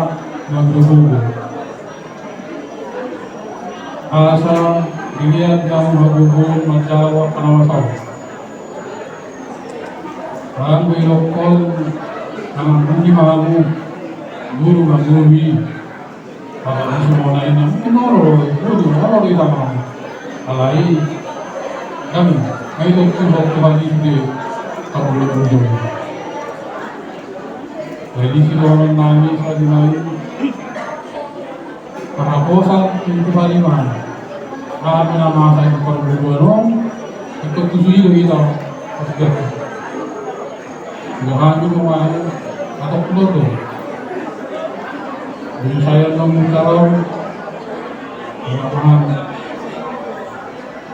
margogoigogo. Asa dilehon di hamu hagogoon manjalo angka na masa on. Anggo didokkon na mangguhi ma hamu, guru mangguhi. Apalagi semua lain yang menurut itu orang di dalam. Alai dan itu tuh waktu lagi di kampung ujung. Jadi si orang nangis lagi main. Karena bosan itu hari mana? Karena masa itu perlu dorong. Itu tuh sih kita. Oke. Bukan itu mah atau keluar tuh. Jadi saya nemu calon. Anak Tuhan.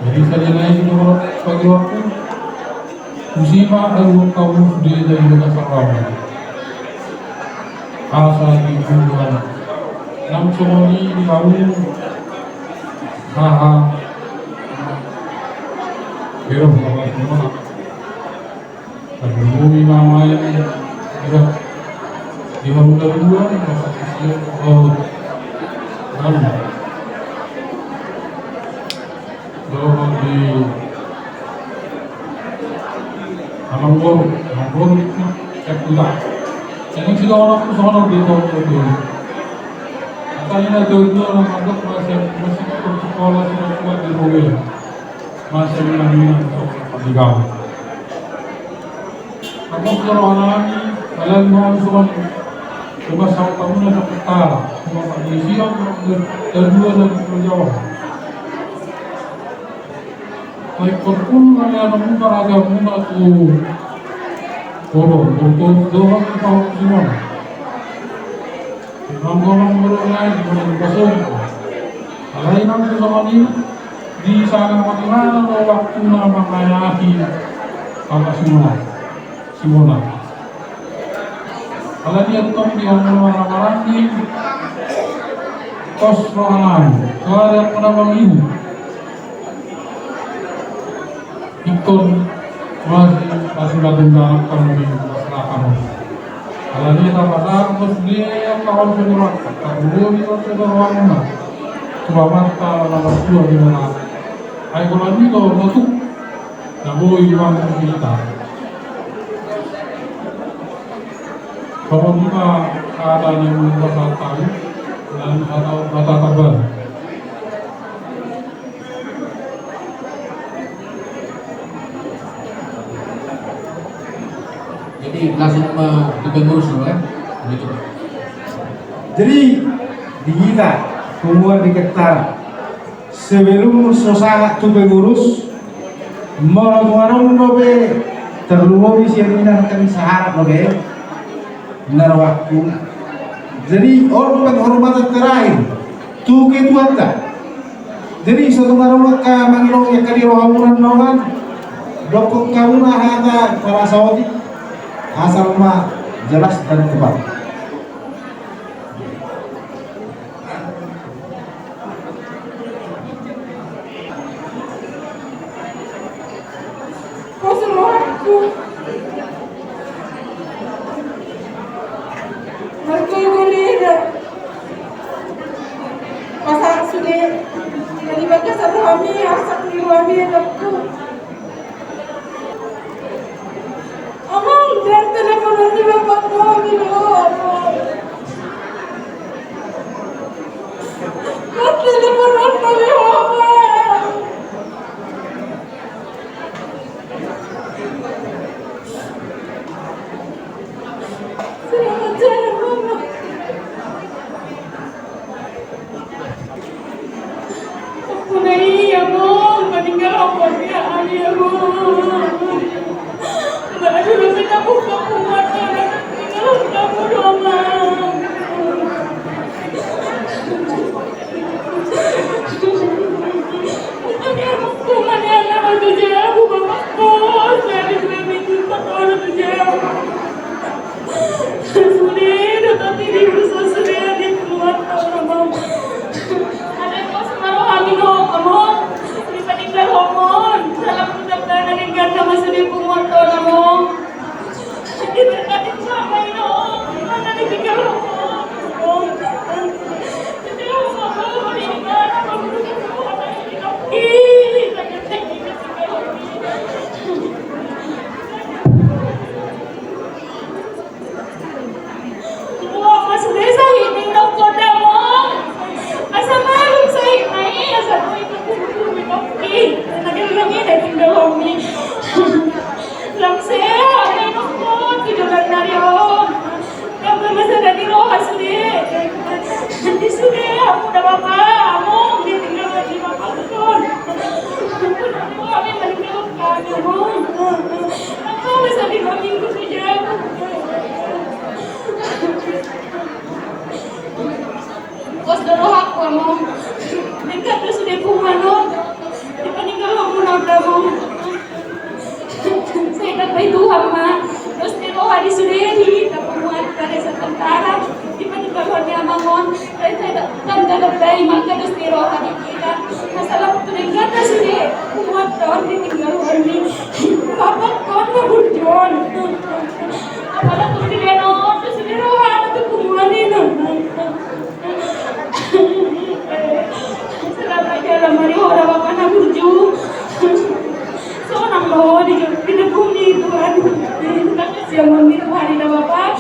Jadi saya naik itu kalau pagi waktu. Musima alu kamu sude dari kota Sarawak. Asa di bulan enam songon i di hamu haha. Bero bapak semua. Tapi bumi mama yang tidak di hamu dua masa kecil. Oh, lalu. Dohot di amangboru, amangboru, cek ulang. Jadi sudah orang tuh sono di tahun itu. Katanya na tujuh orang masuk masih masih sekolah sudah kuat di mobil. Masih minang-minang untuk di gaul. Aku ke rohani, kalian mau semua. Cuma sama kamu na dapat tara. Cuma Pak Desi yang kedua dan Jawa. Baik, perpun kalian mau raja muna tu. Bodo, bodo, bodo, bodo, bodo, bodo. Nang nang molo nai molo basong. Alai nang tu songon i di sana maknana do waktuna mangayahi Papa Simona. Simona. Alai dia tong di omong marang-marang di kos rohanami. Soalnya pernah mengihu. Ingkon masih masih batin dalam kamu di masyarakat. Alani ta pasar terus dia kawan semua. Kamu di kota ruangna. Cuma mata nama tua di mana. Ayo kalau ini kalau masuk. Nah, mau iwan kita. Kalau kita ada yang mau pasal tahu dan atau kata kabar. Jadi langsung eh, ke pengurus dulu ya. Begitu. Jadi di hita semua di Kentara sebelum so sahat tu pengurus molo tung adong dope terlumobi sian inang kan sahat dope. Benar waktu. Jadi on penghormatan terakhir tu ketuanta. Jadi so tung adong angka mangido angka di rohamuna nongan dokkon hamuna hata para saotik asal ma jelas dan tepat. Pos rohangku. Margogo leda. Pasahat sude. Jadi bagas rohami, arsak ni rohami edakku. Amang, dan telepon di bapak kami lo, Amang. Dan telepon kami lo, Amang. Selamat jalan, Amang. Ampun, ai, Amang, maninggal ampun ya, ai, Amang. Baru lebih kamu, kamu mati, maninggal kamu doang, Amang. Bukan ya, Amang, bukan ya, Amang, itu jauh, Amang. Oh, saya di sini, Amang. Sude do tati di bursa sude di punguan tona, Amang. Ada kos maro hami no, Amang. Di paninggal homon. Salam ucap dana denggan nama sude punguan tona, Amang. Diberkati sama ino. Mana ditinggal homon. Amang. Jadi, Amang, Amang, ini mana, Amang? Ih, sakit, sakit, sakit. Wah, Mas Desa ini dokter damang. Asa malum saya ini, asa itu. Ih, lagi lagi dari dalam nih. Lam sehat, ini dokter, tidak benar ya. Kamu masih ada di roha sude. Di sude, aku udah bapak, Amang, ditinggal lagi bapak pun. Aku udah tua, Amang, meninggal kami, Amang. Aku masih di minggu saja. Pos do rohangku, Amang. Denggan do sude punguan on. Di paninggal hamuna, Amang. Saya ingat Siang mandi tu hari dah bapak.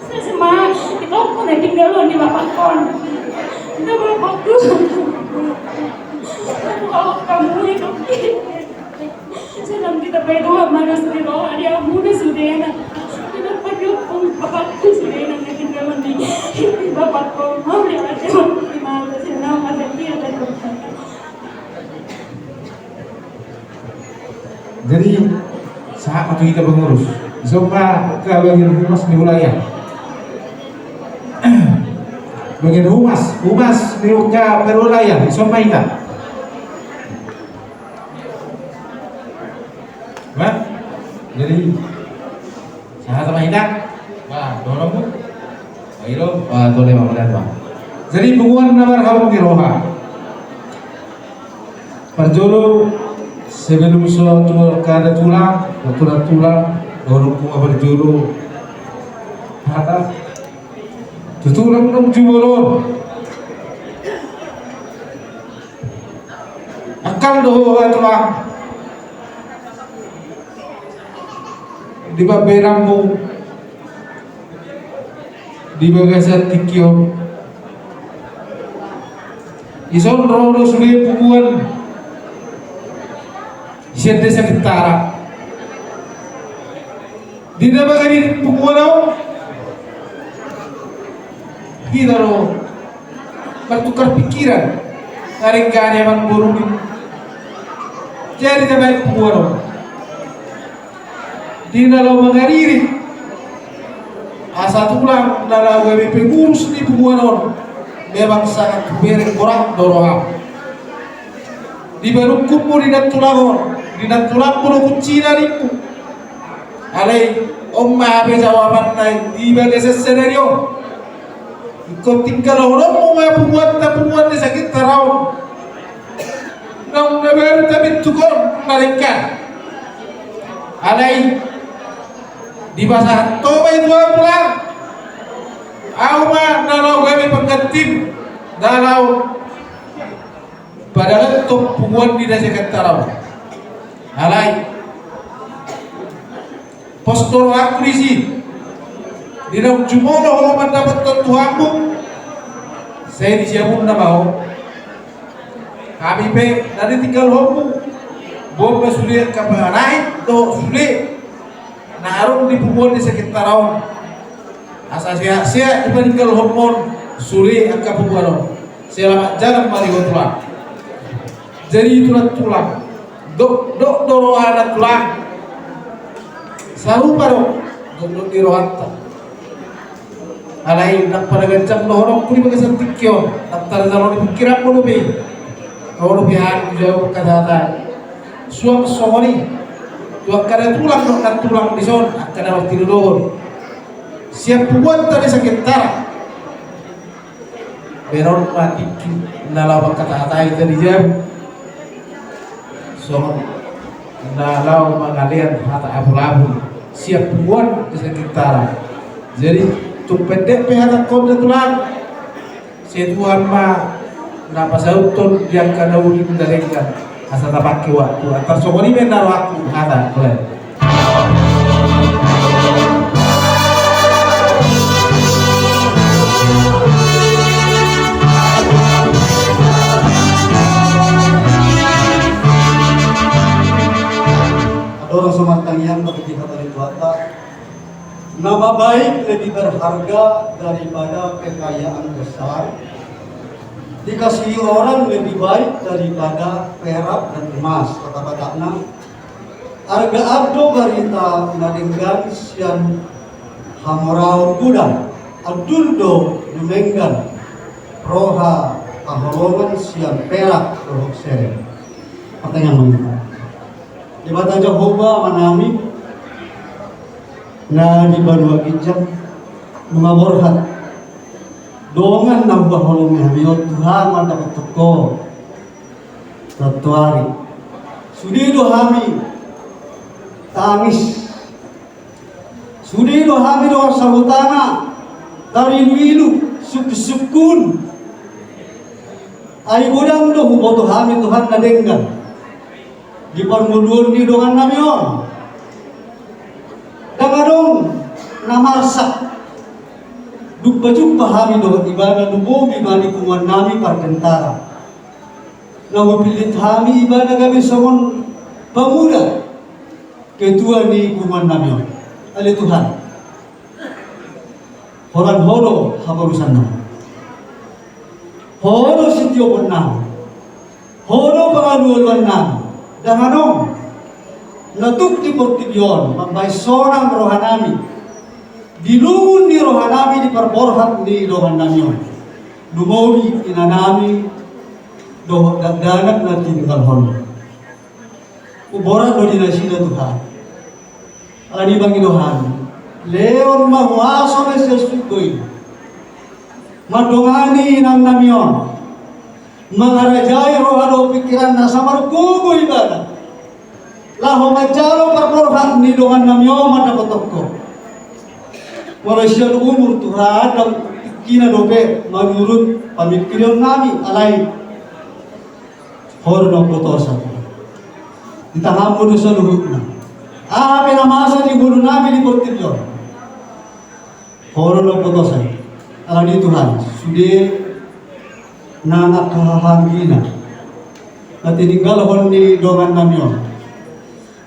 Sesema, kita pun tinggal di bapak kon. Kita bapak tu. Kalau kamu hidup. Senang kita berdoa, mana sudah doa, dia muda sudah enak. Kenapa dia pun bapakku sudah enak, dia tinggal di bapak kau, mau dia ada di mana, senang ada dia dan. Jadi, sahat ma tu hita pengurus. Dison ma angka bagian humas ni wilayah. Bagian humas, humas ni angka perwilayah, dison ma hita. Bah, jadi, sahat ma hita. Bah, dorong, Bu. Ayo, bah, tole ma, mauliate, bah. Jadi, punguan na marhabong ni roha. Parjolo, sebelum so tu angka tulang, tu tulang, dorong punguan parjolo. Hata, tu tulang nang jumolo. Angkang do ho, bah, tulang. Di pamberanmu di bagasan tingki on. Dison ro do sude punguan sian desa Kintara. Di na mangadiri punguan on, hita do martukar pikiran. Taringgani amang boru ni. Jadi tabaen punguan on. Di na laho mangadiri, asa tulang na laho gabe pengurus ni punguan on, memang sangat hubereng, borat do roham. Di panungkunmu di nantulang on, di nantulangmu do kuncina, ningku. Alai on ma hape jawabanna di bagasan sadari on. Ingkon tinggalhononmu ma punguanta, punguan desa Kintara on. Naung na baru tabintuk on na denggan. Alai dipasahat ho ma i tu ahu, tulang. Ahu ma na laho gabe panggantim, na laho padalanhon punguan ni desa Kintara on. Alai pos do rohangku disi. Di naung jumolo ho mandapothon Tuhanmu, sai disiabunna ma ho. Hami pe na ditinggalhonmu, boan ma sude angka panahit dohot sude na adong di punguan desa Kintara on. Asa sehat-sehat dipatinggalhonmon sude angka punguan on. Selamat jalan ma di ho, tulang. Jadi, tulang-tulang, dokdok do rohana, tulang. Sarupa do dokdok ni rohanta. Alai ndang pada ganjang dohononku di bagasan tingki on, ndang tarjalo di pingkiranmu dope. Ro dope hami tu jabu hata-hata. Suang songon i tu angka na tulang dohot nantulang dison, angka na martinodohon sian punguanta desa Kintara. Baenon ma tingki na laho mangkatahata hita di jabu, songon na laho mangalean hata apul-apul sian punguan desa Kintara. Jadi, tung pendek pe hatangkon, tulang. Sai Tuhan ma na pasauthon di angka na uli na denggan. Asa tapangke waktu, antar songon i ma na rohangku hata, tulang. Adong so martangiang bagi hata di Tuhanta. Nama baik lebih berharga daripada kekayaan besar. Dikasihi orang lebih baik daripada perak dan emas. Kata Batakna, arga ardo barita na denggan sian hamoraon godang, andul do dumenggan roha haholongan sian perak dohot serep. Pertanyaan, Debata Jahowa Amanami na di banua ginjang, nunga borhat dongan na huhaholongi hami on tu Ho mandapothon Ho. Tontu ari sude do hami tangis, sude do hami dongan sahutana Tarilu-ilu, sungkun-sungkun. Ai godang do huboto hami Tuhan na denggan di parngoluon ni dongannami on. Ndang adong na marsak. Jumpa-jumpa hami dohot ibana lumobi ma di punguannami pargentara. Na hupillit hami ibana gabe songon pamuda ketua ni punguannami on. Ale Tuhan, holan Ho do haporusannami. Ho do sitioponnami. Ho do pangalualuannami. Ndang adong na tuk di portibi on mambahen sonang rohanami di lungun ni rohanami di parborhat ni dongannami on. Lumobi inanami dohot dakdanak na tininggalhon. Umborat do di nasida Tuhan. Alani i pangidoan, lehon ma huaso na sian surgo i mandongani inangnami on, mangarajai roha dohot pingkiranna asa margogo ibana laho manjalo parborhat ni dongannami on mandapothon Ho. Molo sian umur Tuhan, ndang tingkina dope manurut pamingkirionnami, alai Ho do na umbotosa. Di tanganmu do saluhutna. Aha pe na masa di ngolunami di portibi on, Ho do na umbotosa. Alani i Tuhan, sude nang angka hahaanggina na tininggalhon ni dongannami on,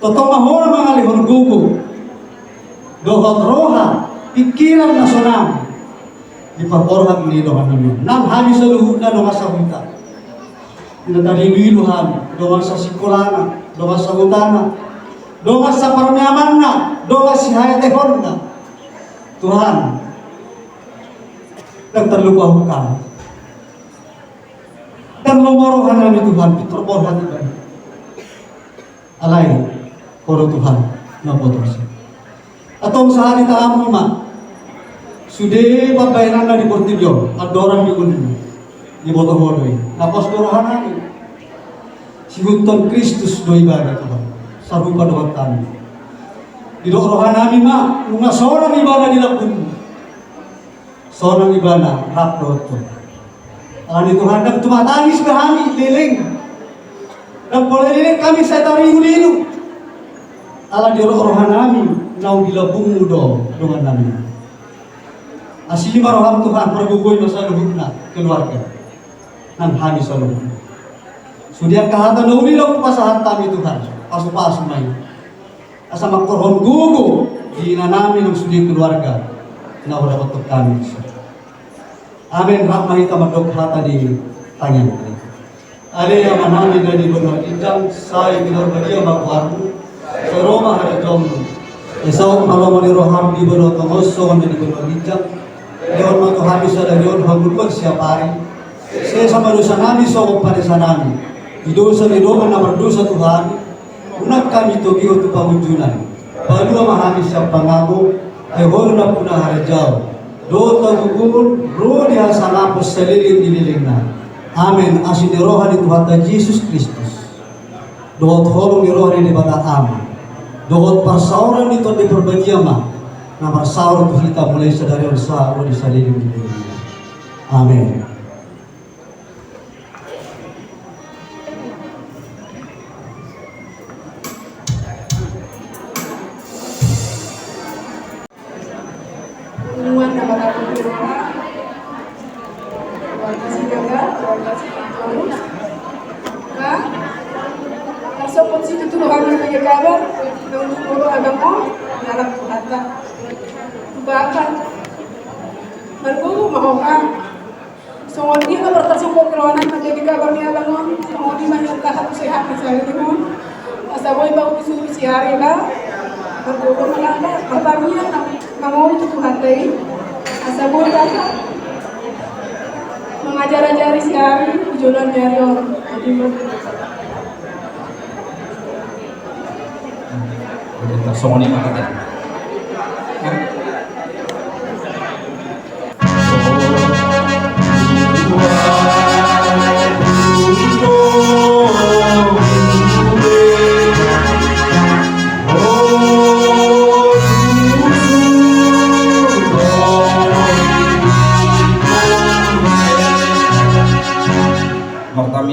tongtong ma Ho na mangalehon gogo dohot roha, pingkiran na sonang di parborhat ni dongannami on. Nang hami saluhutna dongan sahuta, na tarilu-ilu hami, dongan sasingkolana, dongan sahutana, dongan saparmeamanna, dongan sihaetehonna. Tuhan, ndang tarlupa hami. Ndang lomo rohanami Tuhan, pintor borhat ibana. Alai Ho do Tuhan na umbotosa. Antong sahat di tanganmu ma sude pambahenanna di portibi on, andorang di ujung. Diboto Ho do i. Na pos do rohanami. Siihuthon Kristus do ibana Tuhan, sarupa dohot hami. Didok rohanami ma, nunga sonang ibana di lambungmu, sonang ibana rap dohot Ho. Alani i Tuhan, ndang tumatangis be hami leleng. Ndang pola leleng hami sai tarilu-ilu. Ala didok rohanami, naung di lambungmu do dongannami. Asi ma roham Tuhan, pargogoi ma saluhutna keluarga nang hami saluhutna. Sude angka hata na uli do hupasahat hami Tuhan, pasu-pasu ma i. Asa mangkorhon gogo di inanami nang sude keluarga na hudapothon hami. Amen. Rap ma hita mandok hata ni tangiang. Ale Amanami na di banua ginjang, sai pinarbadia ma goarmu, sai ro ma harajaonmu. Sai saut ma lomo ni roham di banua tonga on songon na di banua ginjang. Lehon ma tu hami sadari on hangoluan siapari. Sesa ma dosanami songon panesanami di dosa ni dongan na mardosa tu hami. Unang hami togihon tu pangunjunan. Palua ma hami sian pangago, ai Ho do nampuna harajaon dohot hagogoon ro di hasangapon saleleng ni lelengna. Amen. Asi ni roha ni Tuhanta Jesus Kristus, dohot holong ni roha ni Debata Ama, dohot parsaoran ni Tondi Parbadia ma na marsaor tu hita mulai sadari on sahat ro di saleleng ni lelengna. Amen. Tarsopot situtu do hami manjaga kabar, nang tu molo abang on, dalam Tuhanta. Bahkan, margogo ma ho. Songon dia na partarsopot rohana manjaga kabar ni abang on, songon dia ma nian tahan tu sehat ni sahali on. Asa boi bau disuruh si hari ba, margogo ma hita, partangiang nang mangolu tu Tuhanta i. Asa boi hita mangajari-ajari si hari, di joloan ni ari on. Jadi, Jadi, songon i ma hita.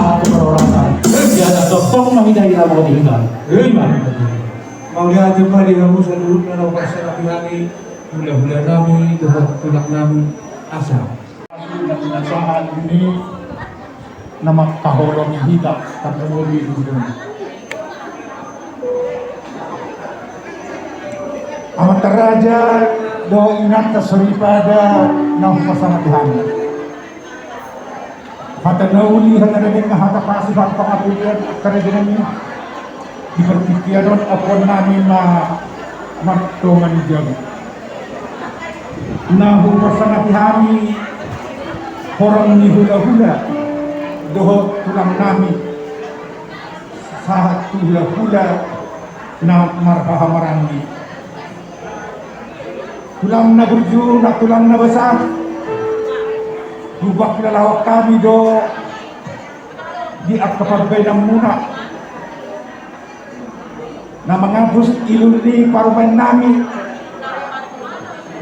sahat tu parhorasan. Jadi tongtong ma hita hita mauliate. Ima. Mauliate ma di hamu saluhutna na hupasahat hami, hulahula nami dohot tulang nami, asa na pinasahat ni na mangkaholongi hita, tarlumobi di hita. Amanta raja dohot inanta soripada na hupasahat hami. Hata na uli, hata na denggan, hata pasu, hata pangapulon, angka raja nami. Di partingkian on ampuon nami ma mardongan jabu. Na hupasahat hami horong ni hulahula dohot tulang nami, sahat tu hulahula na marhahamaranggi. Tulang na burju, na tulang na basa, hupakilalahon hami do di angka pambahenanmuna na mangapus ilu ni parumaen nami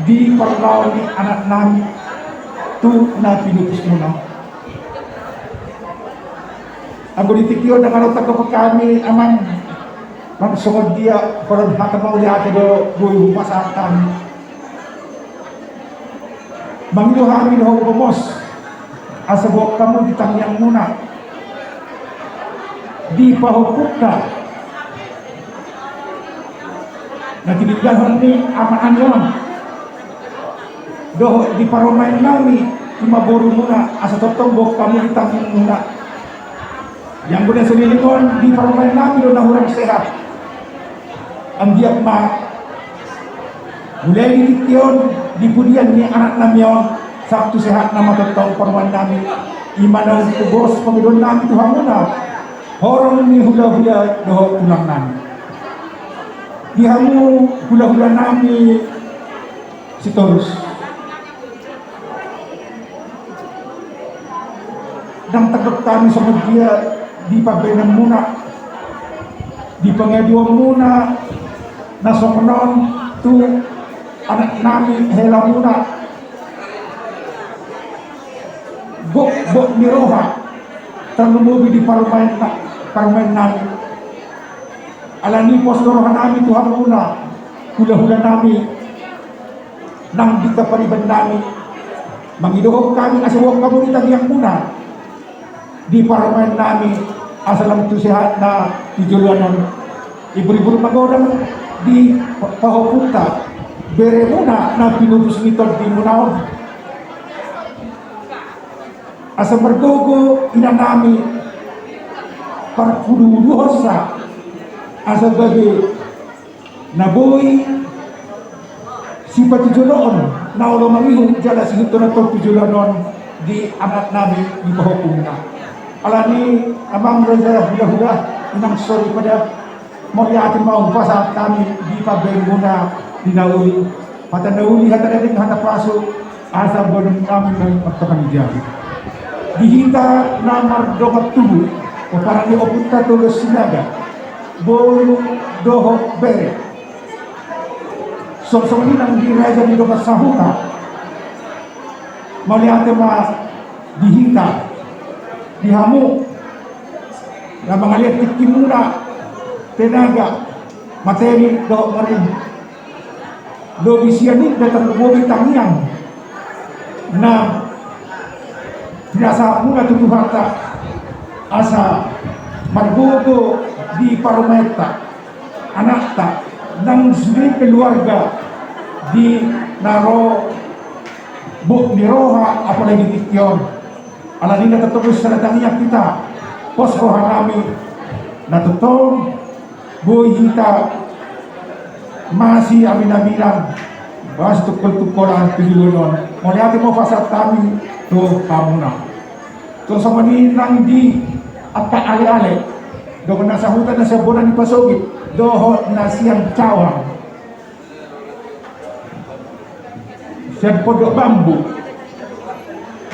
di parlaon ni anak nami tu na pinupusmuna. Anggo di tingki on ndang adong tanggapan hami, amang, nang songon dia, holan hata mauliate do boi hupasahat hami. Mangido hami dohot gomos asa boan hamu di tangiangmuna, di pahompunta na tininggalhon ni ama nami on dohot di parumaen nami, ima borumuna, asa tongtong boan hamu di tangiangmuna. Di anggo na saleleng on di parumaen nami do na hurang sehat. Anggiat ma mulai di tingki on, di pudian ni anak nami on, sahat tu sehatna ma tongtong parumaen nami. Ima na umpama pangidoan nami tu hamuna, horong ni hulahula dohot tulang nami. Di hamu hulahula nami Sitorus, ndang tanggap hami songon dia di pambahenanmuna, di pangaduanmuna na songon on tu anak nami helamuna. Gok, gok ni roha tarlumobi di parumaen, parumaen nami. Alani i pos do roha nami tu hamuna, hula-hula nami, nang di kapariban nami, mangidohon hami asa boan hamu di tangiangmuna di parumaen nami, asa lam tu sehatna di joloan on. Ibur-ibur magodang di pahopunta, beremuna na pinupus ni tondimuna on. Asa margogo inanami parpuduluhonsa, asa gabe na boi sipatujoloon na olo mangihut jala sihuthon na tong tu joloan on di anaknami di pahopunta. Alani i amang raja hula-hula, inang soripada, mauliate ma hupasahat hami di pambahenmuna di na uli, hata na uli, hata na denggan, hata pasu, asa boanonnami martonga ni jabu. Di hita na mardongan tubu, pomparan ni ompunta Toga Sinaga, boru dohot bere, songon i nang di raja ni dongan sahuta, mauliate ma di hita, di hamu na mangalean tingkimuna, tenaga, materi dohot marende. Lobi sian i na tarlumobi tangiang na pinasahatmuna tu Tuhanta, asa margogo di parumaenta, anakta, nang sude keluarga di na ro bot ni roha, apalagi di tingki on. Alani i na tongtong sada tangiang hita, pos rohanami, na tongtong boi hita masiaminaminan, masitungkoltungkolan tu joloan on. Mauliate ma hupasahat hami tu hamuna. Songon i nang di angka aleale, dohot na sahuta na sian bona ni pasogit, dohot na sian cawang, sian Pondok Bambu,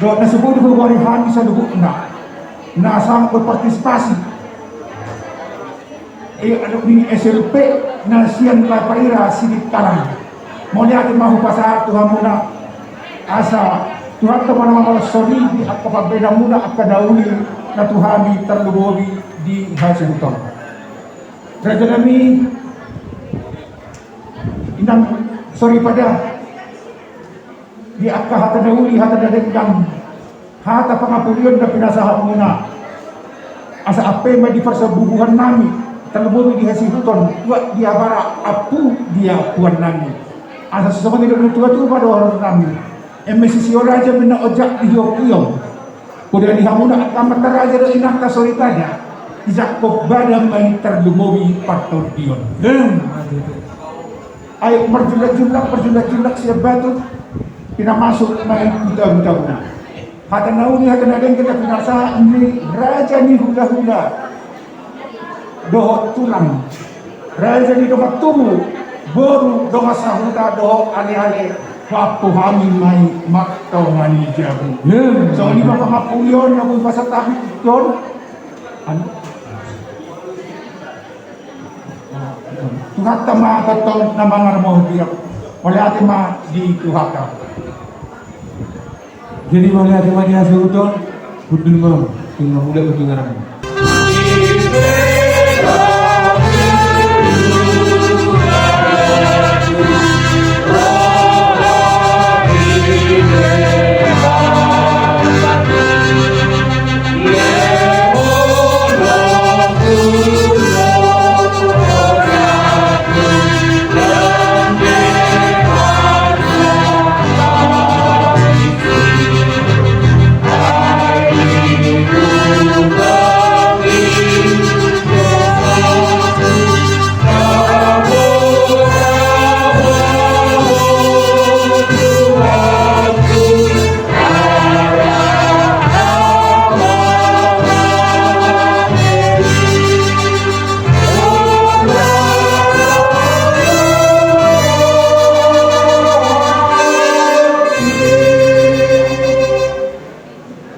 dohot na so boi diboan hami saluhutna na sangkut partisipasi, eh, anu, di S L P na sian Lapaira Sidikalang. Mauliate ma hupasahat tu hamuna, asa Tuhanta ma na mangoloi di angka pambahenanmuna, angka na uli na tu hami, tarlumobi di hasuhuton. Rajanami, inang soripada, di angka hata na uli, hata na denggan, hata pangapulion na pinasahatmuna, asa ampe ma di parsabubuhannami, tarlumobi di hasuhuton, tuak di abara, ampu di ampuannami. Asa songon nidok ni natuatua ma dohononnami: Eme sisio raja ma inna ojak di hionghiong, poda ni hamuna angka amanta raja dohot inanta soripada, dijangkon badan ma i tarlumobi partondion. Em. Ai marjulakjulak, marjulakjulak sian batu, pinamasuk ma i tu tabutabuna. Hata na uli, hata na denggan na pinasahat ni raja ni hulahula dohot tulang, raja ni dongan tubu, boru, dongan sahuta dohot aleale, huampu hami ma i martonga ni jabu. Songon i ma pangapulion na boi hupasahat hami tu on. Anu, Tuhanta ma tongtong na mangarmoti. Mauliate ma di Tuhanta. Jadi mauliate ma di hasuhuton. Hundul ma, tung na muda, tung na rame.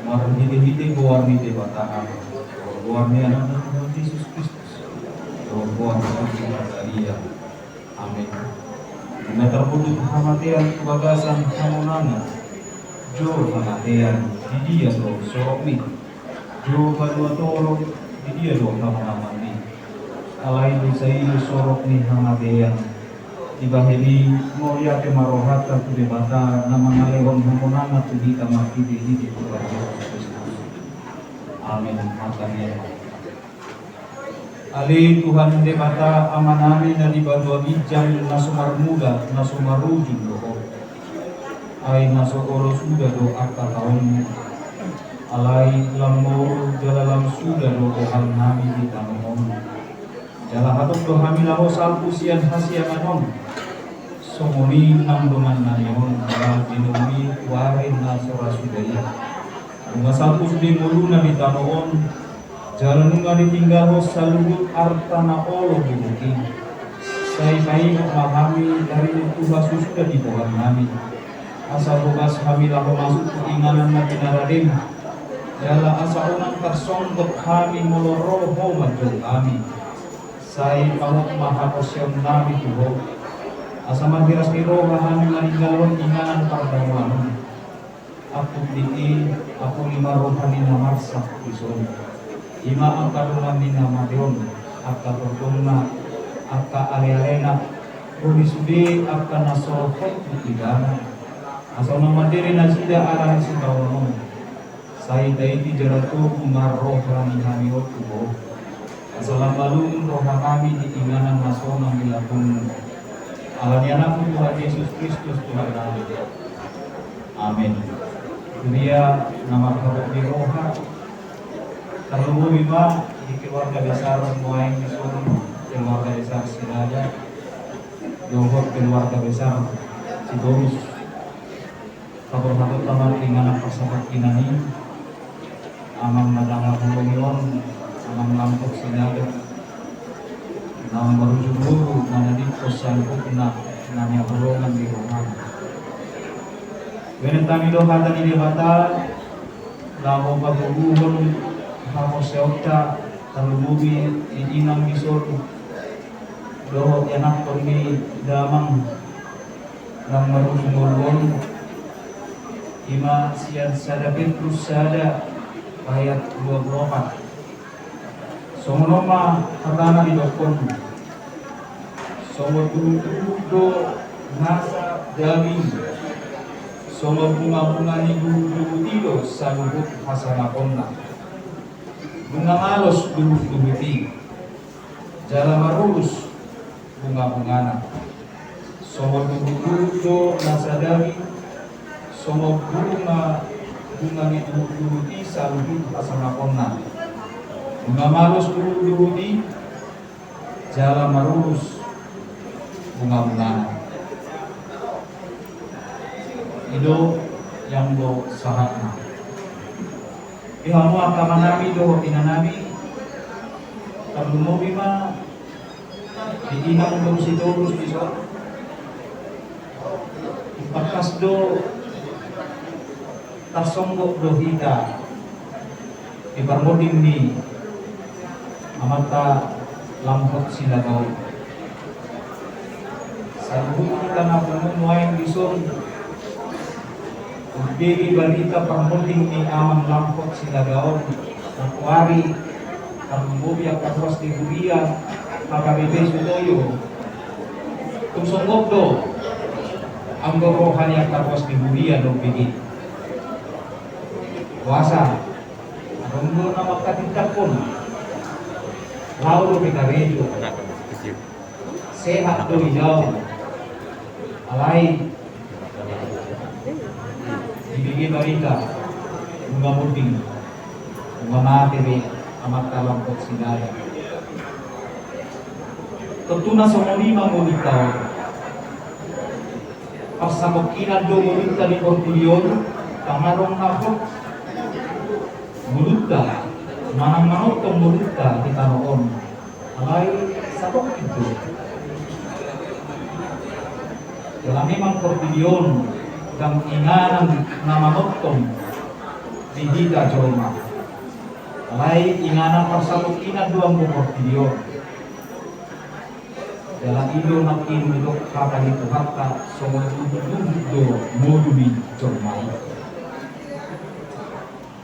Marhitehite goar ni Debata, goar ni Anakna Tuhan Jesus Kristus, goar ni Tondi Maria. Amen. Na tarpudut hamatean tu bagasan hamonangan, jolo hamatean di dia do sorokmi? Dua pulu dua torop, di dia do hamonangan i? Alai dosa i do sorok ni hamatean. Dibahen i, mauliate ma rohanta tu Debata na mangalehon hamonangan tu hita marhitehite Tuhan Jesus Kristus. Amin. Martangiang ma. Ale Tuhan Debata Amanami na di banua ginjang, na so marmula na so marujung do Ho. Ai na so olo suda do angka taonMu. Alai lam moru jala lam suda do rohanami di tano on. Jala hatop do hami laho salpu sian hasiangan on. Songon i nang dongannami on, jala jinomi tu ari na so ra suda i. Nunga salpu sude ngoluna di tano on, jala nunga ditinggalhon saluhut arta na olo buruk i. Sai paingot ma hami dari na tu hasusuda ni Tuhannami. Asa bebas hami laho masuk tu inganan na pinaradem. Jala asa unang tarsonggot hami molo ro Ho manjou hami. Sai pahot ma haporseaonnami tu Ho. Asa marhiras ni roha hami maninggalhon inganan pardamoan on. Angkup ni i, apuli ma roha ni na marsak dison. I ma angka dongan ni na mate on, angka tondongna, angka alealena, dohot sude angka na so ro tu ibana. Asa unang mandele nasida ala ni sitaonon on. Sai taiti jala togu ma roha ni hami on tu Ho. Asa lam malum rohanami di inganan na sonang di lambungMu. Ala ni AnakMu Tuhan Jesus Kristus Tuhannami. Amin. Huria na marhabot ni roha, tarlumobi ma di keluarga besar nuaeng dison, keluarga besar Sinaga, dohot keluarga besar Sitorus. Paborhaton ma tu inganan parsaput inang i, Amang na dang haholongi on, Amang Lampok Sinaga, na marujung boru na nidok saluhutna na nihaholongan di rohana. Bahen hami do hata ni Debata laho patoguhon haporseaonta, tarlumobi di inang dison dohot ianakhon ni damang na marujung boru on. I ma sian sada Petrus sada ayat dua pulu opat. Songon on ma hatana didokhon: Songon duhutduhut do nasa daging, songon bungabunga ni duhutduhut i do saluhut hasangaponna. Nunga malos duhutduhut i, jala marurus bungabungana. Songon duhutduhut do nasa daging, songon bungabunga ni duhutduhut i saluhut hasangaponna. Nunga malos duhutduhut i, jala marurus bungabungana. I do i anggo sahatna. Di hamu angka amanami dohot inanami, tarlumobi ma di inang dohot Sitorus dison. Tangkas do tarsonggot do hita di parmonding ni amanta Lampok Sinaga on. Saluhut hita na pungu nuaeng dison, umbege barita parmonding ni amang Lampok Sinaga on, na poari, tarlumobi angka ruas ni huria, H K B P Sutoyo. Tung songgot do anggo roha ni angka ruas ni huria na umbege. Boasa? Adong do na mangkatindangkon. Laho dope karejo. Sehat do ijaon. Alai dibege barita, nunga monding, nunga mate be amanta Lampok Sinaga. Tontu na songon i ma ngolunta on. Parsatongkinan do ngolunta di portibi on, ndang adong na hot ngolunta manang manongtong ngolunta di tano on. Alai satongkin do. Jala memang portibi on ndang inganan na manongtong di hita jolma. Alai inganan parsatongkinan do anggo portibi on. Jala i do nangkin didok hata ni Tuhanta, songon duhutduhut do ngolu ni jolma i.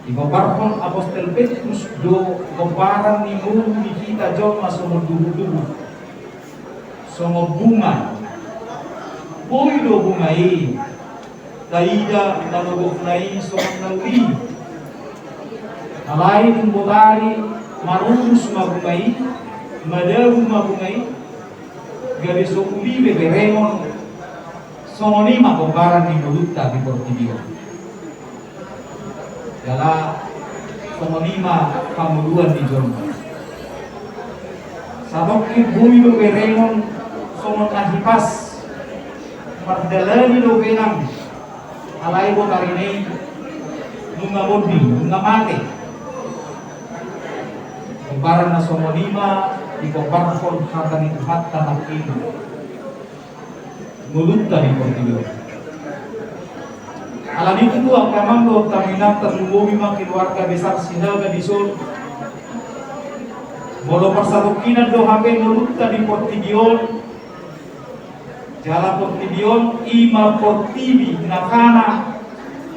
Digombarhon apostel Petrus do gombaran ni ngolu ni hita jolma songon duhutduhut, songon bunga. Boi do bunga i taida na lobokna i songon na uli. Alai dung botari marurus ma bunga i, madabu ma bunga i, gabe so uli be berengon. Songon i ma gombaran ni ngolunta di portibi on. Jala songon i ma hangoluan ni jolma. Satongkin boi do berengon songon na hipas, mardalani do benang, alai botarina i nunga monding, nunga mate. Gombaran na songon i ma digombarhon hata ni Tuhanta nangkin ngolunta di portibi on. Alani i tutu, angka amang dohot inang, tarlumobi ma keluarga besar Sinaga dison. Molo parsatongkinan do hape ngolunta di portibi on, jala portibi on i ma portibi na hana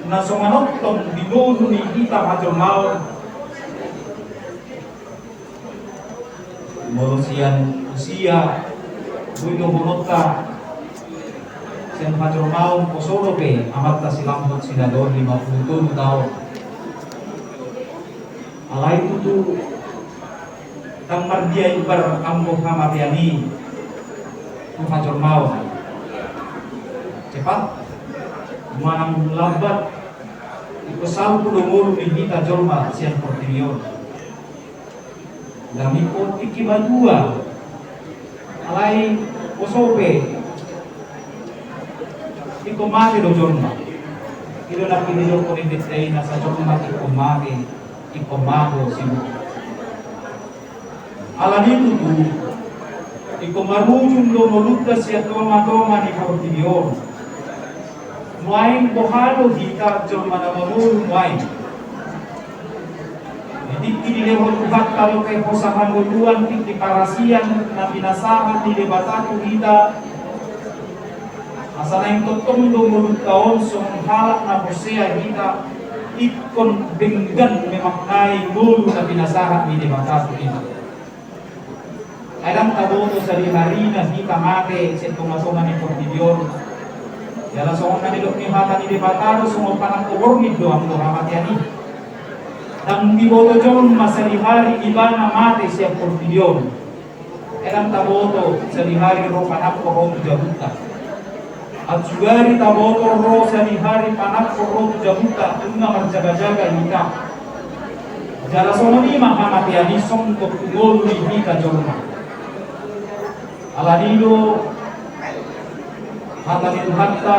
na so manongtong di ngolu ni hita hajolmaon. Molo sian usia, boi dohononta, sian hajolmaon poso dope amanta si Lampot Sinaga on lima pulu tolu taon. Alai tutu ndang mardia imbar anggo hamatean i tu hajolmaon. Cepat manang lambat, ingkon salpu do ngolu ni hita jolma sian portibi on. Ndang ingkon tingki matua. Alai poso pe ingkon mate do jolma. I do na pinidokkon ni denta i, nasa jolma ingkon mate, ingkon mago sibuku. Alani i tutu, ingkon marujung do ngolunta sian tongatonga ni portibi on. Nuaeng boha do hita jolma na mangolu nuaeng? Di tingki dilehon Tuhanta dope hosa hangoluan, tingki parasian na pinasahat ni Debata tu hita. Asa naeng tongtong do ngolunta on songon halak na porsea hita, ingkon denggan memaknai ngolu na pinasahat ni Debata tu hita. Ai ndang taboto sadihari na hita mate sian tongatonga ni portibi on. Jala songon na nidok ni hata ni Debata do, songon panangko borngin do anggo hamatean i. Ndang diboto jolma sadihari ibana mate sian portibi on. Ai ndang taboto sadihari ro panangko ro tu jabunta. Aut sugari taboto ro sadihari panangko ro tu jabunta, nunga marjagajaga hita. Jala songon i ma hamatean i songgop tu ngolu ni hita jolma. Alani i do hata ni Tuhanta,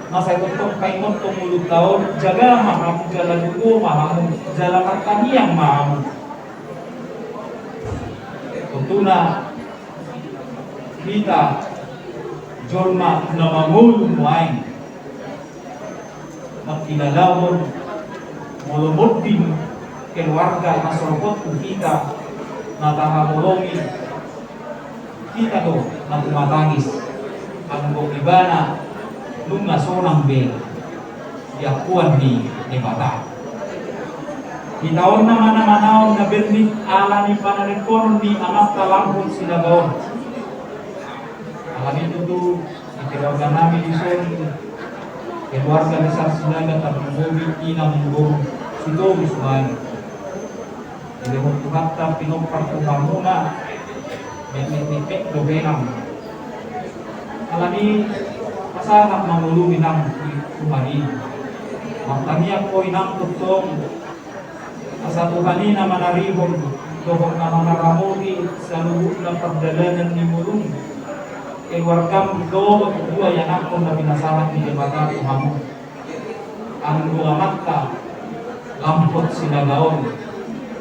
na sai tongtong paingothon ngolunta on, jaga ma hamu, jala gogo ma hamu, jala martangiang ma hamu. Tontu na hita jolma na mangolu nuaeng, mangkilalahon molo monding keluarga na so ro tu hita, na tahaholongi, hita do na tumatangis, anggo ibana nunga sonang be diakuan ni Debata. Hita on na manamanaon na bernit ala ni panarikonon ni amanta Lampot Sinaga on. Alani i tutu, di keluarga nami dison, keluarga besar Sinaga, tarlumobi inang, boru, sitogu suai. Dilehon Tuhanta pinompar tu hamuna, metmetmetmet do benang. Alani i pasahat ma ngolum inang tu Tuhan i. Martangiang ho inang tongtong, asa Tuhan i na manarihon dohot na mamaramoti saluhutna pardalanan ni ngolum, keluargam dohot dua ianakhon na pinasahat ni Debata tu hamu. Anggo amanta Lampot Sinaga on,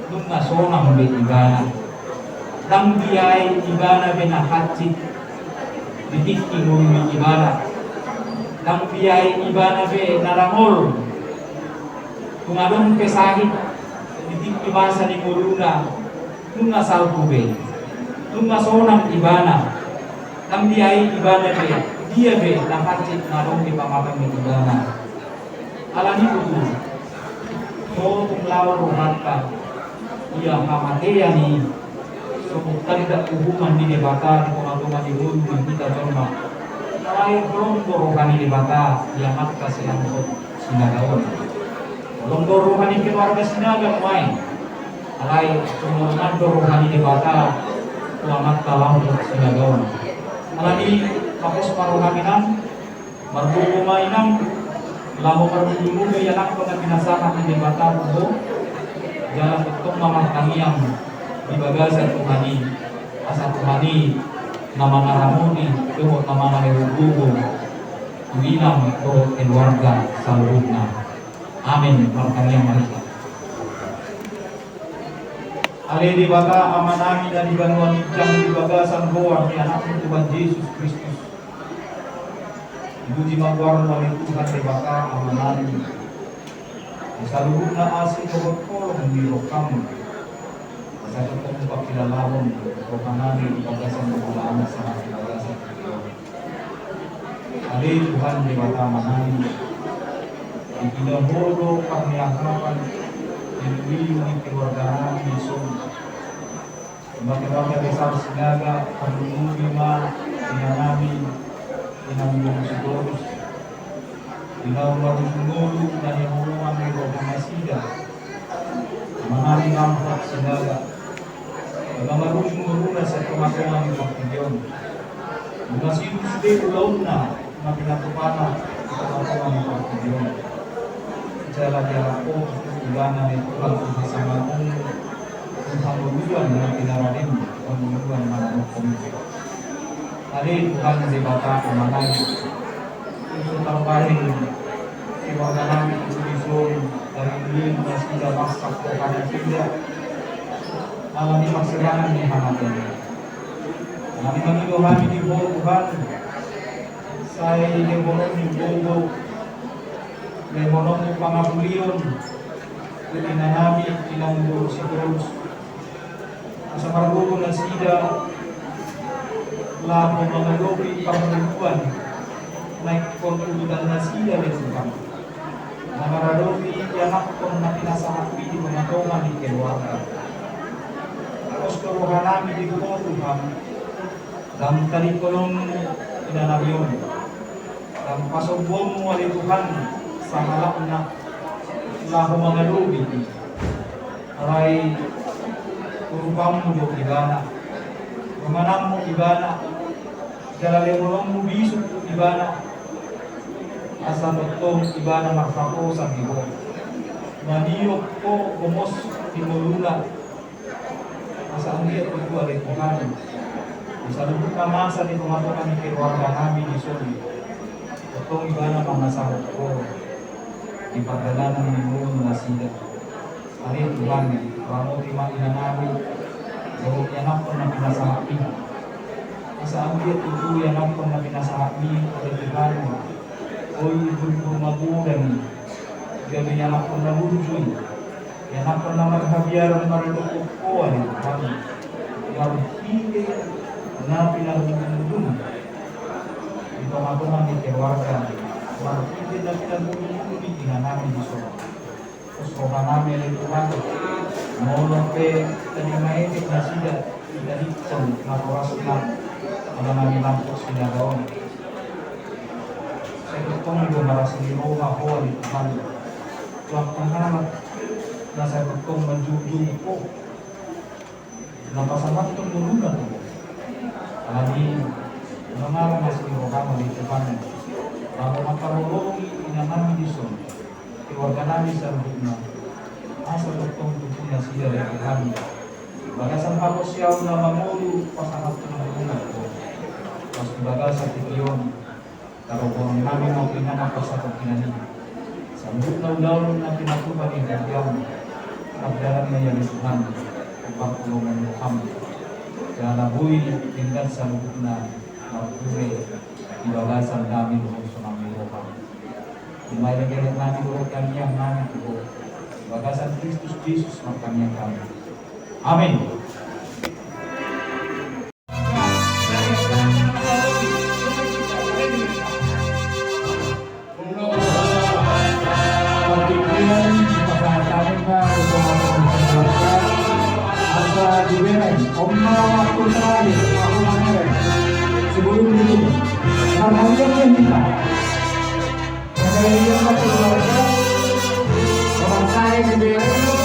nunga sonang be ibana. Ndang diai ibana be na hansit di tingki ngolu ni ibana. Ndang diai ibana be na rangol. Tung adong pe sahit di tingki masa ni ngoluna, nunga salpu be, nunga sonang ibana. Ndang diai ibana be dia be na hansit na adong di pamatang ni ibana. Alani i tutu, so tung rohanta, ia hamatean i songon tanda uhuman ni Debata di tonga-tonga ni ngolu ni hita jolma. Alai holong do roha ni Debata di amanta Sianggota Sinaga on. Holong do roha ni keluarga Sinaga nuaeng. Alai holong do roha ni Debata tu amanta Lampok Sinaga on. Alani i, pos ma roham, Inang. Margogo ma, Inang, laho marujung-ujung ianakhon na pinasahat ni Debata tu ho. Jala tongtong ma martangiang di bagasan Tuhan i, asa Tuhan i na mangaramoti dohot na mangalehon gogo tu Inang dohot keluarga saluhutna. Amen. Martangiang ma hita. Ale Debata Amanami na di banua ginjang, di bagasan goar ni Anakmu Tuhan Jesus Kristus, dipuji ma goarMu, ale Tuhan Debata Amanami. Di saluhutna asi dohot holong ni rohaM, asa tongtong pangkilalahon rohanami di bagasan gogo, asa di bagasan gogo. Ale Tuhan Debata Amanami, di ginjang Ho do parniahapan di luilu ni keluarganami dison. Bangke-bangke Besar Sinaga, tarlumobi ma inanami, Inang Boru Sitorus, di na marujung ngolu na niholongan ni rohanasida, Amanami Lampok Sinaga, na marujung ngoluna sian tonga-tonga ni portibi on. Nunga sidus be ulaonna na pinatupana di tonga-tonga ni portibi on. Jala dialap Ho ibana, ale Tuhan, tu hasangapon, tu hangoluan na pinaradenmu, hangoluan na manopot. Ale Tuhan Debata Amanami, asa tarbahen keluarganami tu dison, dari luilu nasida, marsak rohanasida, alani parsirangan ni hamatean. Alani i mangido hami di Ho Tuhan, sai lehononmu gogo, lehononmu pangapulion tu inanami, Inang Boru Sitorus, asa margogo nasida laho mangadopi parngoluan na ingkon ulutannasida, ale Tuhan, na maradopi ianakhon na pinasahatmi di tonga-tonga ni keluarga. Pos do rohanami di Ho Tuhan, ndang tadingkononmu inanami on. Ndang pasombuonmu, ale Tuhan, sahalakna laho mangadopi i. Alai urupanmu do ibana, dongananmu ibana, jala lehononmu bisuk ibana, asa tongtong ibana marhaposan di Ho, maniop Ho gomos di ngoluna. Asa anggiat tutu, ale Tuhan, di saluhutna masa di tonga-tonga ni keluarganami dison, tongtong ibana mangasahon Ho di pardalanan ni ngolunasida. Ale Tuhan, ramoti ma inanami dohot ianakhon na pinasahatmi. Asa anggiat tutu ianakhon na pinasahatmi, ale Tuhan, boi burju magodang i, gabe ianakhon na burju i. Ianakhon na marhabiaran maradophon Ho, ale Tuhan, marhite na pinarujung-rujung di tonga-tonga ni keluarga, marhite na pinarujung-rujung di inanami dison. Pos rohanami, ale Tuhan, molo pe tading maetek nasida, tadingkon natorasna, Amanami Lampok Sinaga on, sai tongtong do marasi ni roha Ho, ale Tuhan, tu angka halak na sai tongtong manjujung Ho, na pasahathon ngoluna tu Ho. Alani i, mangaramoti roham, ale Tuhan, laho mangkaholongi inanami dison, keluarganami saluhutna, asa tongtong tutu nasida, ale Tuhan, bagasan haporseaon na mangolu pasahathon ngoluna tu Ho. Pas di bagasan tingki on, tarobanami ma tu Inang, pasahat tu Inang i saluhutna ulaon na pinatupa ni huriaM, mardalan ma i, ale Tuhan, tu parpulongan ni rohaM, jala boi denggan saluhutna marhure di bagasan dame dohot sonang ni rohaM. I ma elek-eleknami dohot tangiangnami tu Ho, di bagasan Kristus Jesus martangiang hami. Amen. Ombak waktu terakhir, aku mamerek. Sebelum ditutup. Karena dia minta. Karena dia minta keluarga. Orang saya di bawah.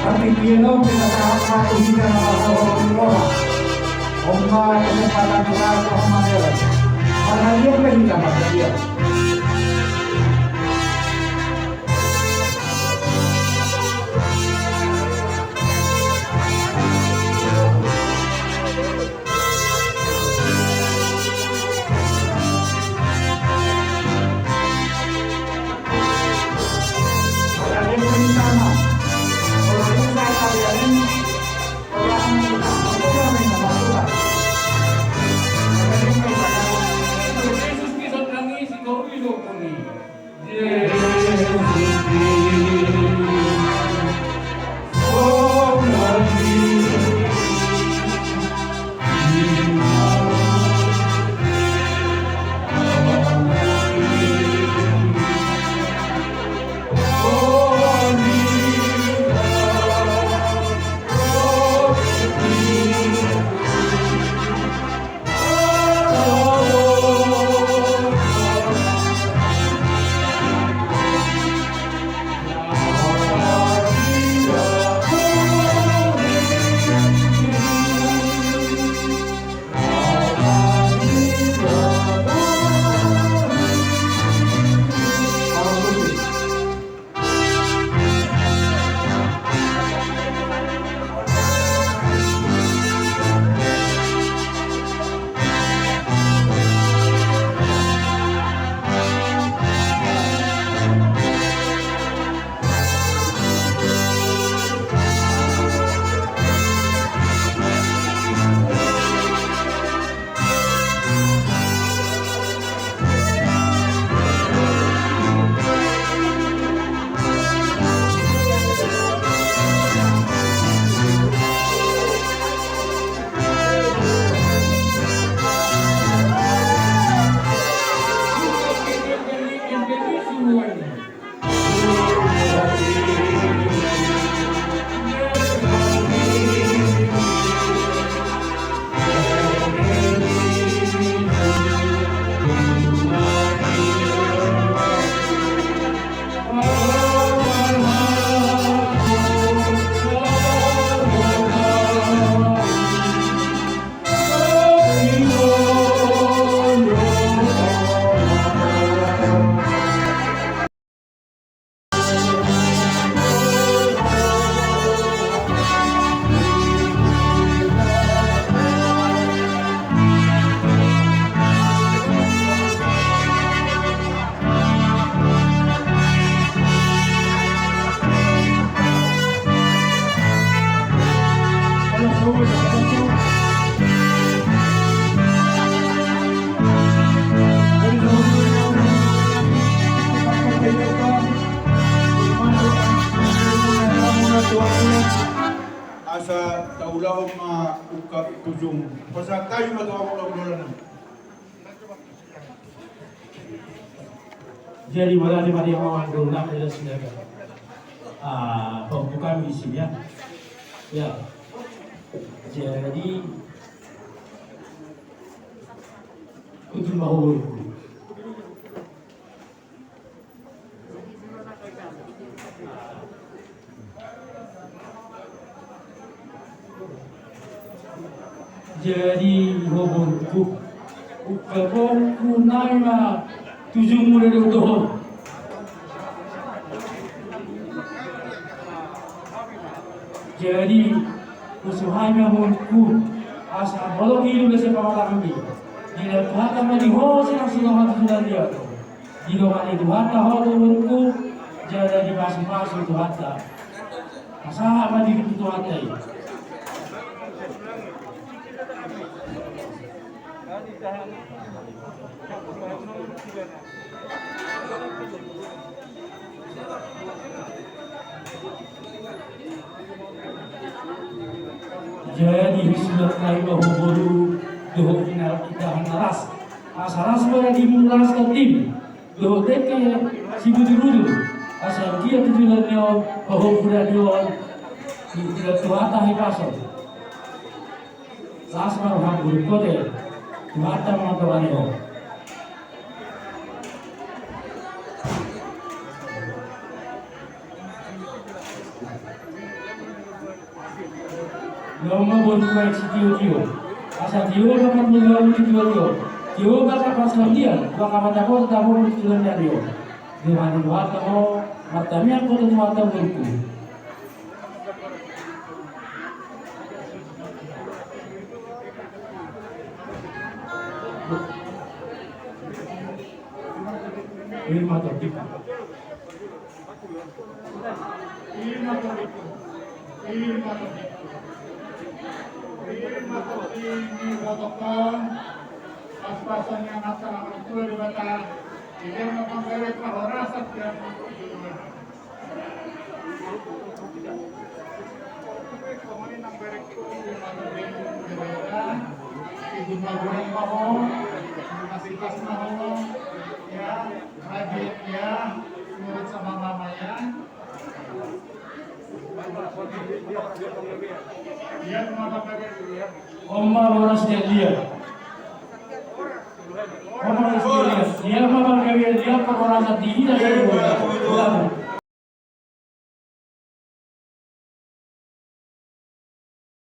Tapi dia lo kita saat satu hingga nama orang orang. Oma kesempatan terakhir sama dia. Karena dia kan kita makan dia. Asa taulahon ma ungkap tujung. Pasahat hami ma tu hamu na ulaon. Jadi, mauliate ma di hamu angka dongan, eda sinaga. Ah, pembukaan di sini, ya. Ya. Jadi, ujung bahu. Jadi, hohomku, ungkapon nami ma tujungmu na dohot. Jadi, husuhai ma hohomku, asa molo hidup asa pamalahanmi. Di Tuhanta ma di ho, sinang sinang hati sudah dia. Didongani Tuhanta ho umurku, jala dipasupasu Tuhanta. Pasahat ma diri tu Tuhanta i. Jadi husina ai ma ho boru dohot inang, indahan na las. Asa las ma na dimu, las na tim. Dohot dengke sibutubutu. Asa dia tujuan ni on, pahompu ni on. Di, di Tuhanta hahipason. Las ma roham, boru, kote. Tuhanta ma mandongani ho. Nunga ma boru, baen sitiotio. Asa tio ma parmulahon ni tio on. Tio ma angka parsaulian, angka pandapotan, tabo ni tio on. Di mana Tuhanta ho, martamiang ho tu Tuhanta, boru. Ima topik. Ima topik. Ima topik. Ima topik ni botohon. Pas-pasan ni Amanta na martua Debata. Ima panggabean, parhorasan, pian. Ima boras dia dia. Ima boras dia dia. Ima panggabean, ima parhorasan, dia dia.